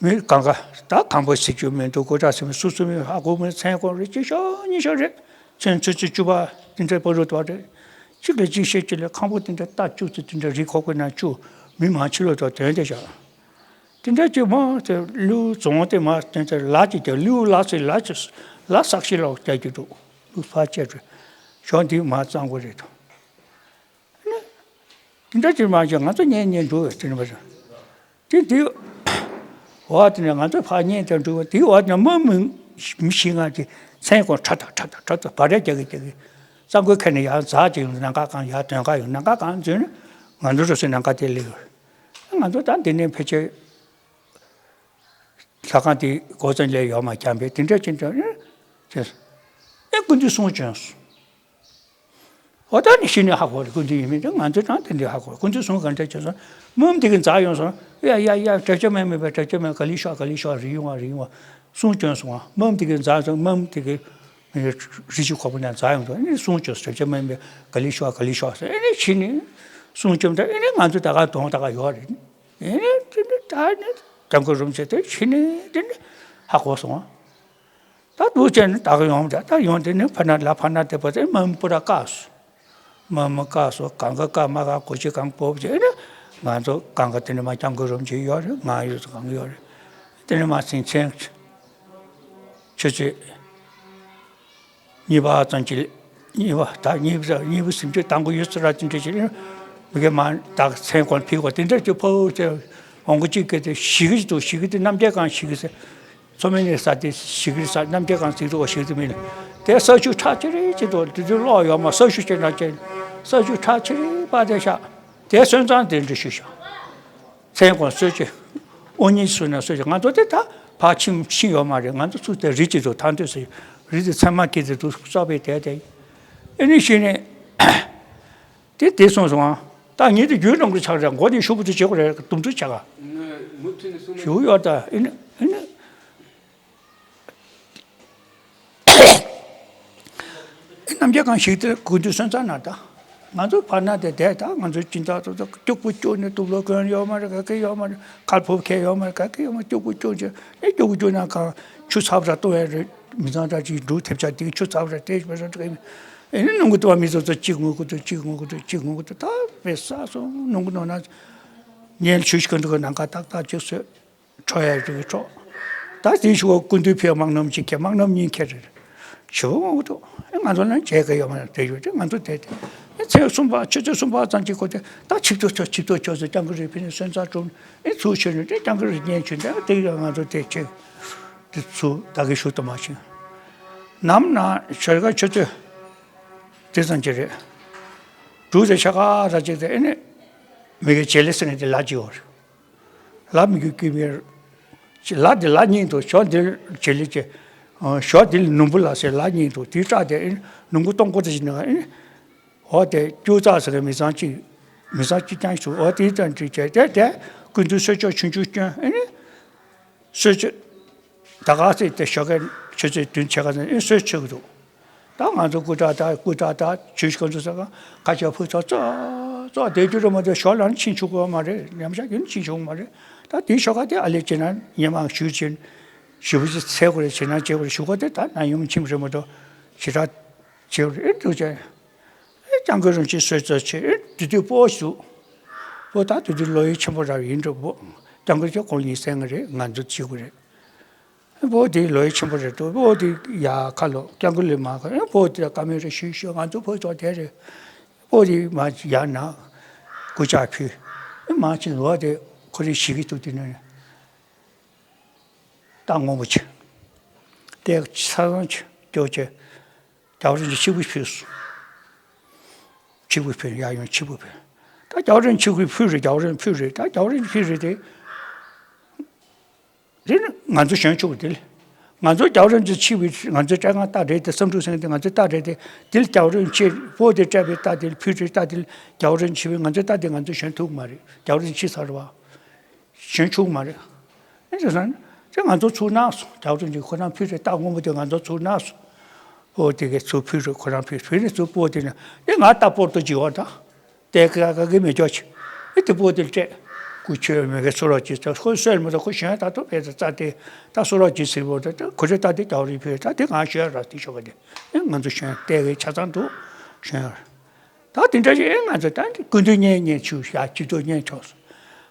མི་གང་ག་ད་གང་པོ་ཟེར་རྒྱུ་མི་འདུག་སྐུ་དྲག་ཟེར་མི་སུ་སུ་མི་ཧ་གོ་མི་མཚན་གོ་རེ་གཅིག་ཤོག་གཉིས་ཤོག་རེ་མཚན་ཚུན་ཚོད་བཅུ་པ་དེ་འདྲ་པོ་རུ་དོ་རེ་གཅིག་ལ་གཅིག་བཤད་གཅིག་ལ་ཁང་པོ་དེ་འདྲ་རྟ་བཅུ་ཚོད་དེ་འདྲ་རི་ཁོག་པའི་ནང་བཅུ་མི་མང་ཕྱི་ལོགས་དོ་དོན་དེ་བཞག་དེ་འདྲ་གཅིག་མ་དེ་ལུས་རྫོང་དེ་མ་དེ་འདྲ་ལ་གཅིག་དེ་ལུས་ལ་ཚེ་ལ་གཅིག་ལ་ཟག་ཤི་ལོག་རྒྱག་རྒྱུ་འདུག་ལུས་ཕར་བཅད་རེ་ཞོག་འདི་མ་གཙང་པོ་རེད་དོ། དེ་འདྲ་ཅིག་མ་བྱས་ང་ཚོ་གཉེན་ཉེ་འགྲོ་བའི་དེ་འདྲ་མ་བྱུང་། དེ་དེ་འོག་དེ་ནས་ང་ཚོ་ཕར་གཉེན་དེ་འགྲོ་བ་དེའི་འོག་ནས་དམག་མི་མི་ཤི་ང་དེ་མཚན་གོང་ཁྲ་ཐག་ཁྲ་ཐག་ཁྲ་ཐག་བ་རེ་རྒྱག་གི་རྒྱག་གི་གཙང་པོའི་ཁ་ནས་ཡར་འཛག་ཅིག་ཡོང་ནང་ཁ་གང་ཡར་དོན་ཁ་ཡོང་ནང་ཁ་གང་འཛུལ་ནས་ང་ཚོ་རུ་སུ་ནང་ཁ་དེ་ལེགས། ང་ཚོ་ད་འདི་ནས་ཕལ་ཆེར་ལྷ་ཁང་དེ་སྒོ་ཙམ་ལས་ཡོད་མ་འཁྱམས་པས་དེ་འདྲ་ཅིག་འདྲ་ཨེ་ཨེ་སྐུ་མདུན་གསུང་བྱོན་སོང་། འོ་ད་ནི་ཤི་ནས་ཧ་གོ་རེ་ཀུན་ཏུ་ཡིན་མིན་དེ་ང་ཚོའི་གྲངས་དེ་འདྲའི་ཧ་གོ་རེ་ཀུན་ཏུ་གསུང་ག་འདྲ་བྱས་སོང་། དམག་དེ་གི་འཛག་ཡོང་སོང་། ཡ་ཡ་ཡ་གྲབས་ཆ་མེད་མེད་པའི་གྲབས་ཆ་མེད་ག་ལི་ཤོག་ག་ལི་ཤོག་རི་ཡོང་བ་རི་ཡོང་བ་གསུང་བྱོན་སོང་བ། དམག་དེ་གི་འཛག་སོང་དམག་དེ་གི་རི་ཆུ་ཁོག་པ་ནས་འཛག་ཡོང་སོང་ཨེ་ནི་གསུང་བྱོན་སོང་གྲབས་ཆ་མེད་མེད་ག་ལི་ཤོག་ག་ལི་ཤོག་ཟེར་ཨེ་ནི་ཤི་ནས་གསུང་བྱོན་ད་ཨེ་ནི་ང་ཚོ་ད་ག་གདོང་ད་ག་ཡོད་རེད་ཨེ་ནི་དེ་འདྲ་ད་ནི་དམ་གོ་རུམ་བྱས་ཏེ་ཤི་ནས་དེ་ནི་ཧ་གོ་སོང་བ། ད་འདུག་བྱས་ནས་ད་ག་ཡོང་བྱ་ད་ཡོང་དེ་ནས་ཕ་ན་ལ་ཕ་ན་དེ་པ་དེ་མ་མི་པུ་ར་བཀག་སོང་། མ་མི་བཀག་སོང་གང་ག་བཀག་མ་བཀག་གོ་ཅི་གང་པོ་བྱས་ནས་ང་ཚོ་གང་ག་དེ་ནས་མ་སྐྱབས་མགོན་རིན་པོ་ཆེ་ཡོད་རེད་ང་ཡོད་ཚོ་གང་ཡོད་རེད། དེ་ནས་མ་ཚིང་ཚེང་ཆུ་ཚོད་གཉིས་པ་ཙམ་གྱི་གཉིས་པ་ད་གཉིས་པ་གཉིས་པ་སུམ་ཅུ་དང་པོ་ཡོད་ཚོད་ར་དེ་འདྲ་བྱས་ནས་མི་གེ་མ་ད་ཚེང་གོང་ཕིག་གོ་དེ་འདྲ་གྱི་ཕོ་བོ་ཚེ་འོང་གི་གཅིག་གི་དེ་ཞིག་གི་འདུག་ཞིག་གི་དེ་རྣམ་རྒྱལ་གང་ཞིག་གི་ཚེ། མཚོ་སྨན་ནས་ས་དེ་ཞིག་རེད་ས་རྣམ་རྒྱལ་གང་ཚིག་ཐོག་ཞིག་ཏུ་མིན། དེ་ས་ཆུ་ཁྲག་ཅི་རེད་ཅི་ཐོག་དེ་དུས་གློག་ཡོད་མ་ས་ཆུ་ཅི་འདྲ་ཅི། ས་ཆུ་ཁྲག་ཆེ་པ་དེ་ཤག་དེ་སོན་རྩང་དེ་འདྲ་ཞུ་ཤག་མཚན་གང་གསོལ་ཆས། དབུ་བརྙེས་སུ་ན་གསོལ་ཆས། ང་ཚོ་དེ་ད་ཕར་ཕྱིན་ཕྱིན་ཡོད་མ་རེད། ང་ཚོ་ཚུར་དེ་རི་གཅིག་ཏུ་ཐང་དུ་ཟེར། རི་དེ་ཚང་མ་སྐེད་དེ་འདུག་གསོག་པའི་དེ་དེ། ཨེ་ནི་ཤི་ནས། དེ་དེ་སོང་སོང་ཨ། ད་ངས་དེ་རྒྱུན་རིང་པོ་ཆགས་རེད། མགོ་ནས་ཤུགས་པོ་དེ་བྱེད་དགོས་རེད། དུམ་དུ་ཆགས་ག་ཞུ་ཡོད་ད། ཨེ་ནི་ཨེ་ནི། རྣམ་རྒྱལ་ཁང་ཞིག་དེར་སྐུ་མདུན་སོན་རྩ་ན་ད། ང་ཚོ་བར་ན་དེ་བསྡད་ད། ང་ཚོ་སྦྱིན་བདག་ཚོ་ད་སྐྱུག་པོ་སྐྱུག་ནས་དུག་ལོག་གོན་ཡོད་མ་རེད། ག་གེ་ཡོད་མ་རེད། ཁ་ཕོབ་ཁྱེར་ཡོད་མ་རེད། ག་གེ་ཡོད་མ་རེད། སྐྱུག་པོ་སྐྱུག་བྱས་ནས་སྐྱུག་པོ་སྐྱུག་ན་གང་ཆུ་ཚ་པོ་ར་གཏོང་ཡ་རེད། མི་ཚང་འདྲ་ཅིག་འབྲུ་ཐེབས་ཆག་དེ་ཆུ་ཚ་པོ་ར་དེ་བྱས་སོང་། དེ་ཨེ་ནི་ནང་གི་དུ་བ་མི་ཚོ་ཚོ་གཅིག་ངུ་གི་འདུག་གཅིག་ངུ་གི་འདུག་གཅིག་ངུ་གི་འདུག་ད་དཔེ་ས་སོང་། ནང་གི་ནང་ན་ཉལ་ཆུ་ཞིག་གི་འདུག་ནམ་མཁའ་ཏག་ཏག་ཅིག་བཟོས། འཕྲོ་ཡ་རུ་འཕྲོ། ད་དེའི་ཞུ་བ་སྐུ་མདུན་ཕེབས། དམག་སྣམ་གཅིག་ཁྱེར། དམག་སྣམ་གཉིས་ཁྱེར་རེད། ཞུ་བ་ངོ་ཐུག་ང་ཚོ་ལ་བྱེད་ག་ཡོད་མ་རེད། དེ་ཡོད་དེ་ང་ཚོ་དེ་དེ་ཚེས་གསུམ་པ་ཆུ་ཚོད་གསུམ་པ་ཙམ་གཅིག་གོ་དེ་ད་ཆིབས་ཐོ་ཆོ་ཆིབས་ཐོ་ཆོ་ཟེར། སྐྱབས་མགོན་རིན་པོ་ཆེ་སོན་རྩ་གྲུབ་ཨེ་ཚུར་ཆོས་ནས་དེ་སྐྱབས་མགོན་རིན་པོ་ཆེ་དེ་དེ་ཡང་ང་ཚོ་དེ་ཆེ་དེ་ཚུར་ད་གི་ཞུ་དུ་མ་ཤེས། ནམ་ན་ཞོར་ག་ཆུ་ཚོད་དེ་ཙམ་གཅིག་རེད། འབྲུག་དེ་ཤ་ཁ་ད་གཅིག་དེ་ཨེ་ནས་མི་གི་བྱེད་ལས་ཟེར་ནས་དེ་ལ་གཅིག་ཡོད་རེད། ལ་མི་དགོས་ཀྱི་མེད། ལ་དེ་ལ་གཉིས་འདུག་ཞོ་འདི་བྱེད་ལས་ཀྱི། ཞོ་འདི་ནུམ་བུ་ལ་ཟེར་ལ་གཉིས་འདུག་དེའི་སྐྲ་དེ་ནུམ་བུ་སྟོང་པོ་དེ་བྱས་ནས། འོ་དེ་སྐྱུག་རྩ་ཟེར་གི་མི་ཚང་གཅིག་མི་ཚང་གཅིག་རྐྱང་ཞིག་འོ་དེའི་སྟེང་དུ་བྱས་དེ་དེ་སྐུ་མདུན་གསོལ་ལྕོག་ཆུང་ཆུང་སྐྱོན། གསོལ་ལྕོག་ད་ག་ཚོད་དེ་ཞོགས་ཀས་ཆུ་ཚོད་བདུན་ཕྱེད་ཀ་ཙམ་ཨེ་གསོལ་ཆོག་གི་འདུག་ད་ང་ཚོ་སྐུ་དྲག་དང་སྐུ་དྲག་དང་ཆོས་སྐུ་མདུན་ས་ཁ་ཁ་ཤས་ཕུག་ཚོགས་ཚོགས་ཚོགས་བསྡད་རྒྱུ་རེད་མ་གཏོགས་ཞོར་ལ་ཕྱིན་ཆོག་གི་ཡོད་མ་རེད། ཉམས་ཆག་གི་ཕྱིན་ཆོག་གི་མ་རེད། ད་དེའི་ཞོགས་ཀ་དེ་ཨ་ལས་བྱེད་ན་ཉི་མ་ཞུ་ཆེན་ཞུ་བ་ཅིག་ཚེ་གོ་རེ་བྱེད་ན་བྱེད་གོ་རེ་ཞུ་གོ་དེ་ད་ན་ཡོང་ཁྱིམ་རེད་མ་གཏོགས་ཞེ་དྲག་བྱེད་གོ་རེ་ཨེ་འདུག་ཅེ། ཨེ་སྐྱབས་མགོན་རིན་པོ་ཆེ་གསོལ་ཚོགས་ཆེ་ཨེ་དེ་དུས་སྤོ་ཞུ་སྤོ་ད་དེ་དུས་ལོ་ཡི་ཆེན་པོ་རབ་ཡིན་འགྲོ་བོ་སྐྱབས་མགོན་ཆེ་ཁོང་ཡིན་སེང་གི་རེད། ང་ཚོ་བྱེད་གོ་རེད། སྤོ་དེ་ལོ་ཡི་ཆེན་པོ་རེད་འདུག་སྤོ་དེ་ཡ་ཁ་ལོ་སྐྱབས་མགོན་ལས་མ་ཁ་ཨེ་སྤོ་དེ་བཀའ་མོལ་རེ་ཞུས་ཞུས་ང་ཚོ་ཕོ་ཚོ་དེ་རེད། སྤོ་དེ་མ་ཡ་ན་སྐུ་ཕྱག་ཕུལ་ཨེ་མ་ཅི་ལོ་དེ་ཁོ་རེ་ཞིག་གི་ཐུག་དེ་ནས་ད་ངོ་མ་ཆེ་དེ་ས་བཟང་ཆེ་སྐྱོ་ཆེ། རྒྱལ་བ་རིན་པོ་ཆེ་ཆིབས་བསྒྱུར་ཕུལ་སོང་། ཆིབས་བསྒྱུར་ཕུལ་ཡ་ཡོང་ཆིབས་བསྒྱུར་ཕུལ། ད་རྒྱལ་བ་རིན་པོ་ཆེ་ཕུལ་རེད། རྒྱལ་བ་རིན་པོ་ཆེ་ཕུལ་རེད། ད་རྒྱལ་བ་རིན་པོ་ཆེ་ཕུལ་རེད་དེ། དེ་ནི་ང་ཚོ་གཞོན་ཕྱུག་དེ་ལ། ང་ཚོ་རྒྱལ་བ་རིན་པོ་ཆེ་ཆིབས་བསྒྱུར་ང་ཚོ་སྤྲད་ང་རྟ་དྲེལ་དེ་བསམ་འགྲུབ་སེང་དེ་ང་ཚོ་རྟ་དྲེལ་དེ་དེ་ལ་རྒྱལ་བ་རིན་པོ་ཆེ་སྤོ་དེ་སྤྲད་པའི་རྟ་དེ་ལ་ཕུལ་རེད། རྟ་དེ་ལ་རྒྱལ་བ་རིན་པོ་ཆེ་ཕུལ་ང་ཚོ་རྟ་དེ་ང་ཚོ་གཞོན་ཐུབ་མ་རེད། རྒྱལ་བ་རིན་པོ་ཆེ་ཚར་བ། གཞོན་ཕྱུག་མ་རེད། ཨེ་ཟེར་ན། ཅེ་ང་ཚོ་ཚུར་གནང་སོང་། རྒྱལ་བ་རིན་པོ་ཆེ་ཁོ་རང་ཕུལ་རེད། རྟ་སྔོན་པོ་དེ་ང་ཚོ་ཚུར་གནང་སོང་། སྤོ་དེ་གས་ཚུར་ཕུལ་རེད། ཁོ་རང་ཕུལ་ཕུལ་ནས་ཚུར་སྤོ་དེ་ནས་ཨེ་ང་རྟ་སྤོ་ཏོ་ཅི་ཡོད་ད། དེ་ག་ག་གི་མི་ཅོག་ཅི། ཨེ་དེ་སྤོ་དེ་སྤྲད། ཀུ་ཆོས་མི་གས་ཚུར་རོགས་ཅི་ཚོ་ཁོ་སོས་མི་ཚོ་ཁོ་གཞོན་ད་དུ་བས་ཚ་དེ་ད་ཚུར་རོགས་ཅི་ཟེར་བོ་ད་ཁོ་རེ་ད་དེ་རྒྱལ་བ་རིན་ཕུལ་ད་དེ་ང་གཞོན་ར་དེ་ཤོག་ག་དེ་ཨེ་ང་ཚོ་གཞོན་དེ་གས་ཆ་ཚང་འདུག་གཞོན་ར། ད་དེ་འདྲ་ཞིག་ཨེ་ང་ཚོ་ད་སྐུ་མདུན་བརྙན་བརྙན་ཆུ་ཞག་ཆུ་ཐོག་བརྙན་ཆོག་སོང་།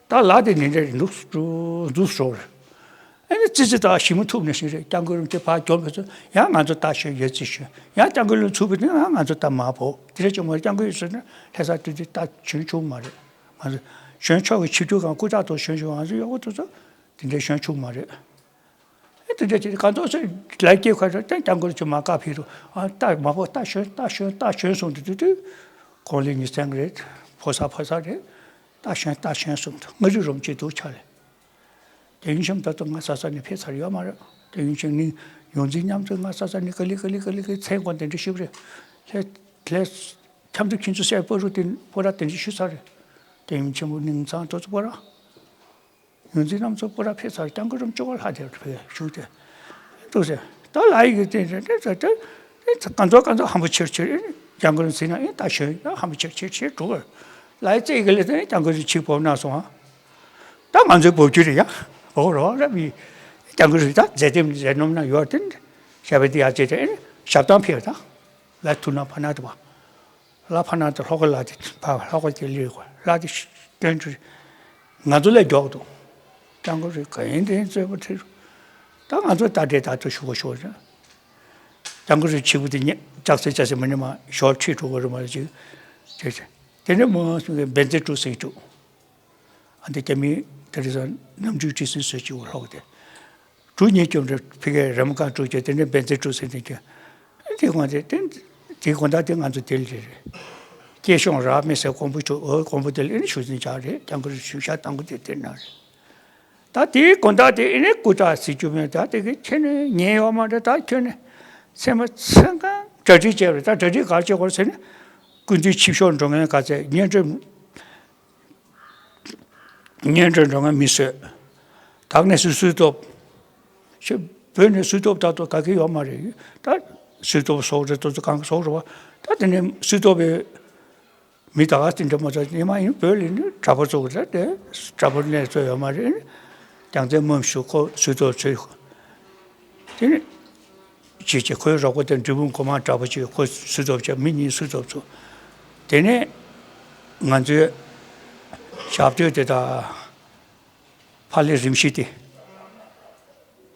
ད་ལ་དེ་འདི་འདྲ་རེད་འདུག་འདུག་འདུག་སོ་རེད། ཨེ་ནི་ཙི་ཙི་ད་ཞི་མོ་ཐུབ་ནས་ཞིག་རེད། སྐྱབས་མགོན་རིན་པོ་ཆེ་ཕར་གྱོན་པའི་ཚོ་ཡང་ང་ཚོ་ད་ཞོན་ཡོད་ཙི་ཞོན་ཡང་སྐྱབས་མགོན་ལ་ཚུགས་པའི་དེ་ཡང་ང་ཚོ་ད་མ་བོ་དེ་འདྲ་ཅུང་མ་སྐྱབས་མགོན་ཡོད་ཟེར་ན་ལྷ་ས་དུས་དེ་ད་གཞོན་ཆུང་མ་རེད། ང་ཚོ་གཞོན་ཆོག་གི་ཆིབས་བསྒྱུར་གང་སྐུ་དྲག་ཏུ་གཞོན་ཆུང་ང་ཚོ་གཡོག་པོ་དེ་ཚོ་དེ་འདྲ་གཞོན་ཆུང་མ་རེད། ཨེ་དེ་འདྲ་ཅིག་གང་ཐོག་སེ་ལ་སྐྱེས་ཁ་ཤས་ཀྱང་སྐྱབས་མགོན་ཆུ་མ་བཀའ་ཕེབས་རུ་ཨ་རྟ་མ་ཕོ་རྟ་ཞོན་རྟ་ཞོན་རྟ་ཞོན་གསུངས་དུས་དུས་དུས་ཁོང་ལས་ཉི་ཚན་རེད། ཕོ་ས་ཕོ་ས་རེད། རྟ་ཞོན་རྟ་ཞོན་གསུངས་དུས་ང་རི་རོམ་གཅིག་འདུག་ཆ་ལས། དེ་ཡུན་ཆེམ་ད་དུང་ང་ས་ས་ནས་ཕེབས་ཚར་ཡོད་མ་རེད། དེ་ཡུན་ཆེམ་ནི་ཡོངས་འཛིན་མཉམ་དུ་ང་ས་ས་ནས་ཀ་ལི་ཀ་ལི་ཀ་ལི་ཀ་ཚན་ཁོང་དེ་འདྲ་ཞིབ་རེད། ལྷས་ལྷས་ཁྱམས་དུ་ཁྱིན་ཚུ་སེ་ཕོ་རུ་དེ་ཕོ་ར་དེ་འདྲ་ཞུ་ཚར་རེད། དེ་ཡུན་ཆེམ་པོ་ནིང་ཚང་ཏོ་ཚུ་ཕོ་ར། ཡོངས་འཛིན་རྣམ་ཚོ་པོ་ར་ཕེབས་ཚར་སྐྱབས་མགོན་རིན་པོ་ཆེ་ལྷ་དེར་ཕེབས་བཞུགས་ཏེ། འདུག་ཟེར། ད་ལ་ཡི་གེ་དེ་རེད་དེ་ཚོ་དེ་གང་ཚོ་གང་ཚོ་ཧམ་པོ་ཆེར་ཆེར་སྐྱབས་མགོན་རིན་པོ་ཆེ་ན་ཡིན་ད་ཞོན་ཡང་ཧམ་པོ་ཆེར་ཆེར་ཆེར་འགྲོ་གི། ལ་ཡི་རྩེ་གི་ལས་དེ་སྐྱབས་མགོན་རིན་པོ་ཆེ་བོབ་ན་སོང་ཨ། ད་ང་ཚོའི་བོབ་རྒྱུ་རེད་ཡ། འོ་རོགས་རབ་ཡི། སྐྱབས་མགོན་རིན་པོ་ཆེ་ད་མཛད་དེ་མཛད་ནོམ་ན་ཡོད་དེ། ཞབས་པད་དེ་ཡར་བྱས་ཏེ་ཞབས་ཐང་ཕེབས་ད། ལ་ཐུག་ན་ཕ་ན་དུ་བ། ལ་ཕ་ན་དུ་ལྷོ་ཁ་ལ་དེ་ཕ་ལྷོ་ཁ་དེ་ལི་གོ་ལ་དེ་སྟོན་ཚུལ་ང་ཚོ་ལས་མགྱོགས་འདུག་སྐྱབས་མགོན་རེད་ག་ཡིན་དེ་རྩོད་པ་ཁྲིད་ད་ང་ཚོ་ད་འདྲེ་ད་ཚོ་ཞུ་གོ་ཞོར་ཅང་སྐྱབས་མགོན་རེད་ཆིག་པུ་དེ་ཉེ་ལྕགས་སེ་ལྕགས་སེ་མ་ཉེ་མ་ཞོར་ཁྲིད་འགྲོ་གོ་རེད་མ་རེད་ཅིག་དེ་དེ་ནས་མོ་སུ་གི་བན་ཚེ་ཀྲུ་སེང་ཀྲུ། ཨ་འདི་རྒྱ་མི་དེ་རེ་ས་གནམ་གྲུའི་ཁྲི་སེང་བཟོས་ཅིག་འོ་ལྷོག་སྟེ། གྲུ་གཉིས་བཅོམ་རེ་ཕི་གའི་རམ་ཀ་གྲུ་གྱ་དེ་ནས་བན་ཚེ་གྲུ་སེང་དེ་གྱ། ཨ་འདི་དགོང་དེ་དེ་དེ་དགོང་དག་དེ་ང་ཚོ་དེ་ལ་རེ་རེ། སྐྱེས་ཤོང་རབ་མེད་ཟེར་གོང་བུ་ཆུ་འོ་གོང་བུ་དེ་ལ་ཨེ་ནི་ཞུ་འཛིན་བྱ་རེད། སྐྱབས་མགོན་ཞུ་བྱ་བཏང་གི་དེ་དེ་ན་རེད། ད་དེའི་དགོན་བདག་དེ་ཨེ་ནི་སྐུ་དྲག་ཟེར་རྒྱུ་མེད། ད་དེ་གི་ཁྱེད་ནི་ཉན་ཡོད་མ་རེད། ད་ཁྱོད་ནི་ཚེ་མ་ཚེ་གང་གྲ་སྒྲིག་བྱས་རེད། ད་གྲ་སྒྲིག་ག་བྱེད་དགོས་ཟེར་ནི་སྐུ་མདུན་ཆིབས་ཞབས་འགྲོ་མཁན་ག་ཚད་སྙན་སྒྲོན། སྙན་སྒྲོན་འགྲོ་མཁན་མི་བཟོས། ད་གནས་སུ་སུས་ཐོབ། ཤི་བོད་ནས་སུས་ཐོབ་ད་དུ་ག་གི་ཡོད་མ་རེད། ད་སུས་ཐོབ་སོགས་རེད། ཏོ་ཙི་གང་སོགས་རེད་བ། ད་དེ་ནས་སུས་ཐོབ་པའི་མི་ད་ག་དེ་འདྲ་མ་ཚོ་ཉི་མ་ཡིན་བོད་ལ་ནི་གྲྭ་པ་ཚོ་རེད། དེ་གྲྭ་པ་གནས་ཚོ་ཡོད་མ་རེད། རྒྱལ་མཚན་རྨ་བྱ་ཁོ་སུས་ཐོབ་ཚོས། དེ་ནི། ཅེས་བྱས་ཁོའི་རོགས་པ་དེ་འབྲས་སྤུངས་གོང་མ་གྲྭ་པ་ཅིག་ཁོ་སུས་ཐོབ་བྱས། མི་གཉིས་སུས་ཐོབ་ཚུགས། དེ་ནས་ང་ཚོའི་ཞབས་སྟོད་དེ་དག་ཕ་ལེ་རིམ་བཞི་དེ་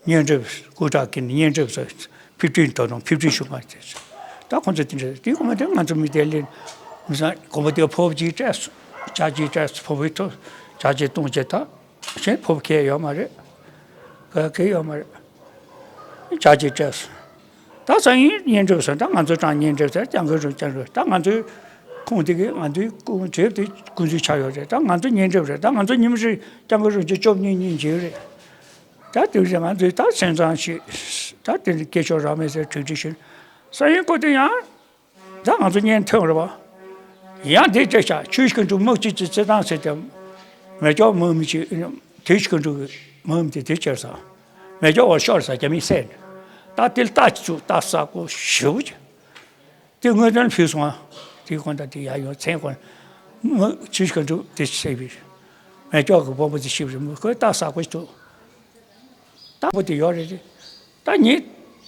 སྙན་སྒྲོན་སྐུ་དྲག་གིས་སྙན་སྒྲོན་ཕེབས་སྒྲིག་ད་དུང་ཕེབས་སྒྲིག་ཞུ་མ་བྱས། ད་ཁོང་ཚོ་དེ་འདྲ་དེ་གོང་མ་དེ་ང་ཚོ་མི་དེ་ལས་མི་ས་གོང་མ་དེ་ཕོབ་ཅིག་སྤྲད་སོང་། ཇ་ཅིག་སྤྲད་སོང་། ཕོབ་པའི་ཐོག་ཇ་ཅིག་བཏུང་བྱས་ད། གཞན་ཕོབ་ཁེལ་ཡོད་མ་རེད། ག་གེ་ཡོད་མ་རེད། ཇ་ཅིག་སྤྲད་སོང་། ད་སང་ཉིན་སྙན་སྒྲོན་སོང་། ད་ང་ཚོ་གྲངས་སྙན་སྒྲོན་ཟེར་སྐྱབས་མགོན་རིན་པོ་ཆེ་རེད། ད་ང་ཚོའི་ཁོངས་དེ་གི་ང་ཚོའི་ཁོངས་དེབ་དེ་ཀུན་གཟིགས་ཆགས་ཡོད་རེད། ད་ང་ཚོ་སྙན་སྒྲོན་རེད། ད་ང་ཚོ་ཉིན་རེ་སྐྱབས་མགོན་རིན་པོ་ཆེ་བཅུ་གཉིས་གཉིས་འཇལ་རེད། ད་དེ་བཞིན་ང་ཚོས་ད་སེམས་ཙམ་ཞིག་ད་དེ་ནི་སྐད་ཤོག་རག་མེད་ཟེར་གྲོས་འདྲི་ཞུས། སང་ཉིན་ཀོ་དེ་ཡང་། ད་ང་ཚོ་བརྙན་ཐོན་རེད་བ། ཡང་དེ་བྱས་ཤག་ཆུ་བཞི་ཁ་འབྲུག་དམག་སྤྱི་གཙོས་རྩེད་ཐང་ཟེར་ཏེ། མེ་སྒྱོགས་མོ་མི་གཅིག་དེ་བཞི་ཁ་འབྲུག་གི་མོ་མི་དེ་དེ་བྱས་སོང་། མེ་སྒྱོགས་བ་ཤོར་ས་རྒྱ་མིས་བསད་ནས། ད་དེ་ལྟ་ཅི་ཚུགས་ལྟ་ས་གོ་ཞེ་པོ་ཅིག་དེ་དངོས་དོན་ཕུལ་སོང་ཨ། དེ་ཁོང་ད་དེ་ཡ་ཡོང་མཚན་ཁོང་། མོ་ཆུ་བཞི་ཁ་འབྲུག་དེ་བསད་པའི། མེ་སྒྱོགས་གི་བོང་བུ་དེ་ཤི་བ་རེད། མོ་ཁོས་ལྟ་ས་གོ་ཞིག་འདུག་ལྟ་བུ་དེ་ཡོད་རེད། ད་ངས་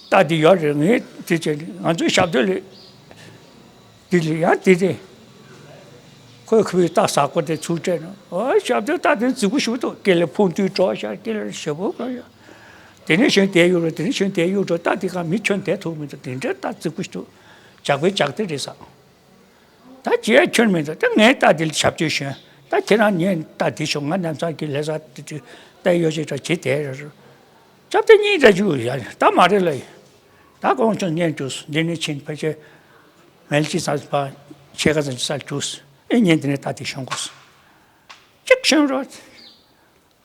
ལྟ་དེ་ཡོད་རེད། ངས་དེ་བྱས་ནས་ང་ཚོའི་ཞབས་སྟོད་ལས་དེ་ལས་ཡང་དེ་དེ་ཁོས་ཁོའི་ལྟ་ཟག་པོ་དེ་ཚུར་སྤྲད་ནས། ཨོ་ཞབས་སྟོད་ལྟ་དེ་རྫིག་པོ་ཞིག་འདུག་སྐེ་ལ་ཕུང་དུས་གྲོགས་ཤར་སྐེ་ལ་ཞེ་པོ་ག་ཡ། དེ་ནས་གཞན་དེ་གཡུག་རོགས། དེ་ནས་གཞན་དེ་གཡུག་རོགས། ལྟ་དེ་ག་མི་ཁྱོན་དེ་ཐུག་མི་འདུག་དེ་འདྲའི་ལྟ་རྫིག་པོ་ཞིག་འདུག་ཇག་པའི་ཇག་དེ་རེད་ཟེར། ད་ཅི་ཡ་ཁྱོན་མི་འདུག་ད་ངའི་རྟ་འདི་ལ་ཞབས་སྐྱོར་ཞུས། ད་ཁྱེད་རང་ངའི་རྟ་འདི་ཤོག་ང་ལམ་སང་གི་ལས་ས་དེ་དུས་རྟ་ཡོ་བྱེད་འདྲ་བྱེད་དེ་རེད། སྐྱབས་རྗེ་གཉིས་འདྲ་བཅུག་ཡ་ད་མ་རེད་ལ་ཡིན། ད་དགོངས་བྱུང་སྙན་བཅུག་འདི་ནས་ཕྱིན་ཕལ་ཆེར་མལ་གཅིག་ཚང་པ་ཕྱེད་ཀ་ཚང་ཅི་ས་བཅུག་ཨེ་ཉན་དེ་ནས་རྟ་དེ་ཤོང་དགོས། གཅིག་ཤོང་རོགས།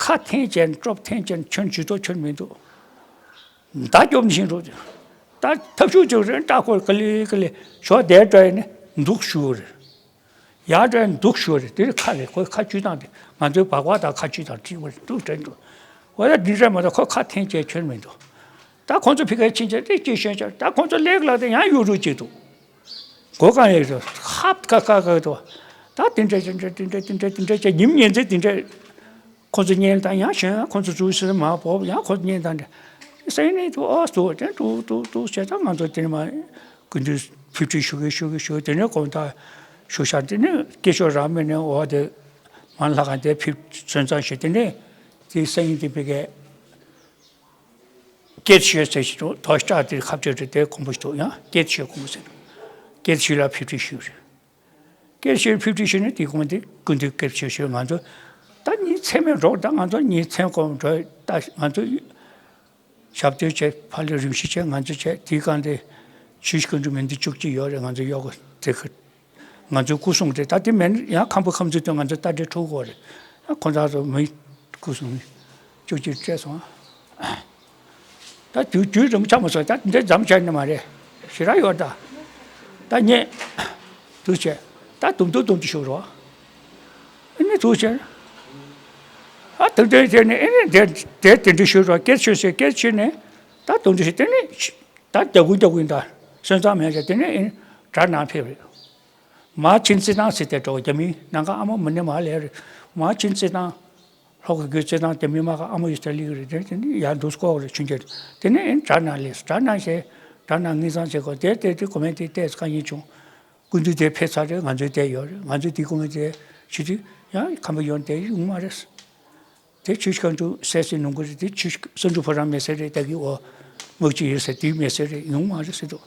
ཁ་འཐེན་བྱས་ནས་སྐྲོབ་འཐེན་བྱས་ནས་ཁྱོད་ཇུས་གཏོགས་ཁྱོད་མི་འདུག་མདའ་རྒྱོབ་ནས་ཕྱིན་འགྲོ། ད་ཐབས་ཤུགས་ཅིག་རེད། ད་ཁོ་ག་ལེ་ག་ལེ་ཞོགས་དེར་འགྲོ་ཡས་ནས་འདུག་ཞུ་རེད། ཡར་འགྲོ་ཡས་འདུག་ཞུ་རེད། དེ་རེད་ཁ་རེད། ཁོའི་ཁ་བཅུས་སྟངས་དེ་ང་ཚོའི་སྦག་སྦག་དང་ཁ་བཅུས་སྟངས་བྲིས་པ་རེད། འདུག་དྲན་འདུག་འོ་ད་འདི་འདྲ་མ་གཏོགས་ཁོ་ཁ་འཐེན་བྱས་ཁྱོད་མི་འདུག་ད་ཁོང་ཚོ་ཕི་ཁའི་ཕྱིན་ཆད་དེ་སྐྱེ་ཤོན་ཆགས། ད་ཁོང་ཚོ་ལེགས་ལགས་དེ་ཡང་གཡུག་རུ་གཅིག་འདུག་མགོ་རྐང་ཡས་རུ་ཧབ་ཁ་ཁ་ཁ་འདུག་ད་དེ་འདྲ་དེ་འདྲ་དེ་འདྲ་དེ་འདྲ་དེ་འདྲ་བྱས་ཉིན་ཉིན་མཚན་དེ་འདྲ། ཁོ་ཚོ་བརྙན་དང་ཡང་གཞན་ཁོ་ཚོ་ཚུར་ཟེར་མ་བོབ་ཡང་ཁོ་ཚོ་བརྙན་དང་འདྲ། སེང་ནས་དུ་ཨོ་སུ་དེ་ཏུ་ཏུ་ཏུ་བྱས་ཙང་ང་ཚོ་དེ་ནས་མ་སྐུ་མདུན་ཕེབས་ཁྲིད་ཞུ་གི་ཞུ་གི་ཞུ་དེ་ནས་གོང་ཐག་ཞུ་ཤར་དེ་ནས་སྐད་ཤོག་རག་མེད་ནས་འོ་དེ་མ་ལྷ་ཁང་དེ་ཕེབས་སོན་ཙང་ཞེས་དེ་ནས་དེ་སེང་དེ་བི་གའི་སྐད་ཤོད་ཟེར་ཞིག་འདུག་དོ་ཤ་དེ་ཁ་བཅད་དེ་དེ་གོང་པོ་ཞིག་འདུག་ཡང་སྐད་ཤོད་གོང་པོ་ཟེར་འདུག་སྐད་ཤོད་ལ་ཕེབས་ཁྲིད་ཞུ་རེད། སྐད་ཆའི་ཕུལ་དུ་ཞུས་ནས་དེ་གོང་དེ་ཀུན་འདུས་སྐད་ཆ་ཞུས། ང་ཚོ་ད་ཉིན་མཚན་མོའི་འགྲོ་ད་ང་ཚོ་ཉིན་མཚན་གོང་འགྲོ་ད་ང་ཚོ་ཞབས་སྟོད་བྱས་ཕ་ལེ་རིམ་བཞིན་བྱས་ང་ཚོ་བྱས་དེའི་སྒང་དེ་ཆུ་བཞི་སྒང་དྲུག་མི་འདི་བཅུ་གཅིག་ཡོད་རེད། ང་ཚོ་གཡོག་གི་དེ་ཁ་ང་ཚོའི་སྐུ་སྲུང་དེ་ད་དེ་མིན་ཡང་ཁམས་པ་ཁམས་ཚུལ་དུ་ང་ཚོ་རྟ་དྲེལ་འཁྲུག་གོ་རེད། ཁོང་ཚོ་ཚོ་མི་སྐུ་སྲུང་མི་བཅུ་གཅིག་སྤྲད་སོང་། ད་དུས་དུས་རིང་ཆགས་མ་སོང་། ད་འདི་འཛམ་བྱས་ནི་མ་རེད། ཞེ་དྲག་ཡོད་ད། ད་ཉེ་དུ་བྱས་ད་དུམ་དུ་དུམ་དུ་ཞུ་རོགས། ཨ་ནི་དུ་བྱས་ཨ་དུམ་དུ་བྱས་ནས་ཨ་ནི་དེ་དེ་དེ་འདྲ་ཞུ་རོགས། སྐད་ཆོས་ཟེར་སྐད་ཆོས་ནས་ད་དུམ་དུ་ཞུ་དེ་ནས་ད་རྒྱ་གུང་རྒྱ་གུང་ད་སོན་ཙང་མེད་ཀྱང་དེ་ནས་ཨ་ནི་དྲ་ནང་ཕེབས་རེད། མ་ཆིན་རྩེད་ཐང་ཟེར་ཏེ་འགྲོ་རྒྱ་མིའི་ནང་ཁ་ཨ་མ་མི་ནི་མ་ལས་རེད། མ་ཆིན་རྩེད་ཐང་། ལྷོ་ཁ་གི་རྩེད་ཐང་དེ་མི་མ་ཁ་ཨ་མ་ཡོད་ས་ལི་གི་རེད། དེ་དེ་ནི་ཡར་འདུག་སྐོར་རེད་ཆུང་ཆུང་དེ་ནི་ཨེ་དྲ་ནང་ལས་དྲ་ནང་ཞེས་དྲ་ནང་ངེས་གསང་བྱེད་དགོས་དེ་དེ་དེ་གོ་མེད་དེ་བལྟས་ཁ་ཡིན་བྱུང་། སྐུ་མདུན་དེ་ཕེབས་ཚར་རེད། ང་ཚོའི་དེ་ཡོད་རེད། ང་ཚོའི་དེ་གོ་མེད་དེ་ཞུ་དུས་ཡང་ཁམས་པ་ཡོང་དེ་ཡོང་མ་རེད། དེ་ཆུ་ཤིང་དུ་སད་སེ་ནང་ཁུལ་རེད། དེ་ཆུ་སེང་ཕྲུག་ཕོ་བྲང་མེད་ས་རེད། ད་གི་འོ་དམག་སྤྱི་ཡོད་ས་དེ་མེད་ས་རེད། ཡོང་མ་རེད་ཟེར་འདུག་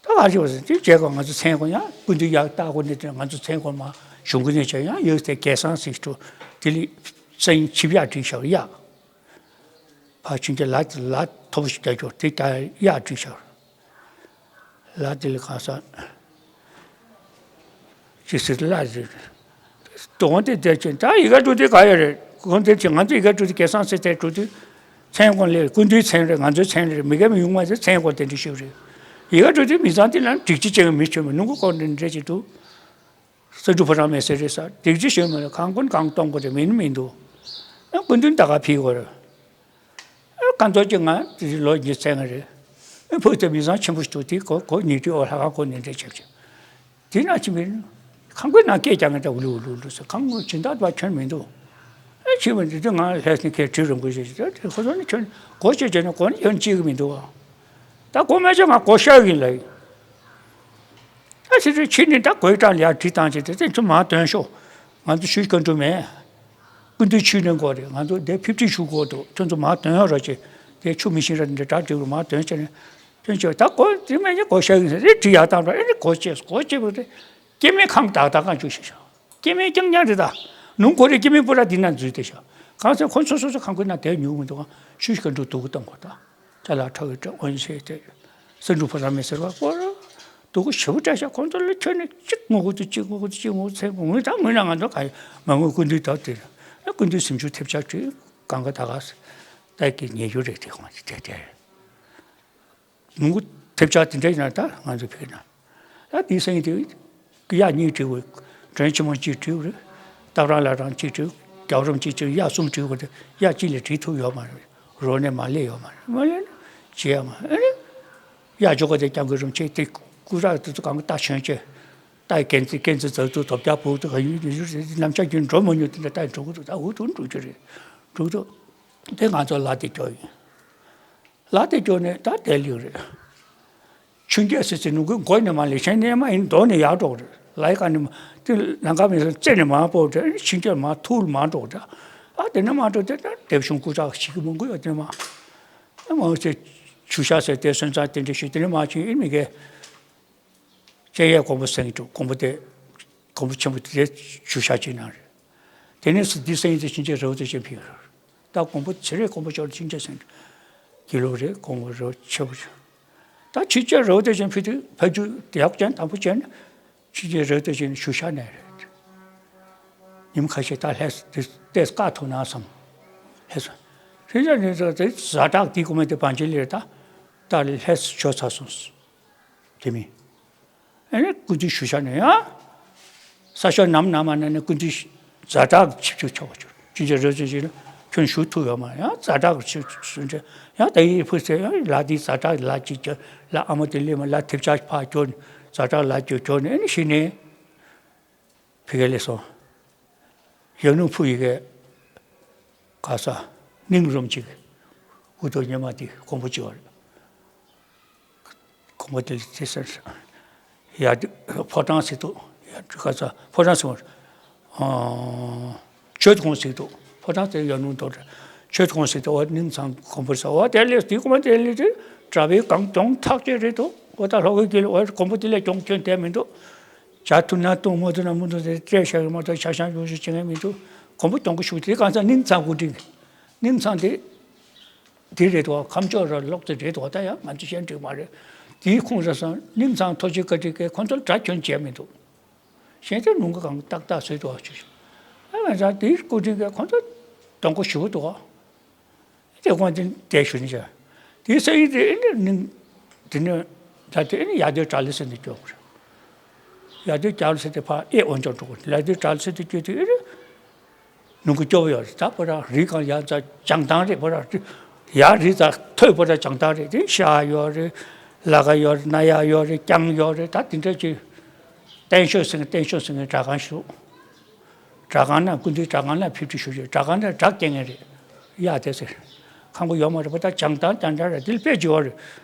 ད་ག་རེ་བ་ཟེར་དེ་བྱས་གོ་ང་ཚོ་མཚན་གོ་ཡང་སྐུ་མདུན་ཡག་ལྟ་གོ་ནས་དེ་ང་ཚོ་མཚན་གོ་མ་གཞུང་གི་ནས་བྱས་ཡང་ཡོད་དེ་གེ་སང་ཟེར་འདུག་དེ་ལས་སེང་ཆིབས་ཡག་བྲིས་ཤག་ཡག་ཕ་ཆུང་ཆུང་ལ་ལ་མཐོ་པོ་ཞིག་རྒྱག་ཆོག་དེ་ལྟ་ཡག་བྲིས་ཤག་ལ་དེ་ལ་གང་ས་ ཅི་ཟེར་ལ་ཟེར། དོན་དེ་དེ་ཅན་ད་ཡི་ག་འབྲུ་དེ་ག་ཡོད་རེད། གོང་དེ་ཅི་ང་ཚོ་ཡི་ག་འབྲུ་དེ་སྐལ་བཟང་ཟེར་དེ་འབྲུ་དེ་མཚན་གོང་ལས་ཀུན་འདུས་མཚན་རེད། ང་ཚོའི་མཚན་རེད། མི་ག་མི་ཡོང་མ་ཟེར་མཚན་གོང་དེ་འདྲ་ཞིག་རེད། ཡི་ག་འབྲུ་དེ་མི་ཚང་དེ་ལ་འགྲིག་ཅི་ཅན་མི་ཆོད་མི་ནུ་གུ་གོང་དེ་འདྲ་ཅིག་འདུག་སེ་འབྲུ་ཕོ་བྲང་མེད་ཟེར་རེད་ས་འགྲིག་ཅི་ཞིག་མི་ལ་གང་ཀུན་གང་གཏོང་དགོས་དེ་མིན་མི་འདུག་ཨ་ཀུན་འདུས་ད་ག་ཕིག་གོ་རེད། ཨ་ཀན་ཏོར་གྱི་ང་དེ་ལོ་ཉི་ཚན་ང་རེད། ཨ་ཕུགས་དེ་མི་ཚང་ཆེན་པོ་ཞིག་འདུག་དེ་གོ་གོ་ཉི་ཁྲི་འོ་ལྷ་ཁང་གོ་ཉི་ཁྲི་ཆེབ་ཆེ། དེ་ན་ཅི་མིན། ཁང་པའི་ནང་སྐད་རྒྱག་ངེས་ད་འུ་ལུ་འུ་ལུ་འུ་ལུ་ཟེར་ཁང་ངོ་སྦྱིན་བདག་པ་ཁྱོན་མི་འདུག་ཨེ་ཆི་མི་འདུག་དེ་ང་ལྷས་ནི་ཁའི་གྲི་རིང་པོ་ཞིག་ཞིག་དེ་ཁོ་ཚོ་ནི་ཁྱོན་སྒོ་ཕྱེ་བྱས་ནས་སྒོ་ནི་ཁྱོན་གཅིག་གི་མི་འདུག་བ། ད་སྒོ་མེད་ཆ་ང་སྒོ་ཤར་གིན་ལ་ཡིན། ད་ཕྱི་དྲོ་ཕྱི་ནི་ད་གོས་གྲང་ལ་ཡར་བྲིས་བཏང་བྱས་དེ་ཚོ་མར་འདོན་ཤོག་ང་ཚོ་ཞུ་ག་འགྲོ་མེད། སྐུ་མདུན་ཆོས་གླིང་སྐོར་རེད། ང་ཚོ་འདིར་ཕེབས་སྒྲིག་ཞུ་དགོས་འདུག་ཁྱོད་ཚོ་མར་འདོན་ཡོང་རོགས་བྱེད། དེ་ཆུ་མི་ཤིང་ར་འདི་འདྲ་གྲ་སྒྲིག་རུ་མར་འདོན་བྱས་ནས་ཐོན་བྱས་ད་སྒོ་དེ་མེད་ཀྱི་སྒོ་ཤར་གིན་ཟེར་རེ་བྲིས་ཡར་བཏང་རོགས། ཨེ་ནི་སྒོ་ཕྱེ་སྒོ་ཕྱེ་བ་དེ་སྐྱེ་མེད་ཁང་བདག་བདག་གང་བཅུག་ཞིག་ཤག་སྐྱེ་དམན་རྐྱང་རྐྱང་རེད་ད། ནུབ་ཀོ་རི་སྐྱེ་དམན་པུ་ར་འདི་ན་འཛུལ་ཏེ་ཤག་གང་ཟེར་ཁོ་ཚོ་སོ་སོ་ཁང་ཁུལ་ན་བསྡད་མྱོང་མི་འདུག་ཤུ་ཤུ་ག་འགྲོ་འདུག་གཏོང་གོ་ད། ཅ་ལག་ཁྲག་གི་འོན་ཤེས་ཏེ། སེ་འབྲུ་ཕོ་བྲང་མེད་ཟེར་བ་སྐོར། སྡུག་གུ་ཞེ་པོ་སྤྲད་ཤག་ཁོ་ཚོ་ལ་ཁྱོན་ནས་གཅིག་ངོ་རྒོལ་དུ་གཅིག་ངོ་རྒོལ་དུ་གཅིག་ངོ་རྒོལ་ཚེ་ངོ་ངོས་ད་ངོས་ན་ང་ཚོ་ག་ཡི་མ་དངུལ་སྐུ་མདུན་དག་དེ་རེད། སྐུ་མདུན་སེམས་ཆུང་ཐེབས་ཆག་བྲིས་གང་ག་ད་ག་ས་ད་ཀྱི་ཉེ་རྒྱུ་རེད་དེ་ཁོང་ཚོ་དེ་དེ་རེད། ལུང་ཁུག་ཐེབས་ཆག་དེ་འདྲ་ཡིན་ན་ད་ང་ཚོ་ཕེབས་ན། ད་དེའི་སེང་གེ་དེ་གཡག་གཉིས་བྲིས་དགོས། མགྲོན་ཆེན་མོ་གཅིག་བྲིས་དགོས་རེད། སྟག་རོང་ལ་རང་གཅིག་བྲིས། རྒྱལ་རོང་གཅིག་བྲིས། གཡག་གསུམ་བྲིས་དགོས་ཏེ་གཡག་གཅིག་ལས་བྲིས་ཐུབ་ཡོད་མ་རེད། རོ་ནས་མ་སླེབས་ཡོད་མ་རེད། མ་སླེབས་ན་བྱེད་ཡ་མ་ཨེ་རེད། གཡག་ཇོ་ག་དེ་རྐྱང་གི་རུམ་ཆེ་དེ་སྐུ་རག་དེ་ཚོ་གང་གི་རྟ་ཞོན་ཆེ། རྟའི་སྐེ་འཛིན་སྐེ་འཛིན་ཛག་ཏུ་དོ་བརྒྱ་སྦུག་ཏུ་ག་ཡུལ་ཡུལ་ཡུལ་རེད། ནམ་ཆ་རྒྱུན་འགྲོ་མ་མྱོང་དེ་འདྲ་རྟ་འགྲོ་གི་འདུག་ད་འུ་ཐུག་འགྲོ་རྒྱུ་རེད། འགྲོ་གི་འདུག་དེ་ང་ཚོ་ལ་དེ་སྐྱོ་ཡིན། ལ་དེ་སྐྱོ་ནས་ད་དེ་ལིག་རེད། ཆུན་སྐྱ་སི་སི་ནུ་གུ་མགོ་ནས་མ་ལེ་ཤན་ནས་མ་ཡིན་མདོ་ནས་ཡར་འགྲོ་རེད། ལའི་ཀ་ནས་མ་དེ་ལང་ཀ་མི་སོང་རྩེ་ནས་མ་པོ་རེད། ཆུན་སྐྱ་མ་ཐུར་མ་འགྲོ་རེད། ཨ་དེ་ནས་མ་འགྲོ་དེ་ད་དེབ་ཆུང་སྐུ་དྲག་ཞིག་གི་མང་གུ་ཡོད་དེ་མ། ཨ་མ་ཚེ་ཆུ་ཤ་ཟེར་དེ་སོན་རྩ་དེ་འདྲ་ཞིག་དེ་ནས་མ་ཆུན་ཨེ་མི་གེ། ཅེ་ཡའི་གོང་བུ་སེང་གེ་གོང་བུ་དེ། གོང་བུ་ཆེན་པོ་དེ་ཆུ་ཤ་ཅིག་ནང་རེད། དེ་ནས་སི་འདི་སེང་གེ་དེ་ཕྱིན་ཆད་རི་བོ་དེ་ཅན་ཕིག་རེད། ད་གོང་བུ་ཚེ་རེ་གོང་བུ་ཅོར་ཕྱིན་ཆད་སེང་གེ་ལོ་རེད། གོང་བུ་རི་བོ་ཆེ་བོ་རེད། ད་ཕྱིན་ཆད་རི་བོ་དེ་ཅན་ཕིག་དུས་ཕ་རྒྱུད་ཡག་ཅན་དང་པོ་ཅན་ཕྱིན་ཆད་རི་བོ་དེ་ཅན་ཆུ་ཤ་ནས་རེད། ཉིན་ཁ་ཤས་ད་ལྷས་དེ་ལྟས་བཀག་ཐུབ་ན་བསམ། ལྷས་སོ། ཕྱིན་ཆད་ནས་ད་དེ་ཛ་དྲག་དེ་གོ་མེད་དེ་བང་ཆེན་ལེར་ད་ད་ལྷས་ཆོ་ཚ་སོང་། དེ་མིན། ཨེ་ནས་སྐུ་མདུན་ཞུ་བྱ་ནས་ཡང་། ས་ཞོ་ནམ་ནམ་མ་ནས་ནས་སྐུ་མདུན་ཛ་དྲག་ཆིབས་ཆུ་ཆོག་ཆུ་ཅི་ཅི་རེ་ཅི་ཅི་ལ་ཁྱོད་ཞུ་ཐུབ་ཡོད་མ་ཡང་ཛ་དྲག་ཆིབས་ཆུ་འདྲ་ཡང་ད་ཡི་ཕུ་ཚེ་ཡང་ལ་དེ་ཛ་དྲག་ལ་ཅི་ཅི་ལ་ཨ་མ་དེ་ལས་མ་ལ་ཐེབས་ཆག་ཕ་ཁྱོད་ཛ་དྲག་ལ་ཅི་ཁྱོད་ནས་ཨེ་ནས་ཤི་ནས་ཕི་གེ་ལས་སོང་། ཡ་ནུ་ཕུ་ཡི་གེ་ག་ས་སྙིང་རུམ་ཅིག་འུ་ཐུག་ཉི་མ་དེ་གོང་བུ་ཅི་བ་རེད། གོང་བུ་དེ་ལ་དེ་ཟེར། ཡ་དེ་ཕོ་བྲང་ཟེར་དུ་ཡ་ག་ས་ཕོ་བྲང་ཟེར་བ། ཆོས་ཐོང་ཟེར་དུ་ཕོ་བྲང་དེ་ཡ་ནུ་དོ་ཆོས་ཐོང་ཟེར་དུ་འོ་སྙིང་ཚང་གོང་བུ་ཟེར་འོ་དེ་ལས་དེ་གོང་བུ་དེ་ལས་དེ་གྲྭ་པའི་གང་གྱོང་ཐག་ཆོད་རེད་དོ། འོ་ད་ལྷོ་ཁའི་དཀྱིལ་འོ་གོང་བུ་དེ་ལས་གྱོང་ཁྱོན་དེ་མི་འདུག་བྱ་ཐུབ་ན་ཐུབ་མ་ཐུབ་ན་མི་འདུག་དེ་སྤྲད་བཞག་གི་མ་གཏོགས་བྱ་ཤང་ཡོང་ཤུགས་བྱེད་མཁན་མི་འདུག་གོང་བུ་གྱོང་གུ་ཞུགས་དེ་གང་ས་སྙིང་ཚང་གོ་འདྲི། སྙིང་ཚང་དེ། དེ་རེད་དོ། ཁམས་ཕྱོགས་ར་ལོག་ཏུ་རེད་དོ། ད་ཡང་ང་ཚོ་ཤེས་འགྲིག་མ་རེད། དེའི་ཁོངས་ར་སང་སྙིང་ཚང་ཐོ་ཅི་ཀ་ཏི་ཀའི་ཁོང་ཚོར་དགྲ་ཁྱོན་བྱས་མི་འདུག་གཞན་དེ་ནུང་གི་གང་ཏག་ཏག་བཟོས་འདུག་ཨ་ཆུ་ཤོག་ཨ་ང་ཚང་དེའི་སྐུ་དྲིན་གྱི་ཁོང་ཚོ་གདོང་གོ་ཞུ་འདུག་ཨ། དེ་ཁོང་དེ་དེ་ཞུ་ནི་ཅག་དེའི་ས་ཡིན་དེ་ཨེ་ནི་ནིང་དེ་ནི་ད་དེ་ཨེ་ནི་ཡ་དེ་གྲ་ལི་སེ་འདི་སྐྱོ་གོ་རེད། ཡ་དེ་གྲ་ལི་སེ་དེ་ཕ་ཨེ་འོན་ཅོག་འགྲོ་གོ་ལ་དེ་གྲ་ལི་སེ་དེ་སྐྱོ་དེ་ཨེ་ནི། ནུ་གུ་སྐྱོ་བོ་ཡོད་རེད། ད་པོ་ར་རི་གང་ཡ་ཙ་བྱང་ཐང་རེད། པོ་ར་ཡ་རི་ཙ་ཐོས་པོ་ར་བྱང་ཐང་རེད། དེ་ཤ་ཡོད་རེད། ལ་ཀ་ཡོད་རེད། ན་ཡ་ཡོད་རེད། རྐྱང་ཡོད་རེད། ད་དེ་འདྲ་ཅིག་བསྟན་ཤོག་ཟེར་བསྟན་ཤོག་ཟེར་ནས་དྲ་ཁང་ཞུགས། དྲ་ཁང་ན་སྐུ་མདུན་དྲ་ཁང་ན་ཕེབས་ཏུ་ཞུ་རེད། དྲ་ཁང་ན་དྲ་སྐྱེ་ངེས་རེད། ཡ་དེ་ཟེར། ཁང་པ་ཡོད་མ་རེད་པ། ད་བྱང་ཐང་རྐྱང་རྐྱང་རེད། དེ་ལ་དཔེ་ཅིག་ཡོད་རེད།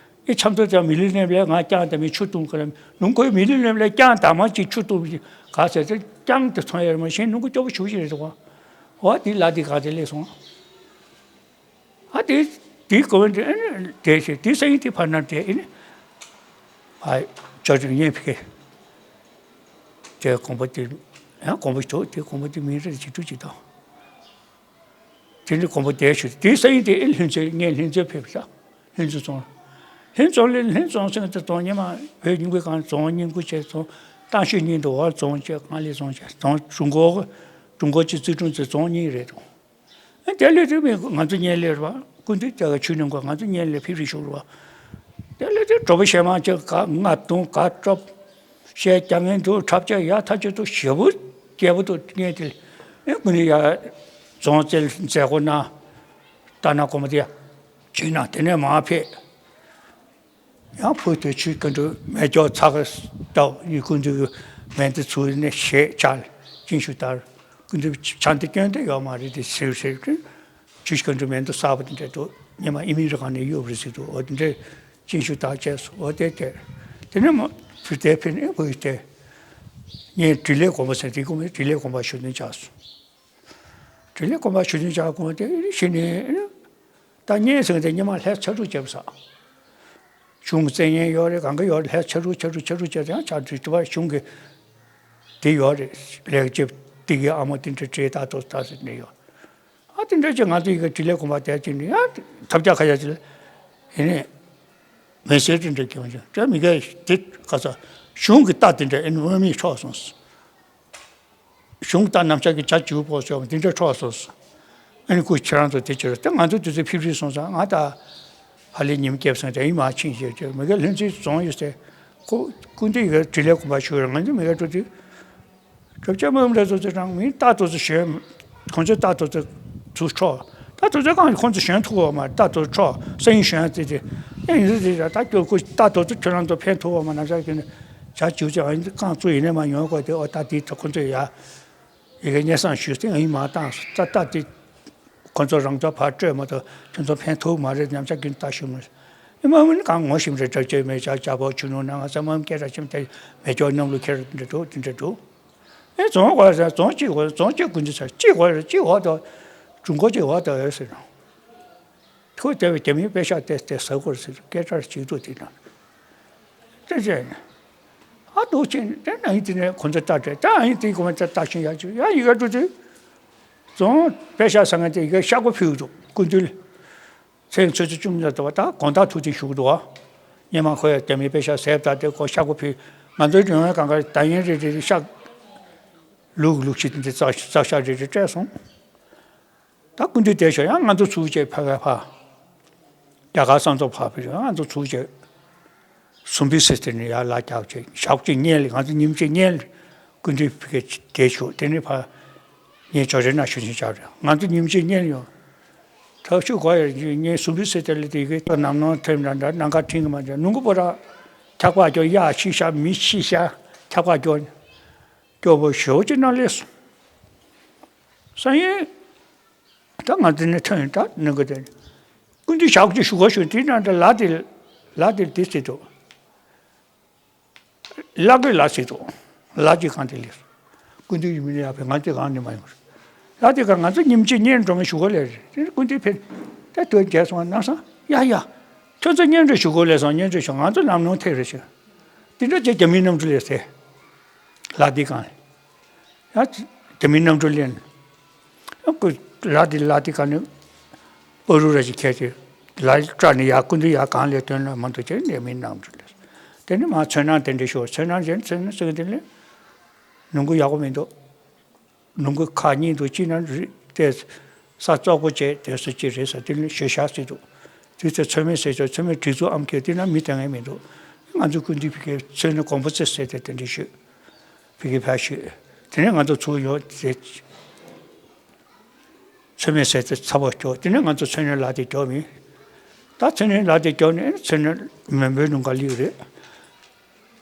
ཨེ་ཆམ་ཐོ་ཅང་མི་ལི་ནེམ་ལས་ང་རྐྱང་དང་མི་ཆུ་བཏུང་གི་རེད། ནུང་ཁོའི་མི་ལི་ནེམ་ལས་རྐྱང་དང་མ་ཅིག་ཆུ་བཏུང་གི་ག་ཟེར་ཚེ་རྐྱང་དེ་ཚོང་ཡ་རེད་མ་གཞན་ནུང་ཁོ་སྐྱོ་པོ་ཞུ་ཞིག་རེད་འདུག་བ། འོ་དེ་ལ་དེ་ག་དེ་ལས་སོང་། ཨ་དེ་དེ་གོ་བ་འདི་ཨེ་ནི་དེ་ཞེས་དེ་སེང་དེ་ཕར་ན་དེ་ཨེ་ནི་ཕ་ཅོ་ཅོ་ཉན་ཕི་ཀེ་དེ་གོང་པོ་དེ་ཡང་གོང་པོ་ཞུ་དེ་གོང་པོ་དེ་མི་རེ་ཅིག་ཏུ་ཅིག་དང་། དེ་ནི་གོང་པོ་དེ་ཞུ་དེ་སེང་དེ་ཨེ་ལྷུན་རྩེ་ངས་ལྷུན་རྩེ་ཕེབས་ས་ལྷུན་རྩེ་ཚོང་། ལྷུན་རྩེ་ཚོང་ལས་ལྷུན་རྩེ་སེང་དེ་ཚོང་ཉི་མ་བོད་ཉིན་གུང་གང་ཚོང་ཉིན་གུང་བྱས་ཚོང་། ཏང་ཤོད་གཉིས་འདུག་བ། རྫོང་བཅས་ཀང་ལི་རྫོང་བཅས་རྫོང་ཀྲུང་གོ་ཀྲུང་གོ་གཅིག་ཙི་ཀྲུང་ཙི་རྫོང་གཉིས་རེད་འདུག་ཨ་དེ་ལས་དེ་མི་ང་ཚོ་ཉེ་ལེ་ར་བ་ཀུན་ཏུ་དེ་ག་ཆུ་ནང་གོ་ང་ཚོ་ཉེ་ལེ་ཕི་རི་ཤུག་ར་བ། དེ་ལས་དེ་གྲོགས་པོ་གཞན་མ་ཅིག་ག་ང་དུང་ག་སྐྲོབ་བཤད་རྒྱ་ངན་འདུག་འཁྲབ་བྱ་ཡ་ཐ་ཆུ་ཏུ་ཞེ་བོ་རྒྱལ་པོ་ཏུ་ཉེ་དེ་ཨེ་ཀུན་ཏུ་ཡ་རྫོང་རྩེ་མཛད་སྒོ་ན་ལྟ་ན་གོ་མ་དེ་ཡ་ཆུ་ན་དེ་ནས་མ་ཕེབས། ཡང་བུ་དེ་ཆུ་ཀུན་ཏུ་མེ་སྒྱོགས་ཚ་ག་ལྟ་ཡི་ཀུན་ཏུ་མེ་འདི་ཚུ་ནས་ཞེས་བྱ་ཅིན་ཤུ་ལྟར་ཀུན་ཏུ་ཆ་འདི་སྐྱོན་དེ་ཡོད་མ་རེད་དེ་ཟེར་ཟེར་ཀུན་ཆུ་ཀུན་ཏུ་མེ་འདི་གསར་པ་དེ་འདྲ་འདུག་ཉི་མ་ཨི་མི་རི་ཁ་ནས་གཡུག་རེད་ཟེར་འདུག་འོ་དེ་འདྲ་ཅིན་ཤུ་ལྟར་བྱས་སོ། འོ་དེ་དེ་དེ་ནས་མ་བུ་དེ་ཕི་ནས་བུ་དེ་ངས་འབྲི་ལེགས་དགོངས་པ་ཟེར་དེ་ཀུན་འབྲི་ལེགས་དགོངས་པ་ཞུ་ནས་བྱས་སོ། འབྲི་ལེགས་དགོངས་པ་ཞུ་ནས་བྱས་དགོངས་དེ་གཞི་ནས། ད་ངས་ཟེར་དེ་ཉི་མ་ལྷས་ཆ་རུ་བརྒྱབ་ས། གཞུང་གི་བཙན་ཉན་ཡོད་རེད་གང་ག་ཡོད་རེད་ལྷས་ཆ་རུ་ཆ་རུ་ཆ་རུ་བརྒྱབ་ཡང་ཆ་རུ་དུ་བར་གཞུང་གི་དེ་ཡོད་རེད་ལེགས་བཅོས་དེ་གི་ཨ་མ་དེ་འདྲ་བྲིས་ད་ཐོག་ད་ཟེར་ནས་ཡོད། ཨ་དེ་འདྲ་ཅིག་ང་ཚོ་ཡི་གེ་འབྲི་ལེགས་དགོངས་པ་དེ་ཅིག་ནི་ཡང་ཐབས་ཆག་ཁ་ཡ་ཅིག་ཡིན་ནས་མི་སེར་དེ་འདྲ་གྱོང་ཅིག་ཅག་མི་གེ་དེ་ག་ས་གཞུང་གི་རྟ་དེ་འདྲ་ཨེ་ནི་འོས་མི་འཕྲོག་སོང་། གཞུང་རྟ་གནམ་ལྕགས་ཀྱི་བྱ་བྱིའུ་ཕོག་སོགས་འདི་འདྲ་འཕྲོག་སོང་། ཨ་ནི་ཁོ་ཁྱེད་རང་ཚོ་དེ་ཕྱིར་ཏེ་ང་ཚོ་དུས་ཚོད་ཕིབ་རིལ་སོང་ཙང་ང་ད་ཧ་ལས་ཉིམ་སྐྱེབ་སོང་དེ་ཡིན་མ་ཕྱིན་ཞེས་བྱས་མི་དགེ་ལྷུན་རྩེ་རྫོང་ཡོད་སའི་ཁོ་སྐུ་མདུན་ཡོད་འབྲི་ལེགས་དགོངས་པ་ཞུ་རེད། ང་ཚོ་མི་དགེ་སྤྲོ་དུས་གྲུབ་ཆ་མི་འདྲ་ཚོ་ཚོ་རང་མིན་རྟ་ཐོ་ཚོ་ཞོན་ཁོང་ཚོའི་རྟ་ཐོ་ཚོ་ཚུར་འཕྲོག་རྟ་ཐོ་ཚོ་གང་ཁོང་ཚོ་ཞོན་ཐུབ་བ་མ་རེད། རྟ་ཐོ་འཕྲོག་སང་ཉིན་ཞོན་ཙི་ཙི་ཨེ་ཡིན་ཙི་ཙི་ར་ད་སྐྱོ་ཁོ་རྟ་ཐོ་ཚོ་ཁྱོད་རང་ཚོ་ཕན་ཐོགས་བ་མ་ན་ས་ཁྱོད་ནི་བྱ་བྱིའུ་ཚོ་ཨ་ཡིན་རྐང་བཙུགས་ཡིན་ནས་མ་ཡོང་དགོས་ཏེ་ཨོ་ད་དེ་ཁོང་ཚོས་ཡ། ཡི་གེ་སྙན་སེང་ཞུས་ཏེ་ཨ་ཡིན་མ་བཏང་ད་ལྟ་དེ་ཁོ་ཚོ་རང་ཚོ་ཕར་སྤྲོད་མ་ཐུབ་ཁྱོད་ཚོ་ཕན་ཐོགས་མ་རེད་ཉམས་ཆག་གིན་ལྟ་ཞུ་མ་རེད། ཨེ་མ་མིན་གང་ངོ་ཤེས་རེད་འདྲ་བྱེད་མེད་ཅག་ཅག་པོ་ཆུ་ནུ་ན་ང་ཚ་མ་སྐད་གྲགས་ཆེམ་དེ་མེ་སྒྱོགས་གནམ་ལོ་ཁྱེར་འདྲ་འགྲོ་དེ་འདྲ་འགྲོ། ཨེ་རྫོང་གོ་ས་རྫོང་གཅིག་གོ་རྫོང་གཅིག་ཀུན་འདི་ཚར་གཅིག་གོ་རེད་གཅིག་འོག་ཏུ་ཀྲུང་གོ་གཅིག་འོག་ཏུ་ཡོད་ཟེར་ནོ། ཁོས་དེ་བས་རྒྱ་མིའི་པེ་ཤག་དེ་དེ་ཟ་དགོས་ཟེར་སྐད་གྲགས་ཅིག་འདུག་དེ་ན། དེ་བྱས་ནས། ཨ་འདུག་ཅིང་དེ་ན་ཡིན་དེ་ནས་ཁོ་ཚོ་ལྟ་བྲལ་ད་ཨ་ཡིན་དེ་ཁོ་མ་ཚོ་ལྟ་ཤིང་ཡག་ཅིག་ཡ་ཡི་ག་འགྲོ་དུས། རྫོང་པེ་ཤག་ཟ་ངན་དེ་ཡི་ག་ཤག་པོ་ཕུལ་འདུག་སྐུ་མདུན། ཚེས་ཚོད་ཚོད་བཅུ་གཉིས་ལ་དུ་བ་ད་དགོང་དག་ཐུག་ཅིག་བཞུགས་འདུག་བ། སྙེ་མ་ཁོ་ཡ་རྒྱ་མིའི་པེ་ཤག་ཟས་ད་དེ་ཁོ་ཤག་པོ་ཕུལ་ང་ཚོའི་ལྗོན་ཡང་གང་ག་ད་ཡིན་རེ་རེ་རེ་ཤག་ལུག་ལུག་ཤི་དེ་རྩ་རྩ་ཤག་རེ་རེ་སྤྲད་སོང་། ད་སྐུ་མདུན་དེ་ཤོག་ཡང་ང་ཚོ་ཚུར་བཅད་ཕ་ག་ཕ། རྒྱ་གར་ས་མཚམས་ཕར་ཕུད་ང་ཚོ་ཚུར་བཅད། སུམ་བི་སི་དེ་ནས་ཡར་ལ་རྒྱག་བྱས་ཞག་གཅིག་བརྙན་ལས་ང་ཚོ་ཉིན་གཅིག་བརྙན་ལས་སྐུ་མདུན་ཕ་གི་དེ་ཤོག་དེ་ནས་ཕ། ངས་ཇོ་རེ་ན་ཞུ་ཆེན་བྱ་རེད་ང་ཚོ་ཉིན་གཅིག་བརྙན་ཡོང་། ཐབས་ཤུགས་གོ་ཡ་ངས་སུམ་བི་སི་དེ་ལས་དེ་གི་ཏོ་ནམ་ནོར་ཐེམ་འདྲ་འདྲ་ནང་ཁ་ཁྲིན་གི་མ་འདྲ་ནུང་གི་པོ་ར། འཁྱག་པ་སྐྱོ་ཡ་ཤི་ཤ་མི་ཤི་ཤ་འཁྱག་པ་སྐྱོ། སྐྱོ་པོ་ཞོ་ཅི་ན་ལས་སོང་། ས་ཡིན། ད་ང་འདི་ནས་ཐོན་ཡིན་ད་ནི་གི་དེ། ཀུན་འདི་ཞག་གཅིག་ཞུ་ག་ཞུ་དེ་ན་འདྲ་ལ་དེ། ལ་དེ་དེ་སྲིད་དོ། ལ་གི་ལ་སྲིད་དོ། ལ་གཅིག་གང་དེ་ལས། ཀུན་འདི་ཡུལ་མི་ནི་ཡག་པའི་ང་དེ་གང་ནི་མ་ཡོང་། ལ་དེ་ག་ང་ཚོ་ཉིམ་གཅིག་བརྙན་འགྲོ་མི་ཞུ་ག་ལས་རེད་དེ་ཀུན་འདི་ཕེབས། ད་དོན་རྒྱལ་སོང་ན་སང་ཡ་ཡ། ཁྱོད་ཚོ་བརྙན་འགྲོ་ཞུ་ག་ལས་སོང་བརྙན་འགྲོ་ཞུ་ང་ཚོ་ལམ་ནང་ཐེག་རེད་ཞུ། དེ་འདྲ་བྱས་རྒྱ་མིའི་གནམ་གྲུ་ལས་ཟེར། ལ་དེ་གང་། ཡ། དེ་མིན་གནམ་གྲུ་ལེན། ཡ་ཀུ། ལ་དེ་ལ་དེ་ག་ནི། ཨུ་རུ་ར་ཅིག་ཁྱེར་ཏེ། ལ་སྐྲ་ནི་ཡ་ཀུན་ཏུ་ཡ་གང་ལས་དོན་ལ་མ་འདུག་ཅེས་དེ་མིན་གནམ་གྲུ་ལེན། དེ་ནི་མ་ཚོན་སྣང་དེ་འདྲ་ཤོར་ཚོན་སྣང་ཅན་ཚོན་སྣང་ཟེར་གི་དེ་ལས། ནུང་གུ་ཡག་པོ་མི་འདུག་ནུང་གུ་ཁ་གཉིས་འདུག་ཅི་ན་རི་དེ། ས་བཙོག་པོ་བྱས་དེ་སུ་ཅི་རེད་ཟེར་དེ་ནི་ཞེ་ཤ་སྲིད་འདུག་དུས་ཚོད་ཚོད་མེད་ཟེར་ཆོག་ཚོད་མེད་སྒྲིག་འཛུགས་ཨམ་སྐད་དེ་ན་མི་དེ་ངན་མི་འདུག་ང་ཚོ་ཀུན་ཏུ་ཕི་ཀའི་ཚོད་ནི་གོང་པོ་ཚེ་ཟེར་ཏེ་དེ་འདྲ་ཞུས། ཕི་ཀའི་ཕ་ཞུས། དེ་ནས་ང་ཚོ་ཚུར་ཡོང་ཟེར། ཚོད་མེད་ཟེར་ཏེ་ཚ་པོ་སྐྱོ་དེ་ནས་ང་ཚོ་ཚོད་ནི་ལ་དེ་སྐྱོ་མིན། ད་ཚོད་ནི་ལ་དེ་སྐྱོ་ནི་ཚོད་ནི་མེ་འབོད་ནུང་ག་ལིག་རེད།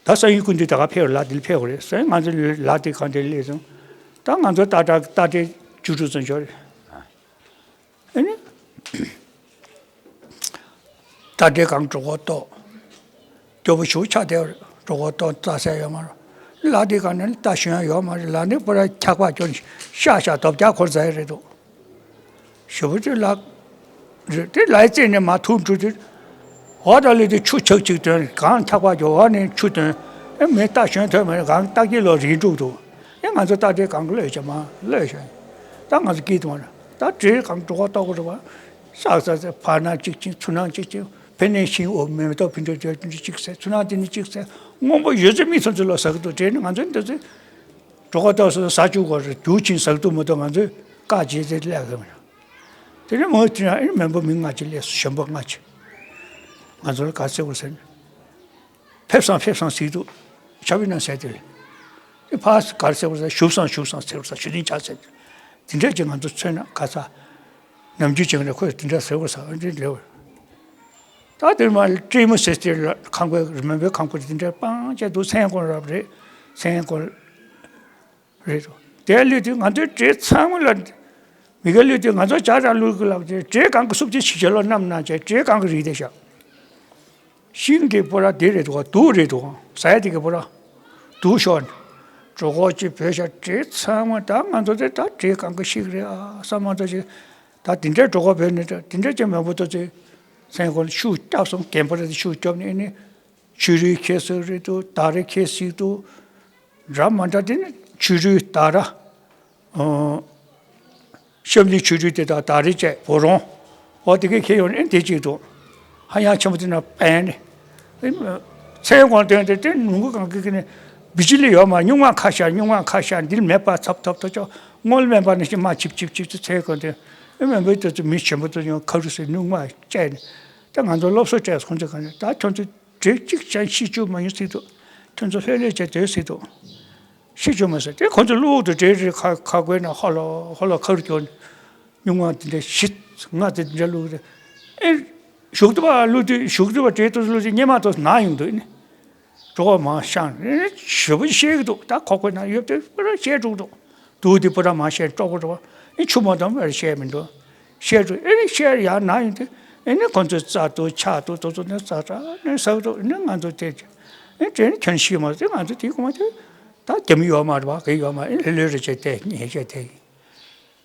ད་སང་ཉིན་ཀུན་ཏུ་ད་ག་ཕེབས་ལ་དེ་ཕེབས་རེད་སང་ང་ཚོ་ལ་དེ་གང་དེ་ལས་སོང་། ད་ང་ཚོ་ཏ་ཏ་ཏ་ཏེ་བཅུ་དྲུག་ཙམ་ཞོར་རེད། ཨ་ནི། ད་འདྲའི་གང་གྲོད་ཁོག་ལྟོགས། སྐྱོ་པོ་ཞུ་ཆ་དེ་གྲོད་ཁོག་ལྟོགས་རྩ་ཟས་ཡོད་མ་རེད། ལ་དེ་གང་ནས་ལྟ་ཞོན་ཡོད་མ་རེད་ལ་ནི་པུ་ར་འཁྱག་པ་སྐྱོ་ཤ་ཤ་དོབ་རྒྱག་འཁོར་ཟ་ཡི་རེད་འདུག་ཞུ་བོ་ཅིག་ལ། རེད་དེ་ལའི་རྩེ་ནས་མ་ཐུག་འགྲོ་དུས། འོ་ད་ལི་དེ་ཆུ་ཆག་ཅིག་དོན་གང་འཁྱག་པ་ཀྱོ་འོ་ནས་ཆུ་དོན། ཨེ་མི་ལྟ་ཞོན་ཐོན་མ་རེད་གང་ལྟ་གི་ལོ་རིག་འགྲུག་འདུག་ཨེ་ང་ཚོ་ལྟ་དེ་གང་གི་ལོས་བྱ་མ་ལོས་བྱ། ད་ང་ཚོ་སྐྱིད་དུ་མ་རེད་ད་བྲེལ་གང་འགྲོ་ག་ལྟོགས་གི་རེད་བ། ས་ས་ས་ཕར་ནང་གཅིག་ཅིང་ཚུར་ནང་གཅིག་ཅིང་ ཕན་ནས་ཤིང་འོ་མེ་ཏོག་ཕུན་ཚོགས་གཅིག་ཟེར། ཚུར་ནང་དེ་ནི་གཅིག་ཟེར། སྔོན་པོ་ཡོད་ཚད་མི་ཚོ་ཚོ་ལ་ཟ་གི་འདུག་དྲན་ནས་ང་ཚོ་འདི་ཚོ་གྲོད་ཁོག་ལྟོགས་སོང་ཟ་བཅུག་གོ་རེད། རྒྱུག་ཕྱིན་ཟ་གི་འདུག་མ་གཏོགས་ང་ཚོས་བཀག་བྱས་ཚེ་སླེབས་གི་མ་རེད། དེ་ནས་མོ་དེ་ཡང་ཨེ་མེན་པོ་མི་ལྔ་ཅིག་སླེབས་སོང་། གཞོན་པ་ལྔ་ཅིག་ང་ཚོ་ལ་ག་ཟེར་དགོས་ཟེར་ན། ཕེབས་སང་ཕེབས་སང་ཟེར་འདུག་ཆབ་ཡིན་ན་ཟེར་དེ་ལས། དེ་ཕར་ག་རེ་ཟེར་དགོས་ཟེར། བཞུགས་སང་བཞུགས་སང་ཟེར་དགོས་ཟེར། ཞུ་དིན་ཆགས་ཟེར། དེ་འདྲས་ཀྱི་ང་ཚོ་མཚོན་ན་ག་ས། ནམ་རྒྱུན་བྱས་ན་ཁོས་དེ་འདྲ་ཟེར་བ་ཟེར་བ་འདི་ལེའུ། ད་དེར་མ་སྤྲེལ་མོ་ཟེར་དེ་ལ་ཁང་པའི་རི་མོན་པའི་ཁང་པ་དེ་འདྲ་སྤང་བྱས་འདུག་མཚན་དགོན་རབ་རེད། མཚན་དགོན་རེད་འདུག་དེ་ལས་དུས་ང་ཚོའི་བྲེ་ཚང་མ་ལ་མི་ག་ལུས་དུས་ང་ཚོ་ཇ་རང་ལུས་ཀྱི་ལག་དེ་བྲེ་གང་གི་སུབ་ཅེ་ཞིག་བྱས་ལོ་གནམ་ན་བྱས་བྲེ་གང་གི་རིགས་དེ་བཞག་ཤིང་གི་པོ་ར་དེ་རེད་འདུག་དུག་རེད་འདུག་ཟ་ཡ་དེ་གི་པོ་ར་དུག་ཤོར་ནས་གྲོད་ཁོག་ཅིག་བོས་ཤག་བྲེ་ཚང་མ་ད་ང་ཚོ་དེ་ད་བྲེ་གང་གི་ཤིག་རེད་ཨ་བསམ་མ་ཐག་ཅིག་ད་དེ་འདྲའི་གྲོད་ཁོག་བོས་ནས་ད་དེ་འདྲ་ཅིག་མང་པོ་ཏོ་ཚེ་སེང་གོ་ལ་ཤུགས་རྒྱབ་སོང་། རྒན་པོ་ར་དེ་ཤུགས་རྒྱབ་ནས་ཨེ་ནི་ཆུ་རུལ་ཁྱེར་སོང་རེད་འདུག་དར་རེ་ཁྱེར་སྲིད་འདུག་འདྲ་མ་འདྲ་དེ་ནི་ཆུ་རུལ་དར་ར། ཤམ་ལི་ཆུ་རུལ་དེ་དག་དར་རེ་བཅས་བོ་རོང་། འོ་དེ་གས་ཁྱེར་ཡོང་ནས་དེ་གཅིག་ཏུ། ཧ་ཡང་ཆེན་པོ་དེ་ན་པན་ནི། ཚེ་དགོན་སྟོན་དེ་དེ་ནུ་གུ་གང་གི་ནི་བི་ཇི་ལི་ཡོད་མ། སྨྱུག་མ་ཁ་ཤ་སྨྱུག་མ་ཁ་ཤ་འདིར་མེད་པ་ཚབ་ཐབ་ཐོ་ཅོག་སྔོན་མེད་པ་ནི་ཤི་མ་ཆིབ་ཆིབ་ཆིབ་ཚེ་དགོན་དེ་ཨེ་མེན་པའི་དུས་ཚོད་མི་ཆེན་པོ་ཚོ་ཡང་ཁ་རུ་སེ་སྨྱུག་མ་བཅས་ནི། ད་ང་ཚོ་སློབ་གསོ་བཅས་ཁོང་ཚོ་གང་ནས་ད་ཁྱོད་ཚོ་བྲེ་གཅིག་ཅན་ཤི་བཅུག་མ་ཡིན་སྲིད་དོ། ཁྱོད་ཚོ་ལྷོད་ལྷོད་བྱས་སྡོད་སྲིད་དོ། ཤི་བཅུག་མ་ཟེར་དེ་ཁོ་ཚོ་ལུག་ཏུ་བྲེལ་བྲེལ་ཁ་ཁ་དགོས་ན་ཧོ་ལོ་ཧོ་ལོ་ཁ་རུ་སྐྱོར་ནས་སྨྱུག་མ་དེ་འདྲ་ཤི་ང་དེ་འདྲ་ལུག་དེ་ཨེ་ཞུགས་ཏུ་བ་ལུག་དུས་ཞུགས་ཏུ་བ་བྲེལ་ཏུ་ལུག་དུས་སྙེ་མ་ཏོ་ན་ཡོང་དུས་ནི་གྲོགས་མ་ཤང་ཨེ་ཞེ་པོ་ཤེས་ཀྱི་འདུག་ད་ཁོ་ཁོ་ན་ཡོད་དེ་པུ་ར་ཤེས་འགྲོ་འདུག་དུག་དེ་པུ་ར་མ་ཤེས་གྲོགས་པོ་འགྲོ་བ་ཨེ་ཆུ་མ་དམ་པར་ཤེས་མི་འདུག་ཤེས་འགྲོ་ཨེ་ནི་ཤེས་ཡ་ན་ཡོང་དུས་ཨེ་ནི་ཁོ་ཚོས་རྩ་དུ་ཆག་དུ་དུ་ཚོ་ནི་རྩ་ར་ནི་ཟག་དུ་ཨེ་ནི་ང་ཚོ་དེ་ཨེ་དྲན་ཁྱོད་ཤི་མ་དེ་ང་ཚོ་དེ་གོ་མ་དེ། ད་རྒྱ་མི་ཡོད་མ་རེད་པ། ག་ཡོད་མ་ཨེ་ལེ་ལོས་རེ་བྱས་ཏེ་ཉེས་བྱས་ཏེ།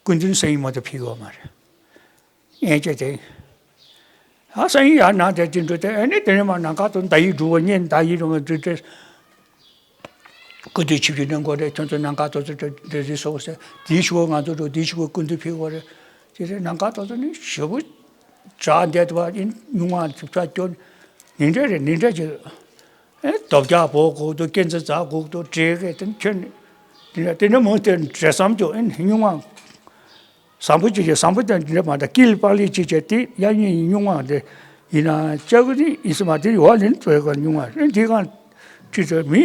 སྐུ་མདུན་སང་ཉིན་མ་གཏོགས་ཕེབས་ཡོད་མ་རེད། ཉེས་བྱས་ཏེ། ཨ་སང་ཉིན་ཡར་ནང་དེར་དེ་འགྲོ་དེ་ཨེ་ནི་དེ་ནས་མ་ནང་ཁ་དུ་མདའ་ཡིག་འབྲུ་བ་བརྙན་མདའ་ཡིག་རུ་ང་འདྲི་དེ། སྐུ་མདུན་ཆིབས་བསྒྱུར་གནང་དགོས་རེད། ཁྱོད་ཚོ་ནང་ཁ་དུ་ཚོ་འདྲི་འདྲི་སོགས་ཟེར། དེའི་ཞུ་བ་ང་ཚོ་འགྲོ་དེའི་ཞུ་བ་སྐུ་མདུན་ཕེབས་དགོས་རེད། དེ་རེད་ནང་ཁ་དུ་ཚོ་ནི་ཞེ་པོ་དྲག་བསྡད་དུ་བ་ཨིན་སྨྱུག་མ་ཚིག་ཚ་སྐྱོ་ནི་འདྲ་རེད་ནི་འདྲ་ཅིག་ཨེ་རྡོ་བཀྱག་བོ་གོག་ཏུ་སྐེ་འཛེ་འཛག་གོག་ཏུ་བྲེ་གེ་དེ་ཁྱོད་དེ་ནས་མོ་དེ་འདྲེ་བསམ་རྒྱུ་ཨེ་སྨྱུག་མ་བཟང་པོ་ཅིག་གི་བཟང་པོ་དེ་འདྲེ་མ་དང་ཀིལ་པག་ལི་ཅིག་བྱས་དེ་ཡ་ཡིན་སྨྱུག་མ་དེ་ཡིན་ན་ལྕགས་ཀྱི་ཨིན་སི་མ་དེ་ཡོ་ལིན་བོད་ཀྱི་སྨྱུག་མ་ཨེ་དེ་གང་ཅི་ཚོད་མི་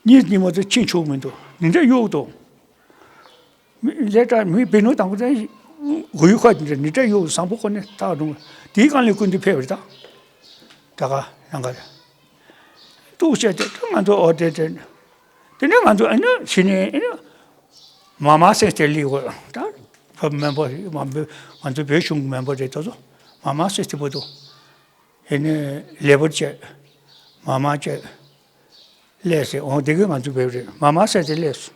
གཉིས་གཉིས་མ་དུ་ཕྱིན་ཆོག་མི་འདུག་ནི་འདྲ་གཡུག་འདུག་ལས་ཀ་མི་བེ་ནུ་དང་པོ་དེ་འུ་ཡུ་ཁ་ནི་འདྲ་ཡོད་བཟང་པོ་ཁོ་ནི་ཐག་རུང་དེའི་སྒང་ལས་ཀུན་ཏུ་ཕེབས་རེད་ད། ད་ག་ནང་ག་ལ་ཏུ་བཤད་དེ་ང་ཚོ་ཨོ་དེ་དེ་དེ་ནས་ང་ཚོ་ཨ་ནི་ཕྱི་ནས་ཨ་ནི་མ་མ་སེ་དེ་ལི་གོ་ད་ཕ་མེན་པོ་མ་ང་ཚོ་བོད་གཞུང་གི་མེན་པོ་རེད་ད་ཚོ་མ་མ་སེ་དེ་པོ་དུ། ཨེ་ནས་ལེ་བར་བཅས། མ་མ་བཅས། ལས་ཟེར་འོང་དེ་གི་ང་ཚོ་བེབ་རེད་མ་མ་ཟེར་དེ་ལས་སོ།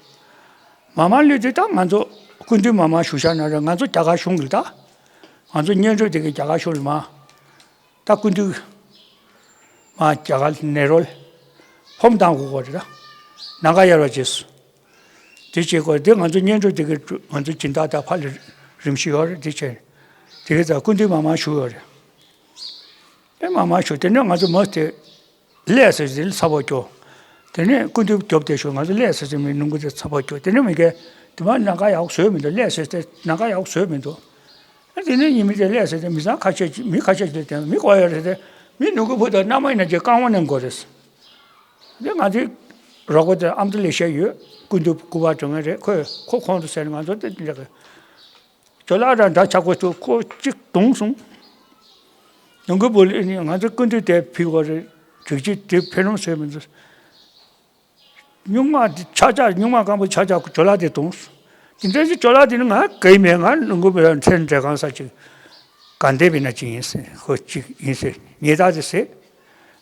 མ་མ་ལུས་དེ་ད་ང་ཚོ་སྐུ་མདུན་མ་མ་བཞུགས་ཤག་ན་རེད་ང་ཚོ་རྒྱ་གར་གཞུང་གི་ད། ང་ཚོ་གཉེན་སྒྲིག་དེ་གི་རྒྱ་གར་གཞུང་ལ་མ། ད་སྐུ་མདུན། མ་རྒྱ་གར་ནེ་རོལ། ཕོམ་བཏང་དགོས་གོ་རེད་ད། ནང་ག་ཡར་བ་བྱས་སོ། དེ་བྱེད་དགོས་དེ་ང་ཚོ་གཉེན་སྒྲིག་དེ་གི་ང་ཚོ་སྦྱིན་བདག་དང་ཕ་ལ་རིམ་བཞིན་ཡོད་རེད་དེ་བྱས། དེ་གི་ད་སྐུ་མདུན་མ་མ་བཞུགས་ཡོད་རེད། ཨེ་མ་མ་ཞུ་དེ་ནས་ང་ཚོ་མ་དེ་ལས་ཟེར་དེ་ཚ་བོ་སྐྱོ། དེ་ནས་སྐུ་མདུན་སྐྱོབ་དེ་ཞུ་ང་ཚོ་ལས་ཟེར་དེ་མི་ནུ་གུ་དེ་ཚ་བོ་སྐྱོ་དེ་ནས་མི་གས་དེ་མ་ནང་ག་ཡག་བཟོས་མི་འདུག་ལས་ཟེར་དེ་ནང་ག་ཡག་བཟོས་མི་འདུག་ཨ་དེ་ནས་ཉི་མི་དེ་ལས་ཟེར་དེ་མི་ཚང་ཁ་ཤས་ཀྱི་མི་ཁ་ཤས་ཀྱི་དེ་མི་གོ་ཡ་རེད་དེ་མི་ནུ་གུ་བུ་དང་མནའ་མ་ཡིན་ན་ཅེ་རྐང་བ་ནས་འགོ་རེད། དེ་ང་ཚོའི་རོགས་པ་དེ་ཨ་མདོ་ལས་བཤད་ཡོད་སྐུ་མདུན་སྐུ་པར་བྱུང་ངེས་རེད་ཁོས་ཁོ་ཁོང་དུ་ཟེར་ནས་ང་ཚོ་དེ་འདྲ་གི་ཇོ་ལགས་དང་འདྲ་ཆགས་པོ་ཚོ་ཁོ་གཅིག་གདུང་སོང་། ནང་ཁུལ་བུ་ལ་ནི་ང་ཚོ་སྐུ་མདུན་དེ་ཕུལ་བ་རེད་གྲིག་གཅིག་དེ་ཕེ་རུང་བཟོས་མི་འདུག་སྨྱུག་མ་དེ་ཆ་ཆ་སྨྱུག་མ་སྐམ་པོ་ཆ་ཆ་ཇོ་ལགས་དེ་གདུང་སོང་། དེ་འདྲ་ཞིག་ཇོ་ལགས་དེ་ནི་ང་གའི་མེད་ང་ནང་ཁུལ་བུ་ལ་མཚན་འབྲེལ་གང་ས་ཅིག་ག་འདེབས་ཡིན་ན་ཅིག་ཡིན་ཟེར་ཁོ་གཅིག་ཡིན་ཟེར་ཉེ་ད་དེ་ཟེར།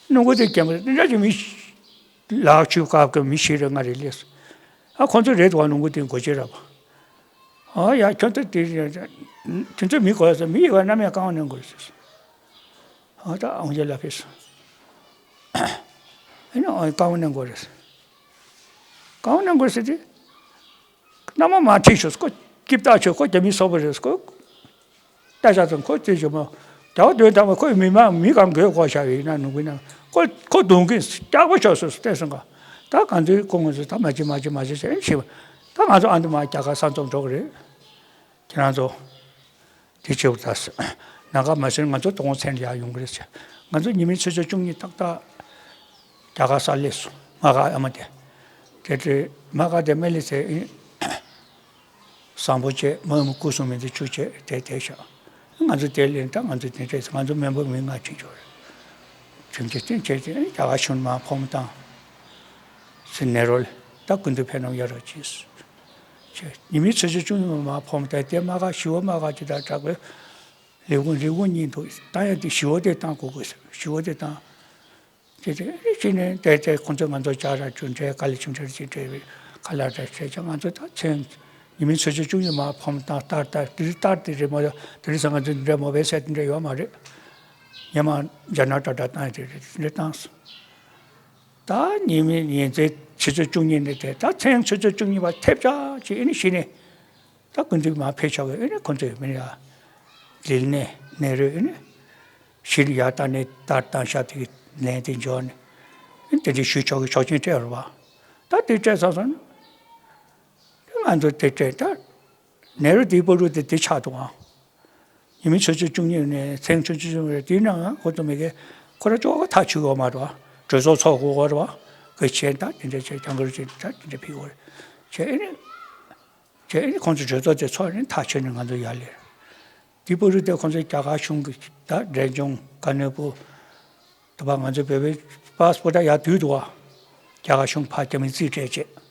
ནང་ཁུལ་དེ་རྒན་པ་དེ་འདྲ་ཞིག་མི། ལག་ཆུ་བཀབ་ཀྱི་མི་ཞིག་རེད་ང་རེ་ལས་སོ། ཨ་ཁོང་ཚོ་རེད་དོ་ནང་ཁུལ་དེ་འགོ་བྱེད་ར་བ། ཨ་ཡ་ཁྱོད་ཚོ་དེ་དེ་ཚོ་མི་གོ་ས་མི་ཡི་བ་རྣམ་ཡང་རྐང་བ་ནས་འགོ་རེད་ཟེར། ཨ་ད་ཨང་རྒྱལ་ལ་ཕེབས་སོ། ཨ་ནི་ཨང་རྐང་བ་ནས་འགོ་རེད་ཟེར། རྐང་བ་ནས་འགོ་ཟེར་དེ། མནའ་མ་མ་ཁྲིད་ཤོག་ཁོ་སྐྱིབས་བཏགས་ཆོག་ཁོ་རྒྱ་མི་སོག་པོ་རེད་ཁོ། ལྟ་བྱ་དང་ཁོ་ཚོས་ཞོ་མོ། རྒྱལ་བ་དོན་དམ་པ་ཁོས་མི་མང་མི་གང་དགོས་གོ་བྱ་བའི་ན་ནུ་གུ་ན་ཁོ་ཁོ་གདོང་གིས་སྐྱག་པ་ཤོག་སོ་སོ་བལྟས་སོང་ག་ད་གང་ཚོའི་ཁོ་ངོས་སུ་ད་མ་བྱེད་མ་བྱེད་མ་བྱེད་ཟེར་ཞེས་པ་ད་ང་ཚོ་ཨ་འདི་མ་རྒྱ་གར་ས་མཚམས་འགྲོ་གི་རེད། ཁྱེད་རང་ཚོ་དེ་བྱེད་པ་ད་ནང་ཁ་མ་ཟིན་ང་ཚོ་དོ་དགོང་མཚན་ལ་ཡར་ཡོང་གི་རེད་ཟེར། ང་ཚོ་ཉི་མའི་ཆུ་ཚོད་བཅུ་གཉིས་ཏག་ཏག་རྒྱ་གར་ས་སླེབས་སོང་། མ་ག་ཨ་མ་དེ་དེ་དེ་མ་ག་དེ་མེ་ལི་ཚེ་ཨིན། བཟང་པོ་བྱས་མ་མ་སྐུ་གསུང་མི་འདི་བཅུ་བྱས་དེ་དེ་བཞག་ང་ཚོ་དེ་ལས་ད་ང་ཚོ་དེ་འདྲས་ང་ཚོ་མེན་པ་མི་ལྔ་ཅིག་འབྱོར། ཁྲིམས་ཀྱི་རྟེན་བྱས་ཏེ་རྒྱ་གར་གཞུང་མར་ཕོགས་མ་བཏང་། ཟེར་ནས་རོལ། ད་སྐུ་མདུན་ཕེབས་ནམ་ཡ་རོགས་གྱིས། བྱས་ཉི་མའི་ཆུ་ཚོད་བཅུ་གཉིས་མ་མར་ཕོགས་མ་བཏང་དེ་མ་ག་ཞི་བ་མ་ག་ཅིག་དང་དྲག་པོའི་ལས་ཁུངས་རིན་གོང་གཉིས་འདུག་ད་ཡང་དེ་ཞི་བ་དེ་བཏང་དགོས་དགོས་ཞི་བ་དེ་བཏང་། དེ་དེ་ཅི་ནས་དེ་དེ་ཁོང་ཚོས་ང་ཚོ་ཅག་ར་ཆུ་འདྲེ་དཀའ་ལས་ཆུང་ཆུང་ཅིག་འདྲེ་བའི་ཁ་ལག་འདྲ་བྱས་ཀྱང་ང་ཚོ་ད་མཚན་ཉི་མའི་ཆུ་ཚོད་བཅུ་གཉིས་མ་ཕོམ་བཏང་ལྟར་ལྟར་དེ་རིང་ལྟར་དེ་རེད་མ་གཏོགས་དེ་རིང་སང་ང་ཚོ་འདི་འདྲ་མ་བས་ཟེར་དེ་འདྲ་ཡོད་མ་རེད། ཉི་མ་རྒྱ་ནག་འདྲ་འདྲ་བཏང་ཡ་དེ་རེད་དེ་འདྲ་བཏང་སོང་། ད་ཉི་མའི་ཉིན་མཚན་ཆུ་ཚོད་བཅུ་གཉིས་ནས་དེ་ད་མཚན་ཆུ་ཚོད་བཅུ་གཉིས་པ་ཐེབས་ཆག་ཅིག་ཨེ་ནི་གཞི་ནས། ད་སྐུ་མདུན་མར་ཕེབས་ཆོག་གི་ཨེ་ནི་ཁོང་ཚོས་མི་ཡ་ལིལ་ནས་ནེ་རོས་ཨེ་ནི་གཞི་ནས་ཡར་བཏང་ནས་ད་བཏང་ཤག་དེ་ལན་དེ་འབྱོར་ནས་ཨེ་ནི་དེ་འདྲའི་ཞུ་ཆོག་གི་ཆོག་མཆན་སྤྲད་རེད་བ། ད་དེ་སྤྲད་ཚར་སོང་ན་ང་ཚོ་དེ་སྤྲད་ད་ནེ་རོ་དེའི་བར་དུ་དེ་དེ་ཆགས་འདུག་ཨང་། ཉི་མའི་ཆུ་ཚོད་བཅུ་གཉིས་ནས་མཚན་ཆུ་ཚོད་བཅུ་གཉིས་རེད་དེའི་ནང་ང་ཁོ་ཚོ་མི་གེ་ཁོ་ར་ཅོག་ཐག་ཆོད་ཡོད་མ་རེད་བ། གྲོས་ཚོགས་ཚོགས་དགོས་རེད་བ། གི་བྱས་ད་དེ་འདྲ་བྱས་གྱང་གུར་བྱས་ད་དེ་འདྲ་ཕིག་དགོས་རེད་བྱས་ཨེ་ནི། བྱས་ཨེ་ནི་ཁོང་ཚོ་གྲོས་ཚོགས་དེ་ཚོགས་ནས་ཐག་ཆོད་ནས་ང་ཚོ་ཡར་ལེར། དེའི་བར་དུ་དེ་ཁོང་ཚོས་རྒྱ་གར་གཞུང་གི་ད་འབྲས་ལྗོངས་ཀ་ནས་པུ། དུ་བ་ང་ཚོ་བོད་པའི་པཱ་སི་པོ་ཊ་ཡར་བསྡུས་འདུག་བ། རྒྱ་གར་གཞུང་ཕར་རྒྱ་མི་རྩིས་སྤྲད་བྱས།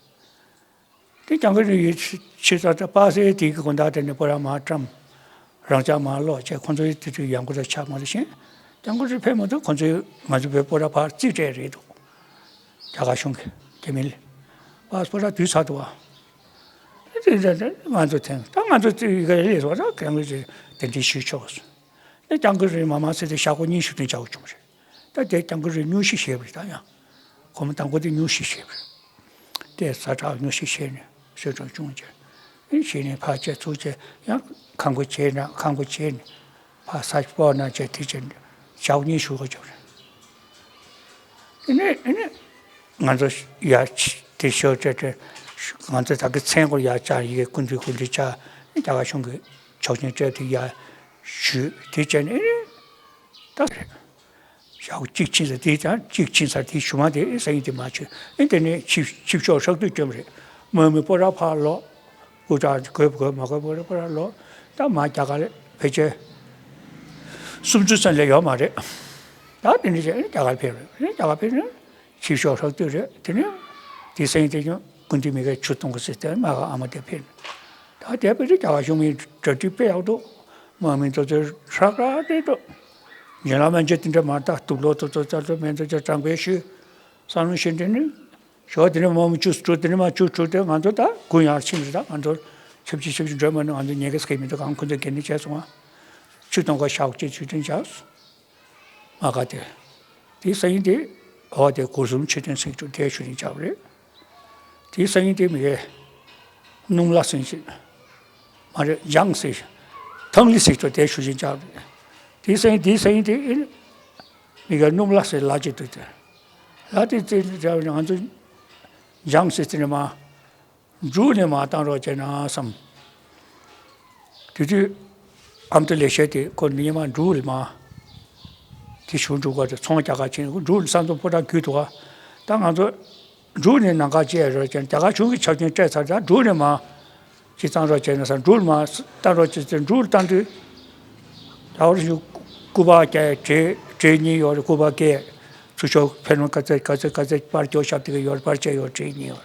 དེ་གྱང་གུར་ཡོད་ཕྱི་ཚ་ད་པཱ་སེ་དེ་གི་དགོན་བདག་དེ་ནས་པོ་ར་མ་བཀྲམ། རང་ཅག་མ་ཀློག་བྱས་ཁོང་ཚོའི་དེ་དུས་ཡང་སྒོ་ད་ཆགས་མ་རེད་ཤེས། གྱང་གུར་ཕེབས་མ་ཐུབ་ཁོང་ཚོས་ང་ཚོ་བོད་པོ་ར་ཕར་རྩིས་སྤྲད་རེད་འདུག་རྒྱ་གར་གཞུང་གི་རྒྱ་མི་ལ་པཱ་སི་པོ་ཊ་བསྡུས་ཚར་འདུག་བ། དེ་དེ་དེ་ང་ཚོ་ཐེངས་ད་ང་ཚོ་རྩིས་ཡི་གེ་ལས་སོ་ད་གྱང་གུར་དེ་དེ་འདྲའི་ཞུས་ཆོག་སོང་། དེ་གྱང་གུར་མ་མ་ཚེ་དེ་ཞག་པོ་གཉིས་ཤུ་དེ་བྱ་བ་བྱུང་རེད། ད་དེ་གྱང་གུར་རེ་སྙུང་གཞི་བྱས་པ་རེད་ད་ཡང་། གོང་མ་དང་པོ་དེ་སྙུང་གཞི་བྱས་པ་རེད། དེ་ས་བྲག་སྙུང་གཞི་བྱས་ནས་གསོལ་གྲོང་ཆུང་བྱས། ཨེ་བྱས་ནས་ཕར་བྱས་ཚུར་བྱས་ཡང་ཁང་པ་བྱས་ན་ཁང་པ་བྱས་ནས་ཕར་ས་སྤོ་ན་བྱས་དེ་བྱས་ནས་ཞག་གཉིས་བཞུགས་པ་བྱས་པ་རེད། དེ་ནས་ཨེ་ནས་ང་ཚོ་ཡར་དེ་ཤོར་བྱས་ཏེ་ང་ཚོ་ད་གི་མཚན་སྐོར་ཡར་བཅར་ཡི་གེ་སྐུ་མདུན་སྐུ་མདུན་བཅར་རྒྱ་གར་གཞུང་གི་ཆོག་མཆན་སྤྲད་དེ་ཡར་ཞུས་དེ་བྱས་ནས་ཨེ་ནས་ད་རེད། ཞག་གཅིག་ཕྱིན་ཚར་དེ་ཀྱང་གཅིག་ཕྱིན་ཚར་དེའི་ཞུ་མ་དེ་ས་ཡིན་དེ་མ་ཆོད་ཨེ་དེ་ནས་ཆིབས་ཆིབས་ཤོག་ཧྲག་ཏུ་བསྐྱོན་པ་རེད། མ་མི་པོ་ར་ཕར་ལོག་སྐུ་དྲག་དགོས་དགོས་མ་དགོས་པོ་ར་པོ་ར་ལོག་ད་མ་རྒྱ་གར་ལ་ཕལ་ཆེར་སུམ་ཅུ་ཙམ་ལས་ཡོད་མ་རེད། ད་དེ་འདྲ་བྱས་ཨེ་རྒྱ་གར་ཕེབས་རེད་ཨེ་རྒྱ་གར་ཕེབས་ནས་ཆིབས་ཤོག་ཧྲག་ཏུ་རེད་དེ་ནས་དེ་ས་ཡིན་དེ་ཀྱང་སྐུ་མདུན་མི་གའི་ཆུ་གཏོང་གི་སྲིད་དེ་མ་ག་ཨ་མ་དེ་ཕེབས་ནས་ད་དེ་ཕེབས་རེད་རྒྱ་གར་གཞུང་མི་གྲ་སྒྲིག་དཔེ་ཡག་འདུག་མ་མི་ཚོ་ཚོས་ཧྲག་ཧྲག་རེད་འདུག་ཉེ་ལམ་མན་ཆད་དེ་འདྲ་མ་ད་དུག་ལོག་ཏུ་ཚོ་ཙར་ཚོ་མེ་ཚོ་ཅ་གྲངས་པའི་ཤུལ་བསམ་བློ་ཤེས་འདྲེན་ནི་ཞོགས་དེ་ནས་མ་མོ་བཅུ་དྲུག་དེ་ནས་མ་བཅུ་དྲུག་དེ་ང་ཚོ་ད་དགུན་ཡར་ཕྱིན་རེད་ད་ང་ཚོ་ཆབ་ཆི་ཆབ་ཆི་འགྲོ་མ་ནི་ང་ཚོ་ཉེ་གེ་སྐད་མི་འདུག་གང་ཁོ་ཚོ་གལ་ནི་བྱས་སོང་ང་ཆུ་གཏོང་ག་ཤག་ཅེས་ཆུ་དྲན་བྱས་སོང་། མ་ག་དེ། དེའི་སང་ཉིན་དེ་འོག་དེ་སྒོ་གསུམ་མཆོད་རྟེན་ཟེར་གྱི་འདུག་དེ་ཞུ་རིན་བྱ་བ་རེད། དེའི་སང་ཉིན་དེ་མི་གའི་སྣུམ་ལ་ཟེར་གྱི་མ་རེད་ལྗང་ཟེར་ཐང་ལི་ཟེར་གྱི་འདུག་དེ་ཞུ་རིན་བྱ་བ་རེད། དེའི་སང་ཉིན་དེའི་སང་ཉིན་དེ་ཨེ་མི་གའི་སྣུམ་ལ་ཟེར་ལ་ཅིག་འདུག་དེ། ལ་དེ་རྩེ་བྱ་བ་ང་ཚོ་ལྗང་ཟེར་དེ་ནས་མ། འབྲུག་ནས་མར་བཏང་རོགས་བྱས་ན་བསམ། དེ་དུས་ཨ་མདོ་ལེགས་བཤད་དེ་ཁོ་ཉི་མ་འབྲུག་ལ་མར་དེ་ཞུ་འབྲུག་ག་དེ་ཚོང་རྒྱག་ག་ཕྱིན་འབྲུག་ལ་ས་མཚམས་པོ་ཏ་བརྒྱུད་འདུག་ག་ད་ང་ཚོ་འབྲུག་ནས་ནང་ཁ་བཅད་རོགས་བྱས་ན་རྒྱ་གར་གཞུང་གི་ཆ་རྐྱེན་སྤྲད་ཚར་ད་འབྲུག་ནས་མར་ཅི་བཏང་རོགས་བྱས་ན་བསམ་འབྲུག་ལ་མར་བཏང་རོགས་བྱས་ཏེ་འབྲུག་ལ་བཏང་དུས་ད་བར་ཞུ་སྐུ་པར་བརྒྱབ་བྲེ་བྲེ་གཉིས་ཡོད་རེད་སྐུ་པར་བརྒྱབ་ཚུར་ཤོག་ཕན་ལོ་ག་ཚད་ག་ཚད་ག་ཚད་པར་སྐྱོར་ཞབས་དེ་ག་ཡོད་རེད་པར་བཅད་ཡོད་བྲེ་གཉིས་ཡོད་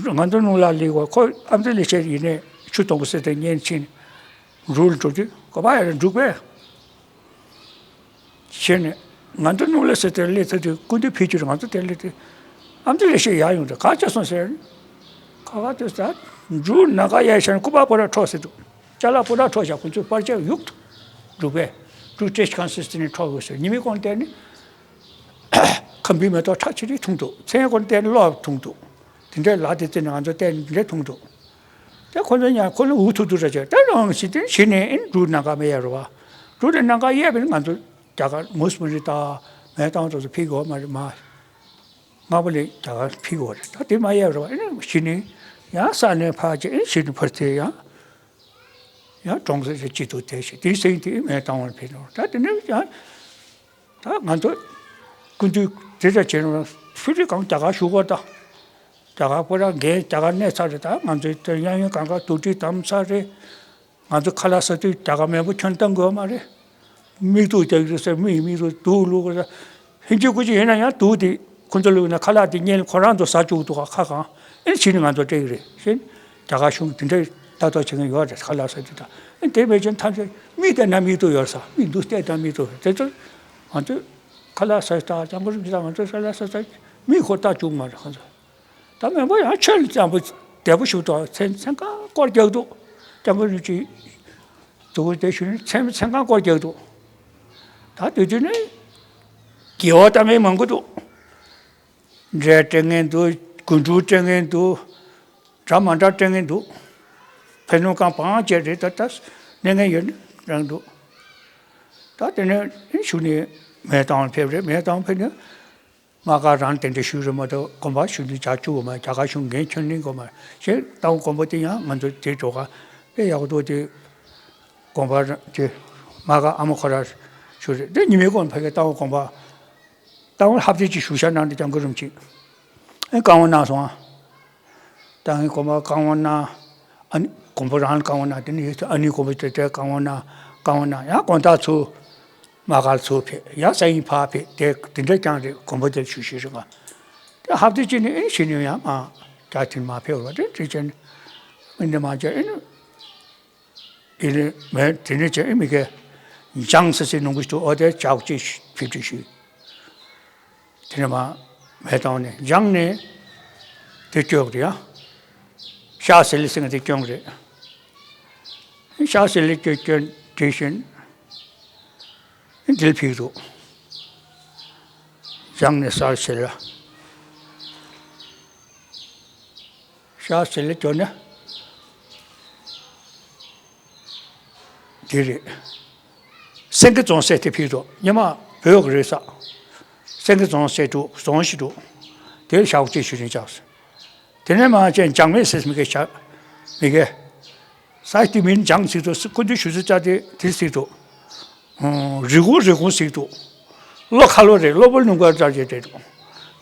རེད། ང་ཚོ་ནུབ་ལ་སླེབས་པ་ཁོ་ཨ་མདོ་ལེགས་བཤད་ཡིན་ནས་ཆུ་གཏོང་གི་སྲིད་དེ་ཉན་ཕྱིན། འབྲུག་ལ་འགྲོ་དུས་གོ་པ་ཡར་འབྲུག་པས། ཕྱིན་ནས་ང་ཚོ་ནུབ་ལ་སྲིད་དེ་སླེབས་ཚར་དུས་སྐུ་མདུན་ཕེབས་རྒྱུ་རེད་ང་ཚོ་དེ་སླེབས་དུས་ཨ་མདོ་ལེགས་བཤད་ཡར་ཡོང་དུས་ག་བྱས་སོང་ཟེར། ཁ་ཁ་དུས་ད་འབྲུག་ནང་ག་ཡར་ཤར་ནས་སྐུ་པར་པོ་ར་འཕྲོག་ཟེར་འདུག་ཅ་ལག་པོ་ར་འཕྲོག་བཞག་ཁོང་ཚོས་པར་ཆས་གཡུག་འདུག་འབྲུག་པས་འབྲུག་བཀྲས་ཁང་སྲིད་དེ་ནས་འཕྲོག་དགོས་ཟེར་ཉི་མའི་གོང་བལྟས་ནས། ཁམ་བུའི་མེ་ཏོག་ཁྲག་ཆི་རིག་འཐུང་འདུག་མཚན་སྐོར་བལྟས་ནས་གློག་འཐུང་འདུག་དེ་འདྲའི་ལ་དེ་བརྩིས་ནས་ང་ཚོ་བལྟས་ནས་འདྲེ་འཐུང་འདུག་དེ་ཁོ་ཚོ་ཉ་ཁོ་ལ་འུ་ཐུག་ཐུག་ར་བྱས་ད་རང་ཞིག་དེ་གཞི་ནས་ཨེ་འབྲུག་ནང་ག་མེད་ཡ་རེད་བ། འབྲུག་ལ་གནམ་གང་གཡས་པ་ནི་ང་ཚོ་རྒྱ་གར་མུ་སི་མ་རི་དང་མེ་ཏོག་དེ་ཚོ་ཕུལ་དགོས་མ་རེད། མ་སྔ་པོ་ལས་རྒྱ་གར་ཕུལ་དགོས་རེད། ད་དེ་མ་གཡས་པ་རེད་པ། ཨེ་ནི་གཞི་ནས་ཡང་ས་གནས་ཕར་བྱས། ཨེ་གཞི་ནས་ཕར་ཚུར་ཡང་ཡང་གྲོང་གསེབ་ཅིག་ཏུ་དེ་བྱས། དེའི་སེང་དེ་མེ་ཏོག་ལ་ཕུལ་ནོ། ད་དེ་ནས་ཡང་ད་ང་ཚོ་སྐུ་མདུན་དེ་འདྲ་བྱས་ནོ། ཕུལ་རི་གང་རྒྱ་གར་བཞུགས་སྐོར་དང་། རྒྱ་གར་པོ་ར་འགན་རྒྱ་གར་གནས་ཚར་རེད། ད་ང་ཚོའི་དེ་གཡས་གཡོན་གང་ག་དུག་སྦྲུལ་བསྡམས་ཚར་རེད། ང་ཚོ་ཁ་ལག་ཟ་དུས་རྒྱ་གར་མེས་པོ་ཁྱོན་བཏང་དགོས་མ་རེད། མིག་ཏོ་རྒྱག་རེད་ཟེར། མིག་མིག་ཏོ་དུག་བླུགས་ཟེར། ཧིན་སྐྱིད་ཀུ་ཅི་ཡིན་ན་ཡང་དུག་དེ་ཁོ་ཚོ་བླུགས་ན་ཁ་ལག་དེ་སྔོན་ཁོ་རང་ཚོ་ཟ་བཅུག་འདུག་ག་ཁ་གང་། ཨེ་ཕྱིས་ནས་ང་ཚོ་སྤྲད་ཀྱི་རེད་ཟེར། རྒྱ་གར་གཞུང་དེ་འདྲའི་ལྟ་རྟོག་བྱེད་མཁན་ཡོད་རེད། ཁ་ལག་ཟ་དུས་དང་། ཨེ་དེ་མེད་ཀྱང་ཐམས་ཅད་མིག་བལྟས་ན་མིག་ཏོ་ཡོད་ས། མིག་འདུག་བལྟས་ན་མིག་ཏོ་ཡོད། དེ་ཚོ་ང་ཚོ་ཁ་ལག་ཟ་ད་སྐྱབས་མགོན་རིན་པོ་ཆེ་དང་ང་ཚོ་ཁ་ལག་ཟ་ད་མིག་ཁོ་ལྟ་བཅུག་མ་རེད་ཁོ་ཚོ། ད་མེས་པོ་ཡང་ཆོས་ལ་བརྩོན་པོ་བདེ་པོ་ཞིག་འདུག་མཚན་མཚན་གང་སྐོར་རྒྱག་འདུག་སྐྱབས་མགོན་རིན་པོ་ཆེ་དུ་བོ་དེ་ཞུ་ནས་མཚན་མཚན་གང་སྐོར་རྒྱག་འདུག་ད་དུས་དུས་ནས་དགེ་བ་བཏང་མཁན་མང་པོ་འདུག་འབྲས་སྤྲད་མཁན་འདུག་གོས་འབྲུ་སྤྲད་མཁན་འདུག་འདྲ་མ་འདྲ་སྤྲད་མཁན་འདུག་ཕན་ནུས་གང་བང་བྱས་རེད། ད་ལྟ་གནས་མཁན་ཡོད་ནི་རང་འདུག་ད་དེ་ནས་ཞུ་ནས་མེ་ཏོག་ལ་ཕེབས་རེད། མེ་ཏོག་ལ་ཕེབས་ནས། མ་ག་རང་དེ་འདྲ་ཞུས་རེད་མ་གཏོགས་དགོན་པ་ཞུ་འདི་བྱ་བཅུག་གོ་མ། རྒྱ་གར་གཞུང་འགན་ཁྱོན་ནས་གོ་མ་ཞེས། རྟ་དབང་དགོན་པ་དེ་ཡང་ང་ཚོ་དེ་འགྲོ་ག་དཔེ་ཡག་པོ་འདུག་དེ་དགོན་པ་དེ་མ་ག་ཨ་མ་ཁོ་ར་ཞུ་རེད། དེ་ཉི་མའི་གོང་ཕ་གི་རྟ་དབང་དགོན་པ་རྟ་དབང་ལྷ་བདེ་ཅིག་ཞུ་ཤག་གནང་དེ་སྐྱབས་མགོན་རིན་པོ་ཆེ་ཨེ་བཀའ་དབང་གནང་སོང་ཨ། ད་ངའི་དགོན་པ་བཀའ་དབང་གནང་། ཨ་ནི་དགོན་པ་རང་ལ་བཀའ་དབང་གནང་། དེ་ནས་ཡོད་ཚད་ཨ་ནི་དགོན་པ་དེ་དེ་བཀའ་དབང་གནང་། བཀའ་དབང་གནང་། ཡང་དགོན་བདག་ཚུར་མ་གར་ཚུར་ཕེབས། ཡང་ས་ཡིན་ཕར་ཕེབས། དེ་དེ་འདྲ་རྐྱང་རེད། དགོན་པ་དེར་ཞུ་ཞུ་རེད་ག་དེ་ཧབ་དེ་ཅི་ནས་ཨེ་ཤི་ནས་ཡང་མ་རྒྱ་དེ་མ་ཕེབས་པ་རེད། དེ་ཅི་ནས་ཨེ་འདི་མ་བྱས་ཨེ་ནི་ཨེ་ནི་མེད། དེ་ནས་ཅི་ཨེ་མི་གེ་འཇང་ཟེར་སའི་ནང་གི་ཞུ། ཨོ་དེ་ཇག་ཅེས་ཕེབས་ཅེས་ཞུས། དེ་ནས་མ་མེ་ཏོག་ནས་འཇང་ནས་དེ་སྐྱོད་རེད་ཡ། ཤ་སི་ལི་སེང་དེ་སྐྱོད་རེད། ཤ་སི་ལི་སྐྱོད་སྐྱོད་དེ་བཞིན་འདིར་ཕེབས་འདུག་འཇང་ནས་ཤ་སི་ལི་ལ། ཤ་སི་ལི་སྐྱོད་ནས། དེ་རེད། སེང་གེ་རྫོང་ཟེར་དེ་ཕེབས་འདུག་སྔོན་མ་བོད་ཀྱི་རེད་ས། སེང་གེ་རྫོང་ཟེར་འདུག་རྫོང་ཞིག་འདུག་དེར་ཞག་ཅིག་ཞུ་ནས་བཅར་སོང་། དེ་ནས་མ་བྱས་འཇང་མེ་ཟེར་མི་གེ་ཞག་མི་གེ་ས་དེ་མིན་འཇང་ཟེར་འདུག་སྐུ་མདུན་ཞུ་ཚུལ་བཅར་ཏེ་དེ་ཟེར་འདུག་རི་ཀོན་རི་ཀོན་ཟེར་འདུག་གློ་ཁ་ལོ་རེད། གློ་བུར་ནུབ་གར་བཅར་བྱས་བསྡད་འདུག་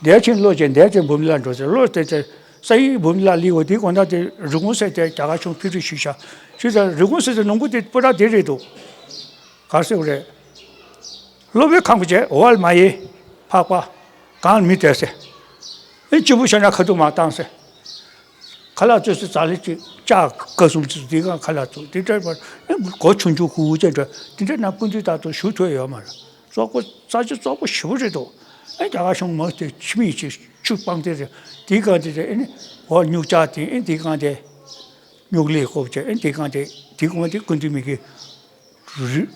འདས་ཕྱིན་གློ་བྱས་འདས་ཕྱིན་འབུམ་ལ་འགྲོ་ཟེར། གློ་དེ་ཚེ་ས་ཡི་འབུམ་ལ་ལི་འོ་དེའི་དགོན་བདག་དེ་རི་ཀོན་ཟེར་དེ་རྒྱ་གར་གཞུང་ཕུལ་རེ་ཞུས་ཤག་ཞུས་ཙང་རི་ཀོན་ཟེར་དེ་ནང་ཁུལ་དེ་སྤུ་ར་དེ་རེད་འདུག་གར་ཟེར་བ་རེད། སློབ་དཔོན་ཁང་བ་བྱས་འོ་ལ་མ་ཡེ་འཕགས་པ་གང་མི་དེ་ཟེར། ཨེ་གཅིག་པུ་ཤོད་ན་ཁ་ཐུག་མ་བཏང་ཟེར། ཁ་ལག་བཙོས་ཚེ་ཛ་ལི་གཅིག་ལྕགས་ཀ་གསུམ་ཚོ་དེ་གང་ཁ་ལག་བཙོས་དེ་འདྲ་བར་ཨེ་སྒོ་ཆུང་ཆུང་ཁུག་ཁུག་ཅན་འདྲ་དེ་འདྲ་ན་སྐུ་མདུན་ད་དུང་བཞུགས་ཐུབ་ཡོད་མ་རེད། བཙོག་པོ་ས་ཆ་བཙོག་པོ་ཞེ་པོ་རེད་འདུག་ཨེ་རྒྱ་གར་གཞུང་མ་དེ་ཕྱི་མིག་ཅིག་ཆུ་སྤང་དེ་རེད། དེ་གང་དེ་རེད། ཨེ་ནི་འོ་སྨྱུག་ལྕགས་དེ་ཨེ་དེ་གང་དེ་སྨྱུག་ལེ་ཀོབ་ཅེ་ཨེ་དེ་གང་དེ་དེ་གང་དེ་སྐུ་མདུན་མི་གི་རི་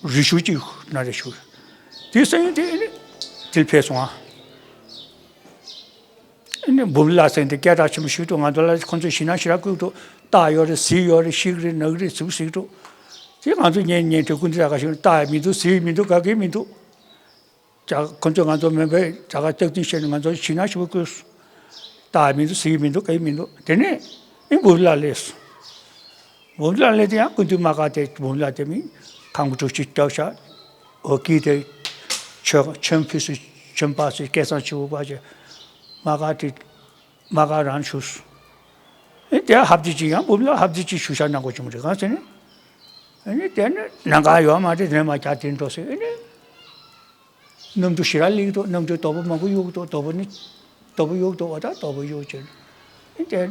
རི་ཤུ་གཅིག་ན་རེ་ཤུ། དེ་སེང་དེ་ཨེ་ནི་དེར་ཕེབས་སོང་ཨ། ཨེ་ནི་འབུམ་ལ་སེང་དེ་སྐད་གྲགས་ཆེན་པོ་ཞིག་འདུག་ང་ཚོ་ལ་ཁོང་ཚོས་ཞི་ན་ཞི་ར་བསྐུལ་འདུག་སྟག་ཡོད་རེད། གཟིག་ཡོད་རེད། ཤིག་རེད། ནག་རེད། ཟིག་ཟིག་འདུག་དེ་ང་ཚོ་ཉན་ཉན་དུས་སྐུ་མདུན་ར་ག་ཞིག་སྟག་ཡང་མི་འདུག་གཟིག་མི་འདུག་ག་གེ་མི་འདུག་ཁོ་ཚོས་ང་ཚོ་མེད་པའི་རྒྱ་གར་སྟག་འཛིན་བཤད་ནས་ང་ཚོ་ཞི་ན་ཞི་བ་བསྐུལ། སྟག་མི་འདུག་གཟིག་མི་འདུག་ག་གེ་མི་འདུག་དེ་ནས་ཨེ་འབུམ་ལ་སླེབས། འབུམ་ལ་སླེབས་དེ་ཡང་སྐུ་མདུན་མ་ག་དེ་འབུམ་ལ་དེ་མིན་ཁང་བུ་དྲུག་ཅུ་སྐྱོར་ཤག་འོ་ཀི་དེ་ཆོས་ཆོས་ཕུད་སུ་ཆོས་པ་སུ་སྐལ་བཟང་ཆུ་བོ་པ་ཅེ་མ་ག་དེ་མ་ག་རང་ཞུས། ཨེ་དེ་ཧབ་དེ་ཅིག་ཡང་འབུམ་ལ་ཧབ་དེ་ཅིག་ཞུ་ཤག་གནང་དགོས་བྱུང་རེད། གང་ཟེར་ན་ཨེ་ནི་དེ་ནི་ནང་ག་ཡོད་མ་རེད། དེ་ནས་མ་རྒྱ་དེ་འགྲོ་ཟེར། ཨེ་ནི། གནམ་གྲུ་ཞེ་དྲག་སླེབས་འདུག་གནམ་གྲུ་དོ་པོ་མང་པོ་གཡུག་འདུག་དོ་པོ་ནི་དོ་པོ་གཡུག་འདུག་འོ་ད་དོ་པོ་གཡུག་བྱས་ནས་དེ་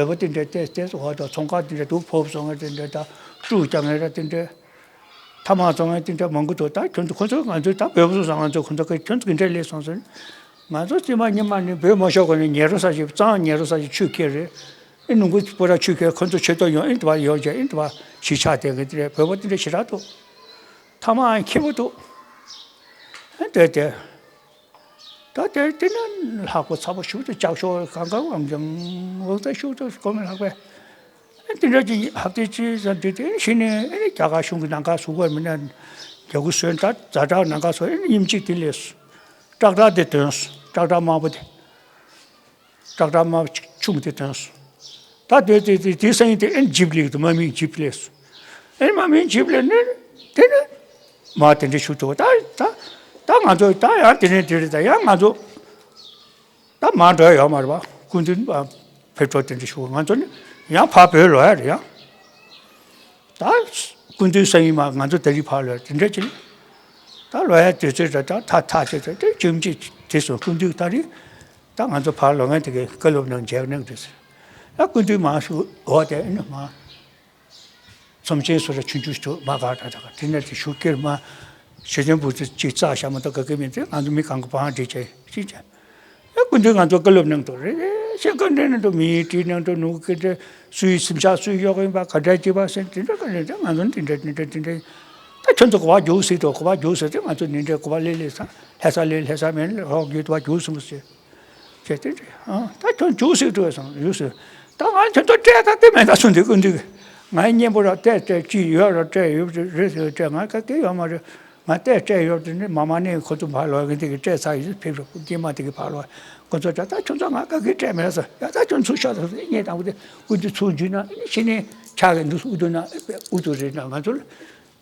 བོད་པ་དེ་འདྲ་ཏེ་ཏེ་འོ་ད་ཚོང་ཁང་དེ་འདྲ་འདུག་ཕོབ་བཟོ་མཁན་དེ་འདྲ་ད་ཀྲུ་རྒྱག་མཁན་ར་དེ་འདྲ་ཐ་མག་བཙོང་མཁན་དེ་འདྲ་མང་པོ་འདུག་ད་ཁྱོད་ཚོ་ཁོ་ཚོ་ང་ཚོ་ད་བོད་པ་ཚོ་ང་ཚོ་ཁོ་ཚོ་ཁྱོད་ཚོ་ག་འདྲ་སླེབས་སོང་ཟེར། ང་ཚོ་རྩིས་མ་ཉི་མ་ནི་བོད་མ་ཤོར་གོང་ནས་ཉལ་རོགས་ས་ཞིག་གཙང་ཉལ་རོགས་ས་ཞིག་ཆུ་ཁྱེར་རེད། ཨེ་ནུ་གུ་པོ་ར་ཆུ་ཁྱེར་ཁོ་ཚོ་ཆེ་ཏོ་ཡོང་ཨེ་འདི་བ་ཡོང་བྱས་ཨེ་འདི་བ་གཞིས་ཆགས་དེ་གི་དེ་རེད། བོད་པ་དེ་འདྲ་ཞེ་དྲག་འདུག་ཐ་མག་ཡང་ཁེ་པོ་འདུག་ཨེ་དེ་དེ། ད་དེ་དེ་ནི་ལྷག་པ་ཚ་པོ་ཞུགས་ཏེ་ལྕགས་ཤོག་གང་གང་འམ་ཀྱང་འོག་ཏུ་ཞུགས་ཏེ་དགོས་མེད་ལྷག་པས། དེ་འདྲ་ཅིག་ཧབ་སྟེ་ཅི་ཟེར་དུས་དེ་གཞི་ནས་ཨེ་རྒྱ་གར་གཞུང་གི་ནང་ཁ་ཟུག་པར་མི་སྣ་རྒྱ་གུ་བཟོས་ད་ཛ་དྲག་ནང་ཁ་སོ་ཨེ་ཉིམ་གཅིག་དེ་ལས་སོ། ཀྲག་ཀྲག་དེ་དོན་སོ། ཀྲག་ཀྲག་དམར་པོ་དེ། ཀྲག་ཀྲག་དམར་པོ་ཆུང་དེ་དོན་སོ། ད་དེ་དེ་དེ་དེ་སང་ཉིན་དེ་ཨེ་ཇིབ་ལེགས་དུ་མ་མིན་ཇིབ་ལས་སོ། ཨེ་མ་མིན་ཇིབ་ལས་ནི་དེ་ནི་མ་དེ་འདྲ་ཞུ་ཐུབ་ད་ད་ད་ང་ཚོ་ད་ཡང་དེ་ནས་དེ་རེད་ད་ཡང་ང་ཚོ། ད་མར་འགྲོ་ཡ་ཡོད་མ་རེད་པ། སྐུ་མདུན་ཕེབས་འགྲོ་དེ་འདྲ་ཞུ་ང་ཚོ་ནི་ཡང་ཕར་བོད་ལོག་ཡ་རེད་ཡ། ད་སྐུ་མདུན་སང་ཉིན་མ་ང་ཚོ་ད་རིང་ཕར་ལོག་ཡ་དེ་འདྲ་ཅིག་ད་ལོག་ཡ་དུས་ཚོད་ད་ད་ཐག་ཐག་ཆོད་ཚེ་དེ་ཅུང་ཅིག་དེ་སོང་སྐུ་མདུན་ད་རིང་ད་ང་ཚོ་ཕར་ལོག་མཁན་དེ་གའི་བཀའ་སློབ་གནང་མཇལ་གནང་དུས་ད་སྐུ་མདུན་མ་ཞུ་འོ་དེ་ཨེ་ནི་མ། ཚོམས་ཆེན་སོ་ར་ཆུང་ཆུང་ཞིག་ཏུ་མ་ག་ད་ད་ག་དེ་ནས་དེ་ཞུ་སྐྱེལ་མ། ཞེ་ཆེན་བུ་ཚོ་ཅིག་རྩ་བཞག་མ་གཏོགས་ག་གེ་མི་འདུག་ང་ཚོ་མི་གང་ག་བང་བསྒྲིགས་བྱས་ཤིག་བྱས། ཨེ་སྐུ་མདུན་ང་ཚོ་བཀའ་སློབ་གནང་འདུག་རེད་ཤེས་བཀའ་འདྲེན་གནང་འདུག་མི་ཡིས་བྲིས་གནང་འདུག་ནུ་གུ་སྐད་འདྲེན་སུ་ཡིས་སེམས་ཤག་སུ་ཡིས་གཡོག་ཡིན་པ་ག་འདྲ་ཅིག་པ་སེམས་དེ་འདྲ་བཀའ་འདྲེན་དེ་ང་ཚོ་འདི་འདྲ་འདི་འདྲ་འདི་འདྲ། ད་ཁྱོད་ཚོ་གོ་བ་རྒྱུགས་སྲིད་དོ་གོ་བ་རྒྱུགས་ཟེར་ཏེ་ང་ཚོ་འདི་འདྲ་གོ་བ་ལེ་ལེ་ས་ལྷ་ས་ལེ་ལྷ་ས་མེད་ལོག་རྒྱུགས་དུ་བ་རྒྱུགས་སོང་ཟེར། བྱས་ཏེ་ཨ་ད་ཁྱོད་འཇུག་སྲིད་འགྲོ་སོང་ཡོད་ཟེར། ད་ང་ཁྱོད་ཚོ་སྤྲད་ད་དེ་མེད་ད་སོང་དུས་ཀུན་དུས་ང་གཉེན་པོ་ར་སྤྲད་སྤྲད་ཅི་ཡོད་ར་སྤྲད་ཡོད་རེད་ཟེར་སྤྲད་ང་ག་གེ་ཡོད་མ་རེད། ང་སྤྲད་སྤྲད་ཡོད་དེ་ནི་མ་མ་ནས་ཁོ་ཚོ་ཕར་ལོག་གི་དེ་གི་སྤྲད་ཚར་ཡིན་ཕེབས་རོགས་སྐྱེས་མ་དེ་གི་ཕར་ལོག་ཁོ་ཚོ་ད་ད་ཁྱོད་ཚོ་ང་ག་གེ་སྤྲད་མེད་ཟེར་ཡ་ད་ཁྱོད་ཚོ་ཤོག་ད་ཟེར་ངས་དང་པོ་དེ་ཀུན་དུས་ཚུར་འཇུས་ན་ཤི་ནས་ཆག་གི་འདུག་ཨུ་ཐུག་ན་ཨུ་ཐུག་རེད་ན་ང་ཚོ་ལ།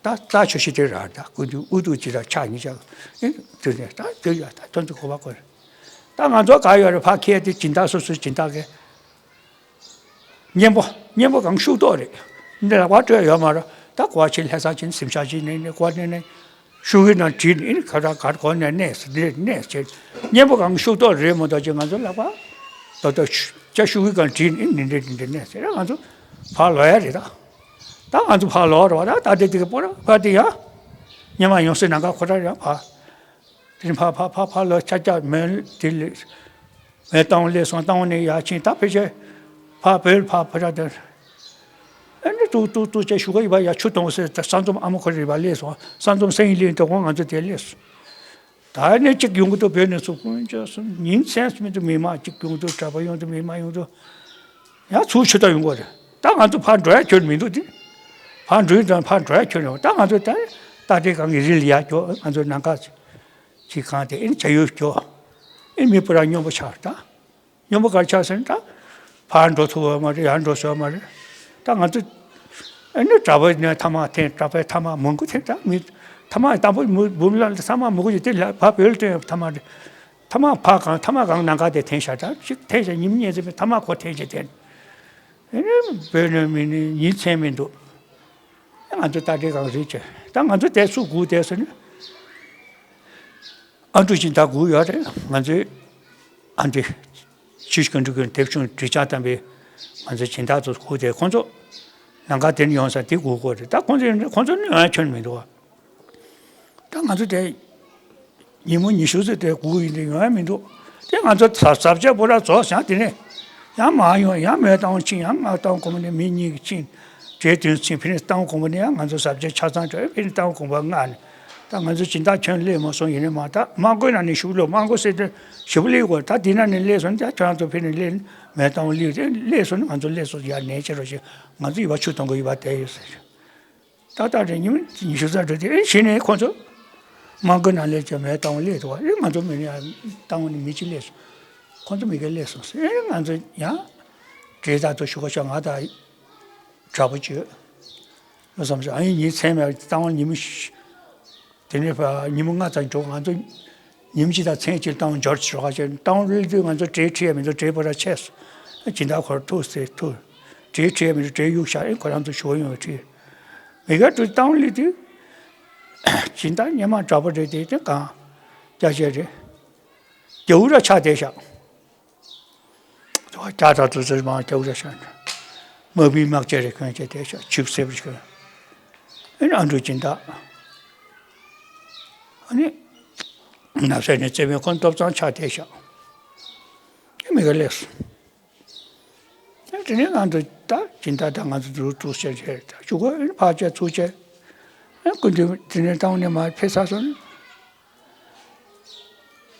ད་རྩ་ཆོས་ཤིག་དེ་ར་ད་ཀུན་ཏུ་ཨུ་ཏུ་ཅི་ར་ཆ་ཉིད་ཆ་ཨེ་དེ་ནས་ད་དེ་ཡ་ད་ཁྱོད་ཚོ་གོ་བ་གོ་རེད། ད་ང་ཚོ་ག་ཡོད་རེད་ཕ་ཁྱེད་དེ་སྦྱིན་བདག་སོ་སོའི་སྦྱིན་བདག་གི་གཉེན་པོ་གཉེན་པོ་གང་ཤུགས་ཏོག་རེད། འདི་ལ་བ་སྤྲོད་ཡོད་མ་རེད། ད་གོ་བ་ཆེ་ལྷ་ས་ཆེན་སེམས་ཤ་ཆེ་ནས་ནས་གོ་བ་ནས་ནས་ཤུགས་ཀྱི་ནང་བྲིས་ནས་ཨེ་ཁ་ད་གར་གོ་ནས་གནས་སུ་འདིར་གནས་ཆེ་གཉེན་པོ་གང་ཤུགས་ཏོག་རེད་མོ་ད་ཅེ་ང་ཚོ་ལ་བ་ད་ད་ཤུགས་ཀྱི་གང་བྲིས་ནས་ཨེ་འདི་འདྲ་འདི་འདྲ་གནས་ཟེར་ང་ཚོ་ཕར་ལོག་ཡ་རེད་ད། ད་ང་ཚོ་ཕར་ལོག་རེད་བ་ད་ད་དེ་དེ་གི་པོ་ར་ཕ་དེ་ཡ། ཉི་མ་ཡོང་སའི་ནང་ག་ཁོ་ར་ཡ་ཕ། དེ་ནི་ཕ་ཕ་ཕ་ཕ་ལོ་ཆ་ཆ་མོན་དེ་ལས། མོན་སྟོང་སླེབས་སོང་སྟོང་ནས་ཡ་ཕྱིན་ད་ཕེ་ཆེ། ཕ་བོད་ཕ་ཕ་ར་དེ། ཨ་ནི་ཏུ་ཏུ་ཏུ་ཅེ་ཞུ་ག་ཡི་བ་ཡ་ཆུ་གཏོང་སའི་ས་འཛོམས་ཨ་མ་ཁོ་རེ་བ་སླེབས་སོང་ས་འཛོམས་སེང་ཡི་ལིང་དུ་ཁོང་ང་ཚོ་དེ་སླེབས་སོང་། ད་ནས་གཅིག་ཡོང་གི་འདུག་བོད་ནས་ཚུར་ཀུན་ཅག་སུ་ཉིན་མཚན་སུ་མི་འདུག་མི་མང་གཅིག་ཡོང་གི་འདུག་གྲྭ་པ་ཡོང་གི་འདུག་མི་མང་ཡོང་གི་འདུག་ཡང་ཚུར་ཆུ་ད་ཡོང་གི་རེད། ད་ང་ཚོ་ཕར་འགྲོ་ཡ་ཁྱོན་མི་འདུག་དེ། ཕར་འགྲོ་ཡིན་ཙང་ཕར་འགྲོ་ཡ་ཁྱོན་ཡོང་ད་ང་ཚོ་ད་ད་ལྟའི་གང་གི་རི་ལ་ཡ་སྐྱོ་ང་ཚོ་ནང་ཁ་ཅིག་གང་དེ་ཨེ་བྱ་ཡུལ་སྐྱོ་ཨེ་མི་སྤུ་ར་སྙོམས་པོ་ཆགས་ད། སྙོམས་པོ་གར་ཆགས་ཟེར་ན་ད། ཕར་འགྲོ་ཐུབ་པ་མ་རེད་ཡར་འགྲོ་ཟེར་བ་མ་རེད། ད་ང་ཚོ། ཨ་ནི་གྲྭ་པ་ནས་ཐ་མག་འཐེན་གྲྭ་པས་ཐ་མག་མང་པོ་འཐེན་ད་མི། ཐ་མག་དང་པོ་མུ་འབུམ་ལ་ཐ་མག་མང་པོ་ཞིག་དེ་ལ་བ་བོད་ལ་སྟོན་ཐ་མག་རེད། ཐ་མག་ཕ་གང་ཐ་མག་གང་ནང་ག་དེ་འཐེན་ཤག་ད་ཅིག་འཐེན་ཤག་ཉིན་ཉིན་ཟེར་བའི་ཐ་མག་ཁོ་འཐེན་ཅིག་འཐེན། ཨ་ནི་བོད་ནས་མི་ནི་ཉིན་མཚན་མི་འདུག་ང་ཚོ་ད་དེ་གང་རེད་ཅེ་ད་ང་ཚོ་དེ་སུ་སྒུག་དེ་ཟེར་ནས། ཨ་འབྲུག་སྦྱིན་བདག་སྒུག་ཡོད་རེད། ང་ཚོའི་ཨ་འདི་ཆུ་བཞི་སྒང་དྲུག་གི་དེབ་ཆུང་བྲིས་ཆགས་བཏང་པའི་ང་ཚོའི་སྦྱིན་བདག་ཚོ་སྒུག་དེ་ཁོང་ཚོ་ལམ་ཁ་དེ་ནས་ཡོང་ས་དེ་སྒུག་དགོས་རེད། ད་ཁོང་ཚོ་ཡོང་ན་ཁོང་ཚོ་ནི་ཡོང་ཡ་ཁྱོན་མི་འདུག་བ། ད་ང་ཚོ་དེ་ཉིན་མོ་ཉི་ཤུ་ཙམ་དེ་སྒུག་ཡིན་དེ་ཡོང་ཡ་མི་འདུག་དེ་ང་ཚོ་ཟ་ཟབ་ཆས་པོ་ར་རྫོགས་ཡང་དེ་ནས་ཡང་མར་ཡོང་ཡང་མོན་རྟ་དབང་ཕྱིན་ཡང་ང་རྟ་དབང་གོང་མ་ནས་མི་གཉིས་ཀྱིས་ཕྱིན། གྲས་བདུན་ཕྱིན་ཕི་ནས་རྟ་དབང་གོང་མ་ནས་ཡང་ང་ཚོ་ཟབ་ཆས་ཆ་ཚང་སྤྲད་ཕི་ནས་རྟ་དབང་གོང་མ་མངགས་ནས། ད་ང་ཚོ་སྦྱིན་བདག་ཁྱོན་སླེབས་མ་སོང་ཡིན་ནའི་མ་ད་དམངས་སྒོའི་ནང་ནས་ཞུ་ལོ་དམངས་སྒོ་ཟེར་དུས་ཞེ་པོ་སླེབས་དགོས་ད་དེ་ནང་ནས་སླེབས་སོང་ད་ཁྱོད་རང་ཚོ་ཕི་ནས་སླེབས་མེད་དང་སླེབས་དེ་སླེབས་སོང་ང་ཚོ་སླེབས་སོང་ཡར་ནས་ཕྱིར་རོགས་ཞེས་ང་ཚོ་ཡུལ་བ་ཆུ་གཏོང་གི་ཡུལ་བ་བསྡད་ཡོད་ཟེར། ཏག་ཏག་རེད་ཉི་མ་ཉི་ཤུ་རྩ་དྲུག་དེ་ཨེ་གཞི་ནས་ཁོ་ཚོ་དམངས་སྒོའི་ནང་སླེབས་ཀྱང་མེད་དང་སླེབས་འདུག་བ་ཨེ་ང་ཚོ་མི་ནས་ལྟ་བ་ནས་མི་གཅིག་སླེབས་སོང་ཁོ་ཚོ་མི་གེ་སླེབས་སོང་ཟེར་ཨེ་ང་ཚོ་ཡང་གྲོས་ཐག་ཐོག་ཞུ་ག་ཤོག་ང་ད་དྲག་པོ་བྱོས། ལོ་བསམ་སོང་ཨ་ཡིན་ཉིན་མཚན་མེད་རྟ་དབང་ཉི་མ་ཤ། དེ་ནས་ཕ་ཉི་མ་ལྔ་ཙམ་འགྲོ་ང་ཚོ་ཉིན་གཅིག་དང་མཚན་གཅིག་རྟ་དབང་འབྱོར་ཆེ་རོགས་ཁ་ཤས་རྟ་དབང་སླེབས་དུས་ང་ཚོ་གྲོས་ཁྲིད་ཡ་མི་འདུག་གྲོས་པོ་ར་ཆས་སོང་སྦྱིན་བདག་ཁོ་ར་ཐུག་ཟེར་ཐུག་གྲོས་ཁྲིད་ཡ་མི་འདུག་གྲོས་གཡུག་བཞག་ཨེ་ཁོ་རང་ཚོ་ཞུ་བ་ཡོང་བའི་ཁྲིད་མི་དགའ་འགྲོ་རྟ་དབང་སླེབས་དུས་སྦྱིན་བདག་སྙེ་མ་འདྲ་པོ་རེད་དེ་དེ་གང་སྐྱ་ཆས་རེད་རྒྱ་འུ་ར་ཆགས་བསྡད་བཞག་རྒྱ་དང་དུ་ཚོད་མང་སྐྱ་བོ་ར་ཤ་ནི། དམག་མིའི་དམག་ཆས་རེ་གོན་བྱས་བསྡད་ཤག་ཆིབས་སེ་བར་གྱི། ཨ་ནི་ཨ་འབྲུག་སྦྱིན་བདག་ཨ་ནི། ནབ་སེ་ནས་རྩེ་མོའི་ཁོང་ཐོབ་ཚང་ཆགས་བསྡད་ཤག་ཨ་མི་ག་ལས་སོང་། ཨ་དེ་ནས་ང་ཚོ་ད་སྦྱིན་བདག་དང་ང་ཚོ་འདུག་འདུག་བྱས་བྱས་ད་ཞུ་གོ་ཨ་ནི་ཕར་བྱས་ཚུར་བྱས། ཨ་སྐུ་མདུན་དེ་ནས་བཏང་ནས་མར་ཕེབས་ཚར་སོང་ནི།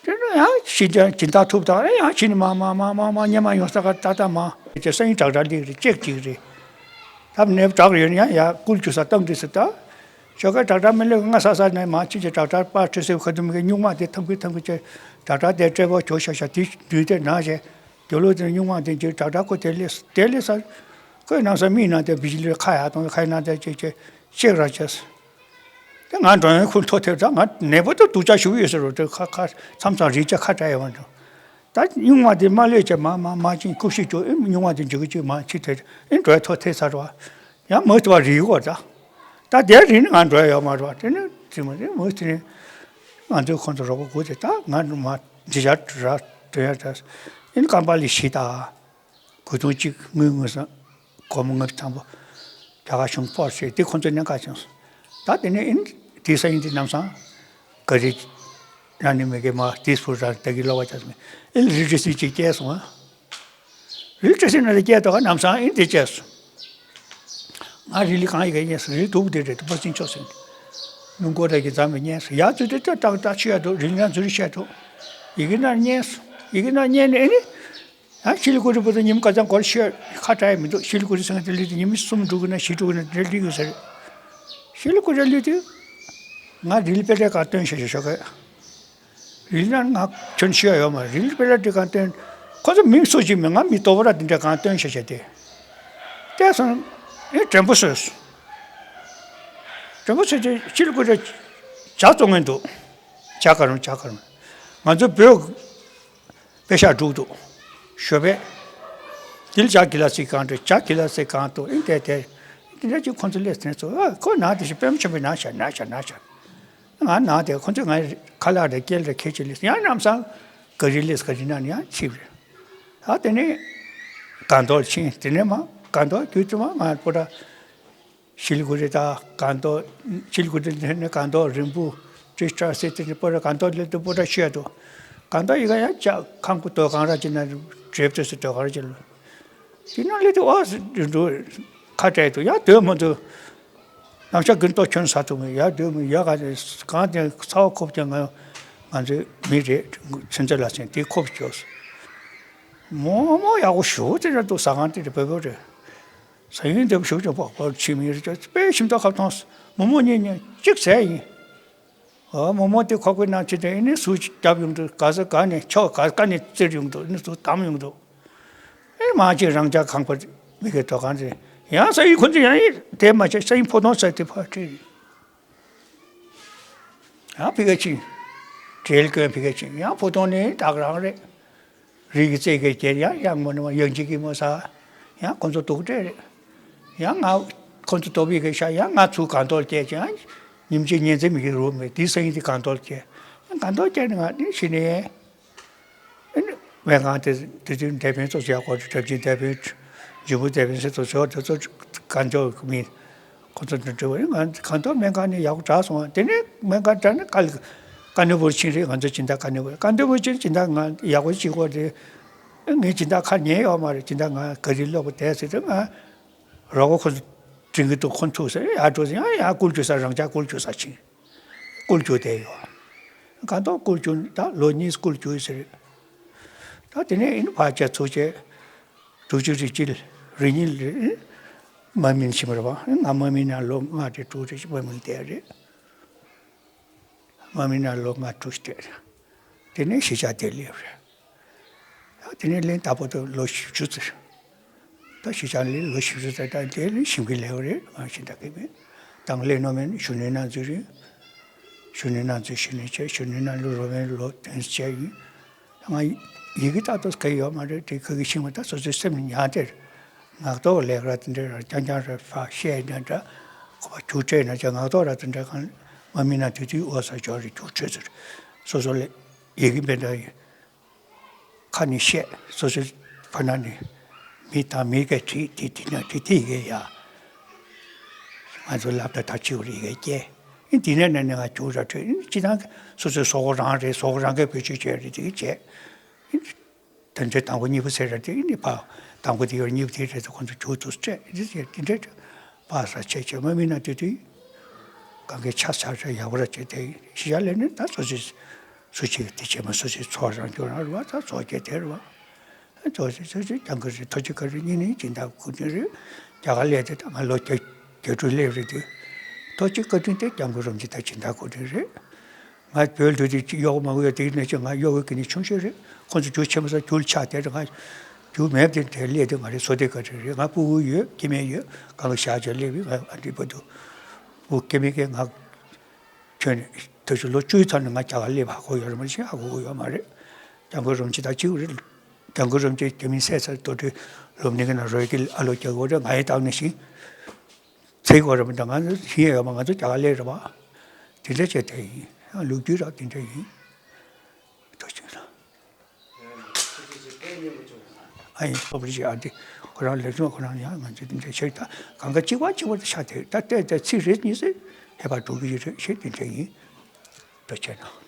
དེ་ནས་ཡང་ཕྱི་རྒྱལ་སྦྱིན་བདག་ཐུབ་དང་ཨེ་ཡང་ཕྱི་ནས་མ་མ་མ་མ་མ་སྙེ་མ་ཡོང་ས་ག་ད་ད་མ། དེ་སང་ཉིན་དྲག་དྲག་སླེབས་རེད་ཅེག་ཅིག་རེད། ཐབ་ནེབ་དྲག་ཡོད་ན་ཡང་ཡ་བསྐུལ་རྒྱུ་ས་གཏམ་འདྲི་སི་ད། ཞོགས་ཀ་དྲག་དྲག་མི་ལེགས་ང་ས་ས་ནས་མ་ཅི་ཅི་དྲག་དྲག་པ་ཁྲི་སེ་ཁ་དུ་མི་གི་སྨྱུག་མ་དེ་ཐམ་གི་ཐམ་གི་ཅི་དྲག་དྲག་དེ་སྤྲད་པོ་ཁྱོ་ཤ་ཤ་དེ་དུས་དེ་ན་ཞེ་དེ་ལོ་དེ་སྨྱུག་མ་དེ་ཅི་དྲག་དྲག་ཁོ་དེ་ལས་དེ་ལས་ས་ཁོས་ནང་ས་མི་ནང་དེ་བི་ཇི་ལི་ཁ་ཡ་གཏོང་ཁ་ཡ་ནང་དེ་ཅི་ཅི་ཤེག་ར་ཅེས། དེ་ང་འགྲོ་ཡོང་ཁུལ་ཐོ་ཐེབས་ད་ང་ནད་པོ་དེ་སྡུག་ཅག་ཞུ་གི་ཡོད་ཟེར་རོ་དེ་ཁ་ཁ་མཚམས་མཚམས་རིག་ཅག་ཁ་བྲལ་ཡོང་འགྲོ། ད་སྨྱུག་མ་དེ་མ་ལོས་ཀྱི་མ་མ་མ་ཅིན་ཀུ་ཤི་ཅོ་ཨེ་སྨྱུག་མ་དེ་འཇུ་གི་ཅིག་མ་ཕྱི་ཐེ་ཨེ་འགྲོའི་ཐོ་ཐེ་ཚར་བ། ཡང་མི་ཐུ་བ་རིག་གོ་ད། ད་དེ་རིག་ནི་ང་འགྲོ་ཡོད་མ་རེད་བ་དེ་ནི་དེ་མ་དེ་མི་དེ་ནི་ང་ཚོའི་ཁོང་ཚོ་རོགས་པ་དགོས་དེ་ད་ང་མ་འཇི་བྱ་ར་དོན་ཡ་ད་ཨིན་ཀམ་པ་ལི་ཤི་ད། གོས་ཐུང་གཅིག་དངུལ་དངུལ་སོང་། སྒོར་མོ་དངུལ་དང་པོ། རྒྱ་གར་གཞུང་སྤོར་བྱས་དེ་ཁོང་ཚོས་གནད་འགག་བྱུང་སོང་། ད་དེ་ནས་ཨིན་དེ་ས་ཡིན་དེ་ནམ་སང་ག་རེ་རང་ནི་མི་དགེ་མ་དེ་སུ་རང་ད་གི་ལོ་བ་ཆ་སོང་། ཨིན་རི་ཏྲི་སི་གཅིག་སྐྱེས་སོང་ཨ། རི་ཏྲི་སི་ན་དེ་སྐྱེས་ཐོག་ནམ་སང་ཨིན་དེ་སྐྱེས་སོང་། ང་རི་ལི་གང་ཡི་གེ་ཉེས་སོང་རི་དུག་དེ་རེད་དུ་པ་ཚིན་ཆོག་སོང་། མི་མགོ་ལ་གི་འཛམ་བུ་ཉེས་སོང་ཡ་ཚུ་དེ་ཏག་ཏག་ཏག་ཆུ་ཡ་དུ་རི་ལི་ན་ཚུ་རི་ཤ་དུ། ཡི་གེ་ན་ཉེས་སོང་ཡི་གེ་ན་ཉེས་ནས་ཨེ་ནི། ཡང་ཤི་ལི་ཀུ་རི་བུ་དང་ཉིན་ཁ་ཚང་སྐོར་ཤི་ཁ་བྲལ་མི་འདུག་ཤི་ལི་ཀུ་རི་སེང་དེ་ལུས་དེ་ཉིན་མི་གསུམ་འགྲོ་གི་ན་བཞི་འགྲོ་གི་ན་དེ་ལུས་གི་ཟེར། ཤི་ལི་ཀུ་རི་ལུས་དེ། ང་རི་ལི་པེ་ཏྲེ་གང་སྟོན་ཤ་ཤ་ཤོག་གི། རི་ལི་ན་ང་ཁྱོད་ཤི་ཡ་ཡོད་མ་རི་ལི་པེ་ཏྲེ་གང་སྟོན། ཁོ་ཚོ་མི་སུ་ཅིག་མི་ང་མི་ལྟོ་བ་ར་དེ་འདྲ་གང་སྟོན་ཤ་ཤ་དེ། བལྟས་སོང་། ཨེ་དྲན་པོ་བཟོས་སོང་། དྲན་པོ་བཟོས་དེ་ཤི་ལི་ཀུ་རི་ཇ་བཙོང་ངན་འདུག་ཇ་ག་རུང་ཇ་ག་རུང་། ང་ཚོ་བོད། པེ་ཤག་འགྲུག་འདུག་ཞོ་པེ། དིལ་ཇ་གི་ལ་སི་གང་འདུག་ཇ་གི་ལ་སི་གང་འདུག་ཨིན་དེ་དེ། དེ་འདྲ་ཅིག་ཁོང་ཚོ་ལས་དེ་ཚོ་ཨ་ཁོ་ན་དེ་ཞིག་པེམ་ཆེན་པོའི་ན་ཤ་ན་ཤ་ན་ཤ། ང་ན་དེ་ཁོང་ཚོ་ང་ཁ་ལག་རེ་སྐྱེལ་རེ་ཁེ་ཆེ་ལས་ཡང་ནམ་སང་ག་རི་ལས་ག་རི་ན་ནི་ཡང་ཆིབ་རེ། ཨ་དེ་ནས་གང་དོར་ཕྱིན་དེ་ནས་མ་གང་དོར་རྒྱུ་དུ་མ་ང་པོ་ཏ། ཤི་ལི་གུ་རི་དང་གང་དོ། ཤི་ལི་གུ་རི་ནས་གང་དོ་རིན་པོ་ཏྲི་སྟྲ་སེ་ཏི་ནི་པོ་ར་གང་དོ་ལེ་ཏི་པོ་ར་ཤི་ཡ་དོ། གང་དོ་ཡི་ག་ཡ་ཅག་ཁང་ཀུ་དོ་གང་ར་ཅི་ན་འབྲེབ་ཏོ་སི་དོ་གང་ར་ཅི་ལ། དེ་ན་ལེ་ཏི་ཨོ་སི་འགྲོ་ཁ་བྲལ་དུ་ཡ་དོ་མ་དོ། ནམ་ཞག་གིན་ཏོ་ཁྱོན་ས་ཐུ་མི་ཡ་དོ་མི་ཡ་ག་གང་དེ་ཚ་བ་ཁོབ་ཀྱང་ང་ང་ཚོའི་མི་རེད་ཚུན་ཚོད་ལ་སེང་དེ་ཁོབ་ཅོས། མོ་མོ་ཡག་པོ་ཞུ་དེ་ར་དུ་ཟ་ཁང་དེ་རེད་བོད་བོད་རེད། ས་ཡུལ་འདེབས་ཤུགས་ཀྱང་པགས་པར་ཕྱིན་མི་རེད་ཅག་དཔེ་ཞིམ་ཐག་ཁ་མཐོང་། མོ་མོ་གཉིས་གཉིས་གཅིག་ཟས་ཡིན། ཨོ་མོ་མོ་དེ་ཁོག་པའི་ནང་ཕྱིན་ཏེ་ཨེ་ནི་སུ་རྒྱབ་ཡོང་དུས་ག་ས་ག་ནས་ཕྱོགས་ག་ག་ནས་བཙིར་ཡོང་དུས་ཨེ་ནི་སུ་བསྡམས་ཡོང་དུས། ཨེ་མ་གཅིག་རང་ཅག་ཁང་པ་མི་གའི་དོ་གང་རེད། ཡང་ས་ཡུལ་ཁོ་ཚོ་ཡང་ཡིན་དེ་མ་བྱས་ས་ཡུལ་ཕོ་དོང་ས་དེ་ཕར་ཁྲིད། ཡང་ཕི་ག་ཕྱིན། བྲེལ་དཀོན་ཕི་ག་ཕྱིན་ཡང་ཕོ་དོང་ནི་བདག་རང་རེད། རིགས་ཀྱི་རྩེ་གའི་རྒྱན་ཡང་གཡང་མོ་ནི་མ་གཡང་གཅིག་གི་མོ་ས། ཡང་ཁོང་ཚོ་སྡུག་སྤྲད་རེད། ཡང་ང་ཁོང་ཚོ་སྟོབས་ཡིག་གི་ཤ་ཡང་ང་ཚུར་གང་ཐོག་སྐྱེས་ཀྱང་ཉིན་གཅིག་ཉིན་མཚན་མི་གི་རུ་མེད་དེ་སང་ཉིན་དེ་གང་ཐོག་སྐྱེས། ཡང་གང་ཐོག་སྐྱེས་ནི་ང་ནི་ཤི་ནི་ཡས། སྨན་ཁང་དེ་དེ་དུས་འདས་པའི་ཚོ་བྱས་གོ་གྲབས་ཀྱི་འདས་པའི་འཇུ་བུ་འདས་པའི་ཚེ་ཚོ་ཚོ་དེ་ཚོ་གང་ཚོ་མི། ཁོ་ཚོ་འདི་འདྲ་བ་ཡིན་ང་གང་ཐོག་སྨན་ཁང་ནས་ཡག་པོ་དྲག་སོང་བ་དེ་ནས་སྨན་ཁང་དྲག་ནས་ཀ་ཀ་ནི་བུར་ཕྱིན་རེད་ང་ཚོ་སྦྱིན་བདག་ཀ་ནི་བུར་ཀ་ནི་བུར་ཕྱིན་སྦྱིན་བདག་ང་ཡག་པོ་བྱེད་དགོས་རེད། ངས་སྦྱིན་བདག་ཁ་ཉན་ཡོད་མ་རེད་སྦྱིན་བདག་ང་ག་རེ་ལོག་པ་བསྡད་ཟེར་དུས་ང་རོགས་པ་ཁོ་ཚོ་དྲན་གི་འདུག་ཁོ་ཐུག་ཟེར་ཡར་འགྲོ་ཟེར་ཡང་ཡར་བསྐུལ་རྒྱུ་ས་རང་ཅག་བསྐུལ་རྒྱུ་ས་ཕྱིན་བསྐུལ་རྒྱུ་བསྡད་ཡོད། གང་ཐོག་བསྐུལ་རྒྱུ་ད་ལོ་གཉིས་བསྐུལ་རྒྱུ་ཟེར། ད་དེ་ནས་ཨིན་ཕར་བྱས་ཚུར་བྱས། དྲུག་ཅུ་རེ་གཅིག་རེ་གཉིས་ལ་མ་སྨིན་ཕྱིན་པ་རེད་བ། ང་མ་སྨིན་ན་ལོ་ལྔ་རེ་དྲུག་རེ་མ་སྨིན་བསྡད་རེད། མ་སྨིན་ན་ལོ་ལྔ་དྲུག་བསྡད་རེད། དེ་ནས་གཞིས་ཆགས་དེར་སླེབས་རེད། ད་དེ་ནས་ལན་ད་བར་དུ་ལོ་བཞི་བཅུ་ཙམ། ད་གཞིས་ཆགས་ལ་ལོ་བཞི་བཅུ་ཙམ་ད་དེ་ལས་ཞིམ་གྱི་ལེའུ་རེད་ང་ཤིན་ད་གི་མེད། དང་ལས་ནོ་མེན་གཞོན་ནུའི་ནང་འཛུལ་རེད། གཞོན་ནུའི་ནང་འཛུལ་གཞོན་ནུའི་ཆེད་གཞོན་ནུའི་ནང་ལོ་རོ་མེན་ལོ་དོན་བྱས་ཡིན། ང་ཡི་གེ་ལྟ་ཏོ་ག་ཡོད་མ་རེད་དེ་ཁ་གི་ཤིང་བ་ད་སོ་སོའི་སེམས་ནི་ཉག་དེར། ངག་ཐོག་ལས་ཀ་དེ་འདྲ་ར་རྐྱང་རྐྱང་ར་ཕ་བཤད་འདྲ་འདྲ། ཁོ་པ་རྒྱུ་སྤྲད་ན་ཅག་ངག་ཐོག་ར་དེ་འདྲ་གང་མ་མིན་ན་དུས་དུས་ཨོ་ས་ཇོ་རེ་རྒྱུ་སྤྲད་ཟེར། སོ་སོ་ལས་ཡི་གེ་མེད་འདྲ་ཡིན། ཁ་ནས་བཤད་སོ་སོའི་ཕ་ན་ནས་མི་དང་མི་ག་བྲིས་དེ་དེ་ན་དེ་དེ་ཡི་གེ་ཡ། ང་ཚོ་སློབ་གྲྭ་ད་ཅིག་རེ་ག་སྐྱེ། ཨིན་དེ་ནས་ནས་ནས་ང་རྒྱུགས་ར་འཕྲོད་ཨིན་སྤྱི་བཏང་སོ་སོའི་སོ་ཁོ་རང་རེད་སོ་ཁོ་རང་གིས་བེད་སྤྱོད་བྱས་རེད་དེ་གི་བྱས། ཨིན་དེ་འདྲའི་དང་པོ་གཉིས་པ་ཟེར་ར་དེ་ཨིན་ནི་ཕ་དང་པོ་དེ་ཡོད་གཉིས་པ་དེ་རེད་དེ་ཁོ་ཚོ་རྒྱུགས་འདུག་སྤྲད་ཨིན་དེ་འདྲའི་པ་ས་བྱས་བྱས་མ་མིན་ན་དེ་དུས་གང་གི་ཆ་ཆ་རེ་ཡག་པོ་ར་བྱས་དེ་ཤི་ཡ་ལས་ནི་ད་སོ་སོའི་སུ་གཅིག་དེ་བྱས་མ་སོ་སོའི་ཚོགས་རང་སྐྱོང་རང་རེད་བ་ད་ཚོགས་སྐྱེ་དེ་རེད་བ། ཙོག་ཙེ་ཙོག་ཙེ་སྐྱབས་མགོན་རིན་ཐོ་ཅི་བཀའ་དྲིན་སྙིང་ནས་སྦྱིན་བདག་གོ་དྲིན་རེད། རྒྱ་གར་སླེབས་ཏེ་ད་ང་ལོ་བརྒྱད་བརྒྱད་དྲུག་སླེབས་རེད་དེ། ཐོ་ཅི་བཀའ་དྲིན་དེ་སྐྱབས་མགོན་རིན་པོ་ཆེ་ད་སྦྱིན་བདག་གོ་དྲིན་རེད། ང་བོད་ལ་འགྲོ་དུས་གཡོག་མང་པོ་ཡོད་དེ་ནས་ཀྱང་ང་གཡོག་པོའི་གི་ནི་ཆུང་ཤོས་རེད། ཁོང་ཚོ་རྒྱུ་ཆེན་པོ་ས་རྒྱུ་ལ་ཆགས་བསྡད་རེད། ང་རྒྱུ་མེད་དེ་དེ་སླེབས་དེ་ང་རེད། བསོད་བདེ་བཀའ་དྲིན་རེད། ང་སྤུ་གུ་ཡོད་སྐྱེ་དམན་ཡོད། གང་ག་ཞག་ཅིག་སླེབས་པས་ང་ཨ་འདྲི་པ་འདུག་སྤུ་གུ་སྐྱེ་དམན་གྱི་ང་ཁྱོད་ནི་ད་ཆུ་ལོ་བཅུའི་ཐོག་ནས་ང་རྒྱ་གར་སླེབས་ཧ་གོ་ཡོད་རེད་མ་གཞི་ཧ་གོ་གི་ཡོད་མ་རེད། སྐྱབས་མགོན་རིན་པོ་ཆེ་ད་གཅིག་རེད། སྐྱབས་མགོན་རིན་པོ་ཆེ་རྒྱ་མིའི་སྲས་ཚར་དོ་དྲི་སློབ་གཉེར་གྱི་ནང་རོལ་གྱི་ཨ་ལོ་རྒྱག་གི་རེད། ང་ཡི་སྟེང་ནས་ཤིང་ཚེ་གོ་རེད་མི་འདུག་ང་ཚོ་ཤིང་ཡོད་མ་ང་ཚོ་རྒྱ་གར་སླེབས་རེད་པ། དེ་འདྲ་བྱས་དེ་ཡིན། ཡང་ལོ་རྒྱུས་རག་དེ་འདྲ་ཡིན། ཐུགས་རྗེ་ཆེ། ཨ་ཡིན་སློབ་རིགས་ཨ་འདི་ཁོ་རང་ལེགས་བྱུང་ཁོ་རང་ཡང་ང་ཚོ་དེ་འདྲ་བྱས་ད་གང་ག་གཅིག་པ་གཅིག་པ་དུ་ཆ་དེ་ད་བལྟས་ད་ཚིག་རེ་གཉིས་སེ་ཧེ་བག་འགྲོ་གི་རེད་ཞེས་དེ་འདྲ་ཡིན། ཐུགས་རྗེ་ཆེ་གནང་།